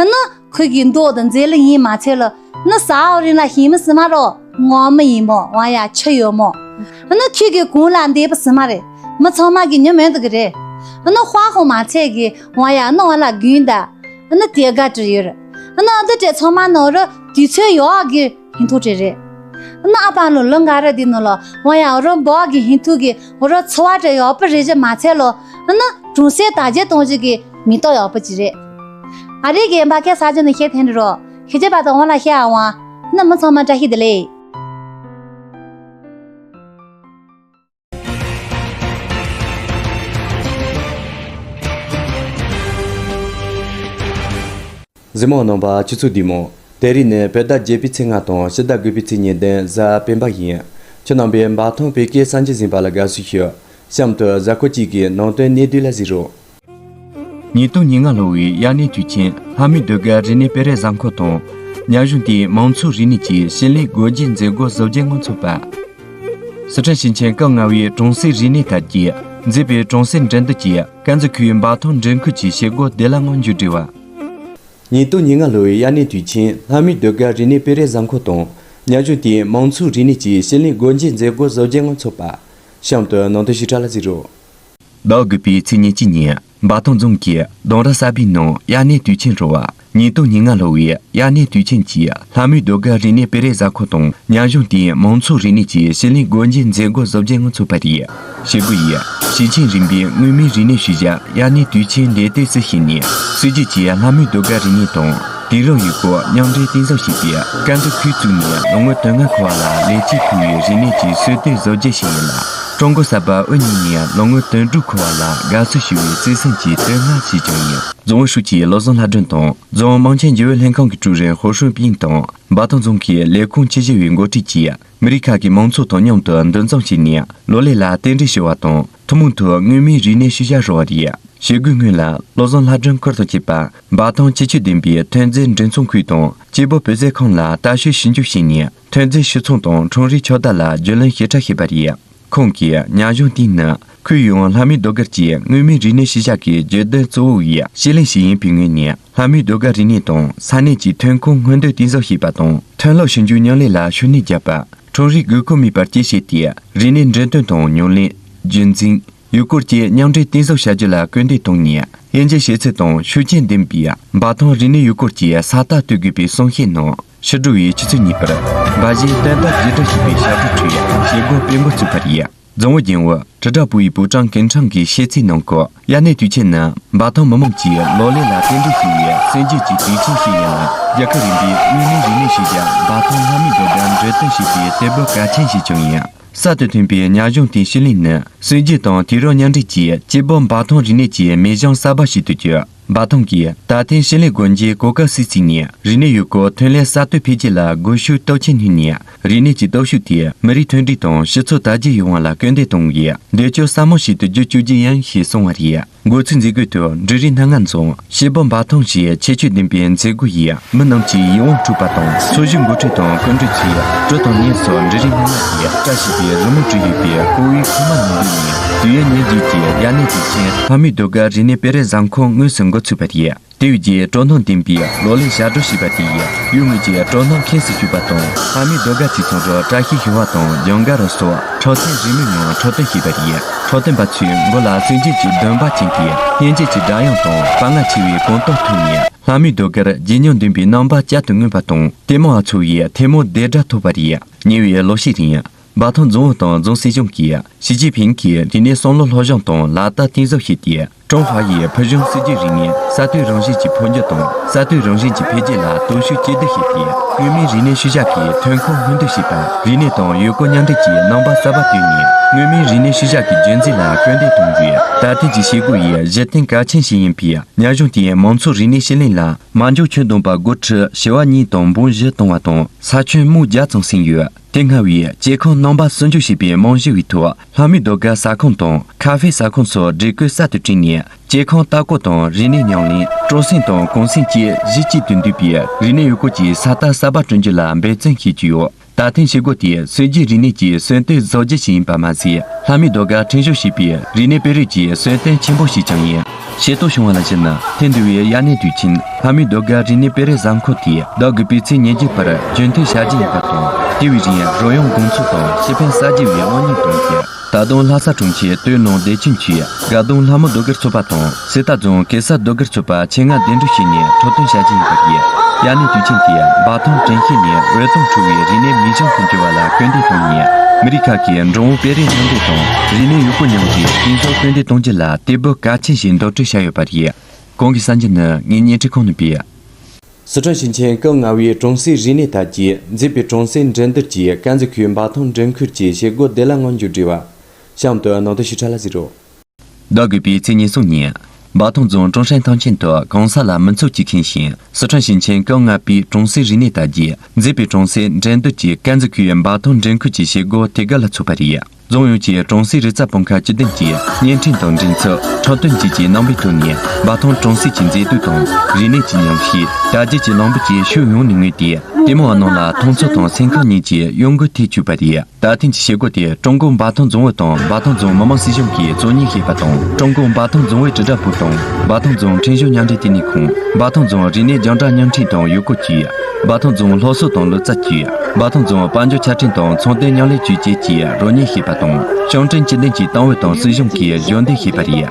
ཨ་ནི་ཁོས་གི་མདོག་དང་མཛེས་ལ་ཡིན་མ་ཚད་ལ་ནི་ཟ་འོ་རིན་ལ་ཤིང་མི་སྲིད་མ་རོ་ངོ་མི་ཡིན་མོ་བ་ཡ་ཆུ་ཡོད་མོ། ཨ་ནི་ཁྱོད་ཀྱི་གུང་ལ་འདེབས་པ་སྲིད་མ་རེད། མི་ཚང་མ་གི་ཉོ་མོས་འདུག་གི་རེད། ཨ་ནི་ཧྭ་ཧུང་མ་ཚད་གི་བ་ཡ་ནི་བ་ལ་དགུན་ད། ཨ་ནི་དེ་དགའ་བྲི་ཡོད་རེད། ཨ་ནི་ཨ་འདི་དྲེ་ཚང་མ་ནོ་རོ་དུས་ཚོད་ཡོག་གི་ཧིན་ཐུ་དྲེ་རེད། ཨ་ནི་ཨ་པང་ལོ་ལོ་འགའ་རེ་འདི་ནོ་ལོ་བ་ཡ་རོ་འབོག་གི་ཧིན་ཐུ་གི་རོ་ཚོ་བ་དྲེ་ཡོག་པ་རེ་ཞིག་མ་ཚད་ལོ། ཨ་ནི་གྲོང་གསེབ་དར་རྒྱས་གཏོང་རྒྱུ་གི་མེ་ཏོག་ཡོག་པ་ཅིག་རེད། ཨ་རིག་གི་འབའ་ཁའི་ས་ཆ་ནི་ཤེས་ཐེན་རོ་ཤེས་ཅེ་པ་དང་བ་ལ་ཤེས་ཨ་བ། ཨ་ནི་མི་ཚང་མ་བཀྲ་ཤིས་བདེ་ལེགས། གཟིགས་མོ་རྣམ་པ་ཁྱེད་ཚོ་བདེ་མོ། དེ་རིང་ནི་བོད་ཟླ་བརྒྱད་པའི་ཚེས་ལྔ་དང་ཕྱི་ཟླ་དགུ་པའི་ཚེས་ཉེར་བདུན་གཟའ་སྤེན་པ་ཡིན། ཁྱེད་རྣམ་པས་འབའ་ཐང་བོད་སྐད་གསར་འགྱུར་གཟིགས་པ་ལ་དགའ་བསུ་ཞུ། གཤམ་དུ་གཟའ་འཁོར་གཅིག་གི་ནང་དོན་གནད་བསྡུས་ལ་གཟིགས་རོགས། ཉིས་སྟོང་ཉེར་ལྔ་ལོ་བའི་དབྱར་གནས་དུས་ཆེན་ལྷ་མོའི་ཟློས་གར་རིག་གནས་སྤེལ་རེས་གཟའ་འཁོར་དང་། གཉའ་གཞུང་དེའི་མང་ཚོགས་རིག་གནས་ཀྱི་ཞིང་ལས་སྒོ་འབྱེད་མཛད་སྒོ་བཟོ་བརྒྱད་ངོ་འཚོགས་པ། སི་ཁྲོན་ཞིང་ཆེན་སྐབས་ལྔ་བའི་གྲོང་གསེབ་རིག་གནས་དར་རྒྱས་མཛེས་པའི་གྲོང་གསེབ་འགྲན་བསྡུར་གྱིས་ཀན་ཛི་ཁུལ་འབའ་ཐང་འགྲུལ་ཁུལ་གྱི་བྱེད་སྒོ་བདེ་བླག་ངང་མཇུག་བསྒྲིལ་བ། ཉིས་སྟོང་ཉེར་ལྔ་ལོའི་དབྱར་གནས་དུས་ཆེན་ལྷ་མོའི་ཟློས་གར་རིག་གནས་སྤེལ་རེས་གཟའ་འཁོར་དང་། ཉམས་ཞིབ་དེའི་མང་ཚོགས་རིག་གནས་ཀྱི་ཞི་ལྷིང་སྒོ་འབྱེད་མཛད་སྒོ་བཟོ་རྒྱུ་ངོ་ཚོད་པ། གཤམ་དུ་ནང་དོན་ཞིབ་ཕྲ་ལ་གཟིགས་རོགས། ཟླ་དགུ་པའི་ཚེས་ཉེར་གཅིག་ཉིན་འབའ་ཐང་རྫོང་གི་གདན་ར་གསར་པའི་ནང་དབྱར་གནས་དུས་ཆེན་རོལ་བ། ཉིས་སྟོང་ཉེར་ལྔ་ལོའི་དབྱར་གནས་དུས་ཆེན་གྱི་ལྷ་མོའི་ཟློས་གར་རིག་གནས་སྤེལ་རེས་གཟའ་འཁོར་དང་། ཉམས་ཞིབ་དེའི་མང་ཚོགས་རིག་གནས་ཀྱི་ཞི་ལྷིང་སྒོ་འབྱེད་མཛད་སྒོ་བཟོ་རྒྱུ་ངོ་ཚོད་པ་རེད། བྱེད་སྒོ་ཡིས་ཞི་ཆེན་རིམ་པའི་མངོན་མིན་རིག་གནས་ཤུལ་བཞག་དབྱར་གནས་དུས་ཆེན་འདི་ལྟས་སུ་བྱས་ནས། སྲིད་ཇུས་ཀྱི་ལྷ་མོའི་ཟློས་གར་རིག་གནས་དང་། དུས་རབས་ཡུལ་སྐོར་མཉམ་འབྲེལ་གཏིང་ཟབ་བྱས་པའི་དཀར་མཛེས་ཁུལ་བཙུགས་ནས་ལོ་ངོ་དོན་ལྔ་འཁོར་བ་ལ་ལེགས་སྐྱེས་ཕུལ་བའི་རིག་གནས་ཀྱི་སྲོལ་གཏོད་བཟོ་རྒྱུ་ཞིག་ཡིན་ལ། ཀྲུང་གོ་གསར་པ་དབུ་བརྙེས་ནས་ལོ་ངོ་དོན་དྲུག་འཁོར་བ་ལ་དགའ་བསུ་ཞུ་བའི་བརྩེ་སེམས་ཀྱི་བསྟོད་བསྔགས་ཞུས་ཀྱང་ཡིན། རྫོང་ཨུ་ཧྲུའུ་ཅི་བློ་བཟང་ལྷ་སྒྲོན་དང་། རྫོང་དམངས་ཆེན་རྒྱུན་ཨུད་ལྷན་ཁང་གི་ཀྲུའུ་རེན་ཧོ་ཧྲུན་པིན་དང་། འབའ་ཐང་རྫོང་གི་ལས་ཁུངས་ཆེ་བཞི་བའི་འགོ་ཁྲིད་ཀྱིས། མི་རིགས་ཁག་གི་མང་ཚོགས་དང་མཉམ་དུ་འདུ་འཛོམས་བྱས་ནས། ལོ་ལེགས་ལ་རྟེན་འབྲེལ་ཞུ་བ་དང་། ཐུན་མོང་ཐོག་མངོན་མིན་རིག་གནས་ཤུལ་བཞག་རོལ་བ་རེད། བྱེད་སྒོའི་སྔོན་ལ། བློ་བཟང་ལྷ་སྒྲོན་ཁུལ་དུ་སྐྱེས་པ། འབའ་ཐང་ཁྱད་ཆོས་ལྡན་པའི་ཐོན་རྫས་འདྲེན་ཚོང་ཁུལ་དང་། སྐྱེས་བུ་སྤུས་ཚད་ཁང་ལ་ལྟ་བཤལ་ཞིབ་འཇུག་བྱས་ནས། ཐོན་རྫས་ཕྱིར་ཚོང་དང་ཁྲོམ་རའི་ཁྱབ་གདལ་ལ་རྒྱུས་ལོན་ཞིབ་ཕྲ་བྱས་པ་རེད། ཁོང་གིས་ཉམས་ཞིབ་དེའི་ནང་། ཁུལ་ཡོངས་ལྷ་མོའི་ཟློས་གར་གྱི་མངོན་མིན་རིག་གནས་ཤུལ་བཞག་གི་བརྗོད་དོན་གཙོ་བོ་བའི་ཞི་ལྷིང་ཞིག་ཡིན་པའི་ངོས་ནས། ལྷ་མོའི་ཟློས་གར་རིག་གནས་དང་ས་གནས་ཀྱི་ཐོན་ཁུངས་སྔོན་འདོན་གཏིང་ཟབ་བྱས་པ་དང་། ཐོན་ལོ་ཞིབ་འཇུག་མཉམ་ལས་ལ་ཤུགས་སྣོན་བརྒྱབ་པ། ཁྲོམ་རའི་དགོས་མཁོ་མེད་པར་བཅས་བྱས་ཏེ། རིག་གནས་འགྲེམས་སྟོན་དང་ཉམས་ལེན། རྒྱུན་འཛིན། ཡུལ་སྐོར་བཅས་མཉམ་འདྲེས་གཏིང་ཟབ་བྱ་རྒྱུ་ལ་སྐུལ་འདེད་གཏོང་ནས། དབྱེ་འབྱེད་བྱེད་ཚུལ་དང་ཤུགས་རྐྱེན་ལྡན་པའི་འབའ་ཐང་རིག་གནས་ཡུལ་སྐོར་གྱི་ས་རྟགས་གཏོད་དགོས་པའི་གསུང་བཤད་གནང་། ཕྱི་དྲོ་བའི་ཆུ་ཚོད་གཉིས་པར། འབའ་གཞས་བསྟན་པ་རྗེས་དྲན་ཞེས་པའི་ཞབས་བྲོ་ཁྲོད་བྱེད་སྒོ་སྤེལ་འགོ་ཚུགས་པ་རེད། རྫོང་ཨུ་རྒྱུན་ཨུ་ཀྲི་ཀྲ་པུའུ་ཡི་པུའུ་ཀྲང་ཀུན་ཁྲང་གིས་བཤད་ཚིག་ནང་འཁོད། དབྱར་གནས་དུས་ཆེན་ནི་འབའ་ཐང་མི་དམངས་ཀྱིས་ལོ་ལེགས་ལ་རྟེན་འབྲེལ་ཞུ་བའི་སྲིད་ཇུས་ཀྱི་དུས་ཆེན་ཞིག་ཡིན་ལ། རྒྱལ་ཁབ་རིམ་པའི་མངོན་མིན་རིག་གནས་ཤུལ་བཞག་འབའ་ཐང་ལྷ་མོའི་ཟློས་གར་འགྲེམས་སྟོན་བྱེད་པའི་དེད་དཔོན་གལ་ཆེན་ཞིག་ཀྱང་ཡིན། གསར་དུ་ཐོན་པའི་ཉམས་ཞིབ་དེའི་ཞི་ལྷིང་ནི། སྲིད་ཇུས་དང་དུས་རབས་མཉམ་འདྲེས་ཀྱིས་སྐྱེ་བོ་འབའ་ཐང་རིག་གནས་ཀྱི་མིང་བྱང་གསར་པ་ཞིག་ཏུ་གྱུར། འབའ་ཐང་གིས་ད་ཐེངས་ཞི་ལྷིང་སྒོ་འབྱེད་གོ་སྐབས་སུ་བརྩིས་ནས། རིག་གནས་ཡུལ་སྐོར་ཐོན་ལས་གསར་གཏོད་འཕེལ་རྒྱས་ལ་སྒུལ་ཤུགས་སྟོབས་ཆེན་བསྣུན་ནས། རིག་གནས་ཀྱི་སྟོབས་ཤུགས་དེས་མི་རིགས་མཐུན་སྒྲིལ་དང་སྤྱི་ཚོགས་དར་རྒྱས་ཡོང་བ་ལ་སྐུལ་འདེད་གཏོང་བའི་འདོད་སྤྱོད་ཟབ་མོ་ཞིག་ཏུ་བསྒྱུར་བཅུག་རྒྱུ་ཡིན་ཞེས་གསུངས་པ་རེད། འགོ་ཚུགས་མཛད་སྒོའི་ཐོག་འབྲུག་རིགས་སྣ་ལྔ་འཛོམས་སྐྱེ་བོ་འབའ་ཐང་ཞེས་ཁྱད་ཆོས་ལྡན་པའི་མཛད་སྒོ་ཡིས་མི་རྣམས་ཀྱི་ཡིད་དབང་འཕྲོག་པ་དང་། འཚོ་བཞིན་འགོ་ཁྲིད་དང་སྐུ་མགྲོན་ཚོས་གྲུ་དང་བརྙན་སོགས་འབྲུག་རིགས་སྣ་ལྔ་ཡིས་བཀྲ་ཤིས་པའི་རི་མོ་བྲིས་ཡོད་པའི་ཀོ་བའི་ཁུག་མ་ནང་ལུས་ནས། དུས་ཡུན་ཉིན་བརྒྱད་ཀྱི་དབྱར་གནས་དུས་ཆེན་ལྷ་མོའི་ཟློས་གར་རིག་གནས་སྤེལ་རེས་གཟའ་འཁོར་དངོས་སུ་འགོ་ཚུགས་པ་རེད། དེ་བས་ཀྱི་སྤྲོ་སྣང་ལྡན་པའི་ལོ་ལེགས་ཞབས་བྲོ་ཞེས་པ་དེ་ཡིས་ཡུལ་དངོས་ཀྱི་སྤྲོ་སྣང་ཁྱོན་སུ་ཆུད་པ་དང་། ལྷ་མོའི་ཟློས་གར་ཅིག་མཚོན་རོགས་བཀྲ་ཤིས་ཞུ་བ་དང་ལྗང་ག་རུ་སོགས་འཕྲོད་བསྟེན་རིག་གནས་ངང་འཕྲོད་བསྟེན་བྱས་པ་རེད། འཕྲོད་བསྟེན་པ་ཚོས་མགོ་ལ་སྲིད་འཛིན་གྱི་འདོན་པ་བཅིངས་ཏེ། སྙན་འཇེབས་ཀྱི་སྒྲ་དབྱངས་དང་དཔའ་ངར་ཆེ་བའི་གོམ་སྟབས་ཐོག་ནས། ལྷ་མོའི་ཟློས་གར་ཇེ་ཉུང་ལྡན་པའི་རྣམ་པ་བསྐྱར་དུ་མངོན་པ་དང་། ལྟད་མོ་བ་ཚོ་ཡིས་ཐལ་མོ་སྦྲེལ་སྒྲ་ཐོབ་པ་རེད། ཉེ་བའི་ལོ་ཤས་རིང་། འབའ་ཐང་རྫོང་ཨུ་དང་རྫོང་སྲིད་གཞུང་གིས་ཞི་ཅིན་ཕིང་གི་རིག་གནས་བསམ་བློ་སློབ་སྦྱོང་དང་ལག་བསྟར་གཏིང་ཟབ་བྱས་ཏེ། ཀྲུང་ཧྭ་ཡི་ཕུལ་བྱུང་སྲིད་ཇུས་རིག་གནས་གསར་གཏོད་རང་བཞིན་གྱི་འཕོ་འགྱུར་དང་གསར་གཏོད་རང་བཞིན་གྱི་འཕེལ་རྒྱས་ལ་སྟོབས་ཤུགས་གཅིག་སྡུད་བྱས་ཏེ། མངོན་མིན་རིག་གནས་ཤུལ་བཞག་གི་ཐོན་ཁུངས་སྔོན་འདོན་བྱས་པ། རིག་གནས་དང་ཡུལ་སྐོར་མཉམ་འདྲེས་ཀྱི་རྣམ་པ་གསར་པ་བཏོད་ནས། མངོན་མིན་རིག་གནས་ཤུལ་བཞག་གི་རྒྱུན་འཛིན་ལ་སྐུལ་འདེད་གཏོང་དགོས། ད་ཐེངས་ཀྱི་བྱེད་སྒོ་ཡི་གཞི་རྟེན་གལ་ཆེན་ཞིག་ཡིན་པའི་ཉམས་ཞིབ་དེས་མང་ཚོགས་རིག་གནས་ཞི་ལྷིང་ལ། མ་འཇོག་ཁྱོན་བསྡོམས་པ་སྒོར་ཁྲི་བྱེ་བ་གཉིས་དང་འབུམ་བཞི་བཏང་བ་དང་། ས་ཁྱོན་མུའུ་བརྒྱ་ཙམ་ཟིན་ཡོད། དེ་སྔ་བས་སྐྱེ་ཁམས་རྣམ་པ་སྲུང་སྐྱོབ་བྱེད་པའི་རྨང་གཞི་བའི་ཐོག་ལྷ་མོའི་ཟློས་གར་ཟ་ཁང་དང་ཁ་ཧྥེ་ཟ་ཁང་སོགས་སྒྲིག་བཀོད་གསར་དུ་བསྐྲུན་ནས། སྐྱེ་ཁམས་ལྟ་སྐོར་དང་རིག་གནས་ཉམས་ལེན། སྤྲོ་གསེང་དང་གུང་གསེང་བཅས་གཞི་གཅིག་ཏུ་འདུས་པའི་རིག་གནས་ཡུལ་སྐོར་གྱི་ས་རྟགས་གསར་པ་བསྐྲུན་རྒྱུ་ལ་འབད་བརྩོན་བྱེད་ཀྱི་ཡོད། ད་ཐེངས་བྱེད་སྒོ་དེ་སྲོལ་རྒྱུན་རིག་གནས་ཀྱི་གསོན་སྟོན་བཟོ་རྒྱུ་ཞིག་ཡིན་པ་མ་ཟད། ལྷ་མོའི་ཟློས་གར་འཁྲབ་སྦྱོང་བྱེད་པའི་རིག་གནས་སྤེལ་རེས་ཀྱི་གསོན་སྟོན་ཆེན་པོ་ཞིག་ཀྱང་ཡིན། ཤེས་རྟོགས་བྱུང་བ་ལ་གཞིགས་ན། ཐེངས་འདི་བའི་དབྱར་གནས་དུས་ཆེན་ལྷ་མོའི་ཟློས་གར་རིག་གནས་སྤེལ་རེས་གཟའ་འཁོར་དེ་ཟླ་དགུ་པའི་ཚེས་ཉེར་བརྒྱད་བར་རྒྱུན་མཐུད་བྱ་རྒྱུ་ཡིན་པ་དང་། དེ་བས་རིང་རོལ་དབྱངས་དགོང་ཚོགས་དང་སྤྱི་ཕན་གསར་བརྗེ་བའི་གློག་བརྙན་གཏོང་རྒྱུ། ད་དུང་ལྷ་ས་གྲོང་ཁྱེར་སྟོད་ལུང་བདེ་ཆེན་ཆུས་དགའ་གདོང་ལྷ་མོ་ཟློས་གར་ཚོགས་པ་དང་། གསེར་རྟ་རྫོང་གེ་སར་ཟློས་གར་ཚོགས་པ་ཆེད་མངགས་གདན་འདྲེན་བྱས་ནས་འཁྲབ་སྟོན་བྱ་རྒྱུ་ཡིན་པ་རེད། དབྱར་གནས་དུས་ཆེན་དེས་འབའ་ཐང་དྲན་ཤེས་ནས་འོད་སྟོང་འཕྲོ་བའི་རིག་གནས་མིང་བྱང་དུ་འགྱུར་བ་ལ་སྐུལ་འདེད་གཏོང་ནས། མི་རིགས་ཁག་གི་འགྲོ་འོང་སྤེལ་རེས་མཉམ་འདེགས་དང་རིག་གནས་ཡུལ་སྐོར་མཉམ་འདྲེས་གཏིང་ཟབ་སྐུལ་འདེད་གཏོང་རྒྱུ་ལ་དེ་བས་གལ་ཆེན་ཞིག་འདོན་སྤྲོད་བྱས་ཡོད་པ་རེད། གོང་གི་གསར་འགྱུར་ནི་ངས་བརྙན་འཕྲིན་ཁང་ནས་སྤེལ། སི་ཁྲོན་ཞིང་ཆེན་ཀོ་ལྔ་པའི་གྲོང་གསེབ་རིག་གནས་དར་རྒྱས་མཛེས་པའི་གྲོང་གསེབ་འགྲན་བསྡུར་གྱིས་དཀར་མཛེས་ཁུལ་འབའ་ཐང་འགྲེམས་ཁུལ་གྱི་བྱེད་སྒོ་བདེ་བླག་ངང་མཇུག་བསྒྲིལ་བ། གཤམ་དུ་ནང་དོན་ཞིབ་ཕྲ་ལ་གཟིགས་རོགས། ཟླ་དགུ་པའི་ཚེས་ཉེར་གསུམ་ཉིན། འབའ་ཐང་རྫོང་ཀྲུང་ཧྲན་ཐང་ཆེན་དུ་གང་ཟག་ལ་མི་ཚོགས་ཀྱིས་ཁེངས་ཤིང་། སི་ཁྲོན་ཞིང་ཆེན་ཀོ་ལྔ་པའི་གྲོང་གསེབ་རིག་གནས་དར་རྒྱས་མཛེས་པའི་གྲོང་གསེབ་འགྲན་བསྡུར་གྱི་དཀར་མཛེས་ཁུལ་འབའ་ཐང་འགྲེམས་ཁུལ་གྱི་བྱེད་སྒོ་དེ་ག་ལ་ཚོགས་པ་རེད། རྫོང་ཡོངས་ཀྱི་གྲོང་གསེབ་རིག་རྩལ་སྤུངས་ཁང་བཅུ་བདུན་གྱིས་བརྙན་འཕྲིན་དང་འགྲན་ཚབ་འཁྲབ་སྟོན་བཅས་ཀྱི་རྣམ་པའི་ཐོག་ནས་ འབའ་ཐང་གྲོང་གསེབ་ཀྱི་མཛེས་སྡུག་དང་རིག་གནས་ཀྱི་ཉམས་ཞིབ། དར་རྒྱས་ཀྱི་ལམ་བུ་བཅས་ཕྱོགས་ཡོངས་ནས་མངོན་ཏེ། ལྟད་མོ་བ་རྣམས་ལ་མཐོང་ཚོར་དང་སེམས་ཁམས་གཉིས་ཀྱི་གཡོ་འགུལ་ཐེབས་བཅུག་པ་རེད། ད་ཐེངས་ཀྱི་བྱེད་སྒོ་དེ་ཀྲུང་གོ་འབའ་ཐང་རྫོང་ཨུད་དང་འབའ་ཐང་རྫོང་མི་དམངས་སྲིད་གཞུང་གིས་གཙོ་གཉེར་བྱས་པ་དང་། ཀྲུང་གོ་འབའ་ཐང་རྫོང་ཨུད་དྲིལ་བསྒྲགས་པུའུ་དང་འབའ་ཐང་རྫོང་ཁྲིམས་གཞུང་མཉམ་འབྲེལ་ལྟེ་གནས་ཁང་། འབའ་ཐང་རྫོང་རིག་གནས་རྒྱང་བསྒྲགས་བརྙན་འཕྲིན་དང་ཡུལ་སྐོར་བཅས། འབའ་ཐང་རྫོང་སློབ་གསོ་དང་ལོ་ཙཱ་བཅས། འབའ་ཐང་རྫོང་དཔལ་འབྱོར་ཆ་འཕྲིན་དང་ཚོང་དོན་མཉམ་ལས་ཅུས་བཅས་ཀྱིས་རོགས་གཉེར་བྱས་པ་དང་། ཞིང་ཆེན་སྤྱི་བདེ་ཅུས་ཏང་ཨུད་དང་སྲིད་གཞུང་གིས་གཞོགས་འདེགས་བྱས་པ་རེད།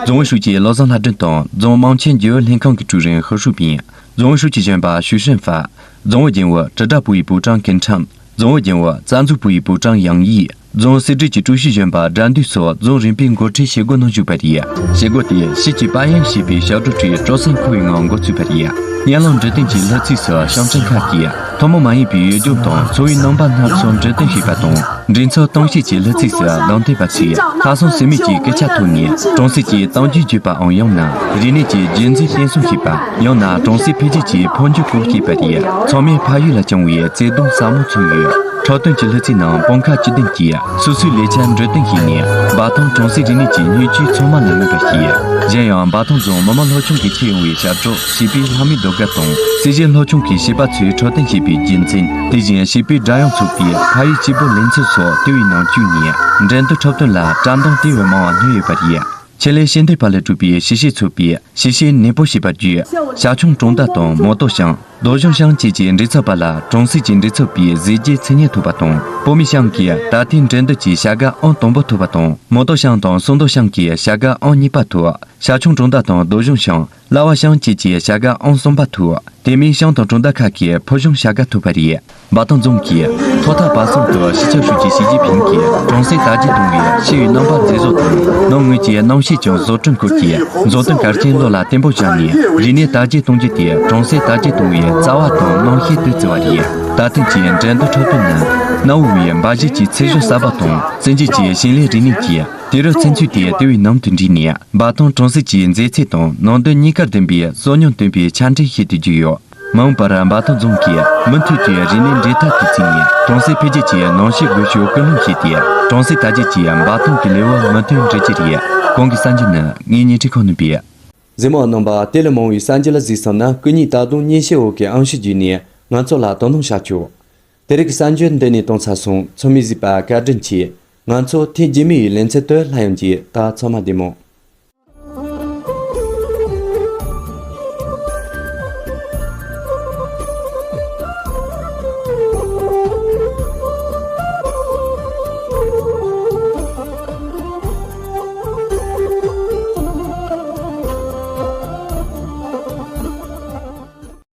རྫོང་ཨུད་ཧྲུའུ་ཅི་བློ་བཟང་ལྷ་སྒྲོན་དང་རྫོང་དམངས་ཆེན་རྒྱུན་ཨུད་ལྷན་ཁང་གི་ཀྲུའུ་རིན་ཧི་ཧྲུའུ་པིན། རྫོང་ཨུད་ཧྲུའུ་ཅི་གཞོན་པ་ཞུ་ཧྲན་ཧྥ། རྫོང་ཨུད་རྒྱུན་ཨུད་དྲིལ་བསྒྲགས་པུའུ་ཡི་པུའུ་ཀྲང་ཀུན་ཁྲང་། རྫོང་ཨུད་རྒྱུན་ཨུད་རྩ་འཛུགས་པུའུ་ཡི་པུའུ་ཀྲང་ཡང་ཡི། རྫོང་སྲིད་གྲོས་ཀྱི་ཀྲུའུ་ཞི་གཞོན་པ་དགྲ་འདུལ་སོགས་རྫོང་རིམ་པའི་འགོ་ཁྲིད་བྱེད་སྒོ་ནང་ཞུགས་པ་རེད། བྱེད་སྒོ་དེ་ཞིབ་ཀྱི་པར་ཡང་ཞེས་པའི་ཞབས་བྲོ་ཁྲོད་སྤྲོ་སེམས་འཁོལ་བའི་ངང་འགོ་ཚུགས་པ་རེད། ཡན་ལག་འབྲུ་དོན་གྱི་ལྷུ་ཚིགས་སུ་ཞིང་ཆེན་ཁག་གིས་ཐུན་མོང་མ་ཡིན་པའི་ཡུལ་ལྗོངས་དང་འཚོ་བའི་རྣམ་པ་སྣ་ཚོགས་འབྲི་འདོན་བྱས་པ་དང་། མགྲིན་ཚབ་གཏམ་བཤད་ཀྱི་ལྷུ་ཚིགས་སུ་གདངས་ཐེབས་པ་ཚོས་ལྷག་བསམ་ཟོལ་མེད་ཀྱི་སྐད་ཆ་ཐོག་ནས་གྲོང་གསེབ་ཀྱི་གཏམ་རྒྱུད་བརྗོད་པའམ། ཡང་ན་རིག་གནས་ཀྱི་རྒྱུན་འཛིན་བརྟན་སྲུང་བྱེད་པ། ཡང་ན་གྲོང་གསེབ་འཕེལ་རྒྱས་ཀྱི་འཕོ་འགྱུར་སྐོར་བཤད་པ་རེད། ཚང་མས་ཕ་ཡུལ་ལ་བཅངས་བའི་བརྩེ་གདུང་ཟབ་མོ་མཚོན་ཡོད། འཁྲབ་སྟོན་གྱི་ལྷུ་ཚིགས་ནང་སྤང་ཁ་བཅུ་བདུན་གྱིས་སོ་སོའི་ལས་འཆར་འབྲི་འདོན་བྱས་ནས། འབའ་ཐང་གྲོང་གསེབ་རིག་གནས་ཀྱི་སྣོད་བཅུད་ཚང་མ་ལ་སྨིན་པར་བྱས། གཞན་ཡང་། འབའ་ཐང་རྫོང་མི་དམངས་སློབ་ཆུང་གིས་ཁྱེར་ཡོང་བའི་ཞབས་བྲོ་ཞེས་པའི་ལྷག་མའི་ཟློས་གར་དང་། སྲིད་གཞུང་སློབ་ཆུང་གི་བྱིས་པ་ཚོས་འཁྲབ་སྟོན་བྱས་པའི་རྒྱུ་མཚན། དེ་བཞིན་བྱིས་པའི་སྒྲ་དབྱངས་ཚུགས་པའི་ཕ་ཡུལ་སྐྱིད་པོ་ལེན་ཚུལ་སོགས་ལྟེ་བའི་ནང་བཅུག་ནས། འགྲན་བསྡུར་འཁྲབ་སྟོན་ལ་བཀྲག་མདངས་དེ་བས་མང་བ་སྣོན་ཡོད་པ་རེད། ཆེད་ལས་ཤེས་ལྡན་པ་ལས་གྲུབ་པའི་ཞི་བྱེད་ཚོགས་པས་ཞི་བྱེད་ནན་པོ་བྱས་པ་བརྒྱུད། ཤ་ཆང་གྲོང་རྡལ་དང་མོ་ཏོ་ཞང་། རྡོ་གཞུང་ཞང་བཅས་ཀྱི་མགྲིན་ཚབ་པ་ལ་གྲོང་གསེབ་ཀྱི་མགྲིན་ཚབ་པའི་གཟི་བརྗིད་མཚན་སྙན་ཐོབ་པ་དང་། སྤོ་མི་ཞང་གིས་ད་ཐེངས་འགྲན་བསྡུར་གྱི་བྱ་དགའ་ཨང་དང་པོ་ཐོབ་པ་དང་། མོ་ཏོ་ཞང་དང་སུང་རྡོ་ཞང་གིས་བྱ་དགའ་ཨང་གཉིས་པ་ཐོབ། ཤ་ཆང་གྲོང་རྡལ་དང་རྡོ་གཞུང་ཞང་། གླ་བ་ཞང་བཅས་ཀྱིས་བྱ་དགའ་ཨང་གསུམ་པ་ཐོབ། དེ་མིན་ཞང་དང་གྲོང་རྡལ་ཁག་གིས་ཕུལ་བྱུང་བྱ་དགའ་ཐོབ་པ་རེད། འབའ་ཐང་རྫོང་གིས་ཐོག་མཐའ་བར་གསུམ་དུ་སྤྱི་ཁྱབ་ཧྲུའུ་ཅི་ཞི་ཅིན་ཕིང་གིས་གྲོང་གསེབ་དར་རྒྱས་གཏོང་བའི་ཤེས་ཡོན་རྣམ་པ་མཛེས་བཟོ་དང་། ནང་ངོས་ཀྱི་རྣམ་ཤེས་ཀྱང་བཟོ་སྐྲུན་སྐོར་གྱི་མཛུབ་སྟོན་གལ་ཆེན་བློ་ལ་བརྟན་པོ་བཞག་ནས། རིག་གནས་དར་རྒྱས་གཏོང་རྒྱུ་དེ་གྲོང་གསེབ་དར་རྒྱས་གཏོང་བའི་རྩ་བ་དང་རྣམ་ཤེས་དུ་བརྩི་བ་རེད། ད་ཐེངས་ཀྱི་འགྲན་བསྡུར་འཁྲབ་སྟོན་ནི། གནའ་བོའི་འབའ་གཞས་ཀྱི་ཚིག་སྦྱོར་གསར་པ་དང་། བཙན་བྱོལ་གྱི་ཞིང་ལས་རིག་གནས་ཀྱི་དུས་རབས་ཚུན་ཚོད་དེ་ལྟེ་བའི་ནང་དུ་འདྲེས་ནས། འབའ་ཐང་གྲོང་གསེབ་ཀྱི་མཛེས་ཚལ་དང་ནང་དོན་གཉིས་ཀར་ལྡན་པའི་གསོ་སྙོམས་སྟོན་པའི་ཆ་འཕྲིན་ཞིག་ཏུ་གྱུར་ཡོད། མ་འོངས་པར་འབའ་ཐང་རྫོང་གིས་མུ་མཐུད་དུ་རིག་གནས་འབྲེལ་ཐག་ཏུ་བརྩིས་ནས། གྲོང་གསེབ་འཕེལ་རྒྱས་ཀྱི་ནང་ཤེས་སྒུལ་ཤུགས་སྐུལ་སློང་བྱས་ཏེ། གྲོང་གསེབ་དར་རྒྱས་ཀྱིས་འབའ་ཐང་གི་ལེའུ་མུ་མཐུད་འགྲིལ་གྱི་རེད། གོང་གི་གསར་འགྱུར་ནི་ངའི་ཉིན་ཁྲི་ཁོང་ནས་སྤེལ། གཟིགས་མོ་རྣམ་པ། དེ་ལས་མང་བའི་གསར་འགྱུར་ལ་གཟིགས་བསམ་ན། སྐུ་ཉིད་ད་དུང་མཉེན་ཆས་འོག་གི་ཨང་ཤུ་བརྒྱུད་ནས་ང་ཚོ་ལ་དོ་སྣང་བྱ་ཆོག། དེ་རིང་གི་གསར་འགྱུར་འདི་ནས་གཏོང་ཚར་སོང་། ཚང་མས་གཟིགས་པ་བཀའ་དྲིན་ཆེ། ང་ཚོ་ཐེངས་རྗེས་མའི་ལེ་ཚན་དུ་སླར་ཡང་མཇལ། ད་ཚང་མ་བདེ་མོ།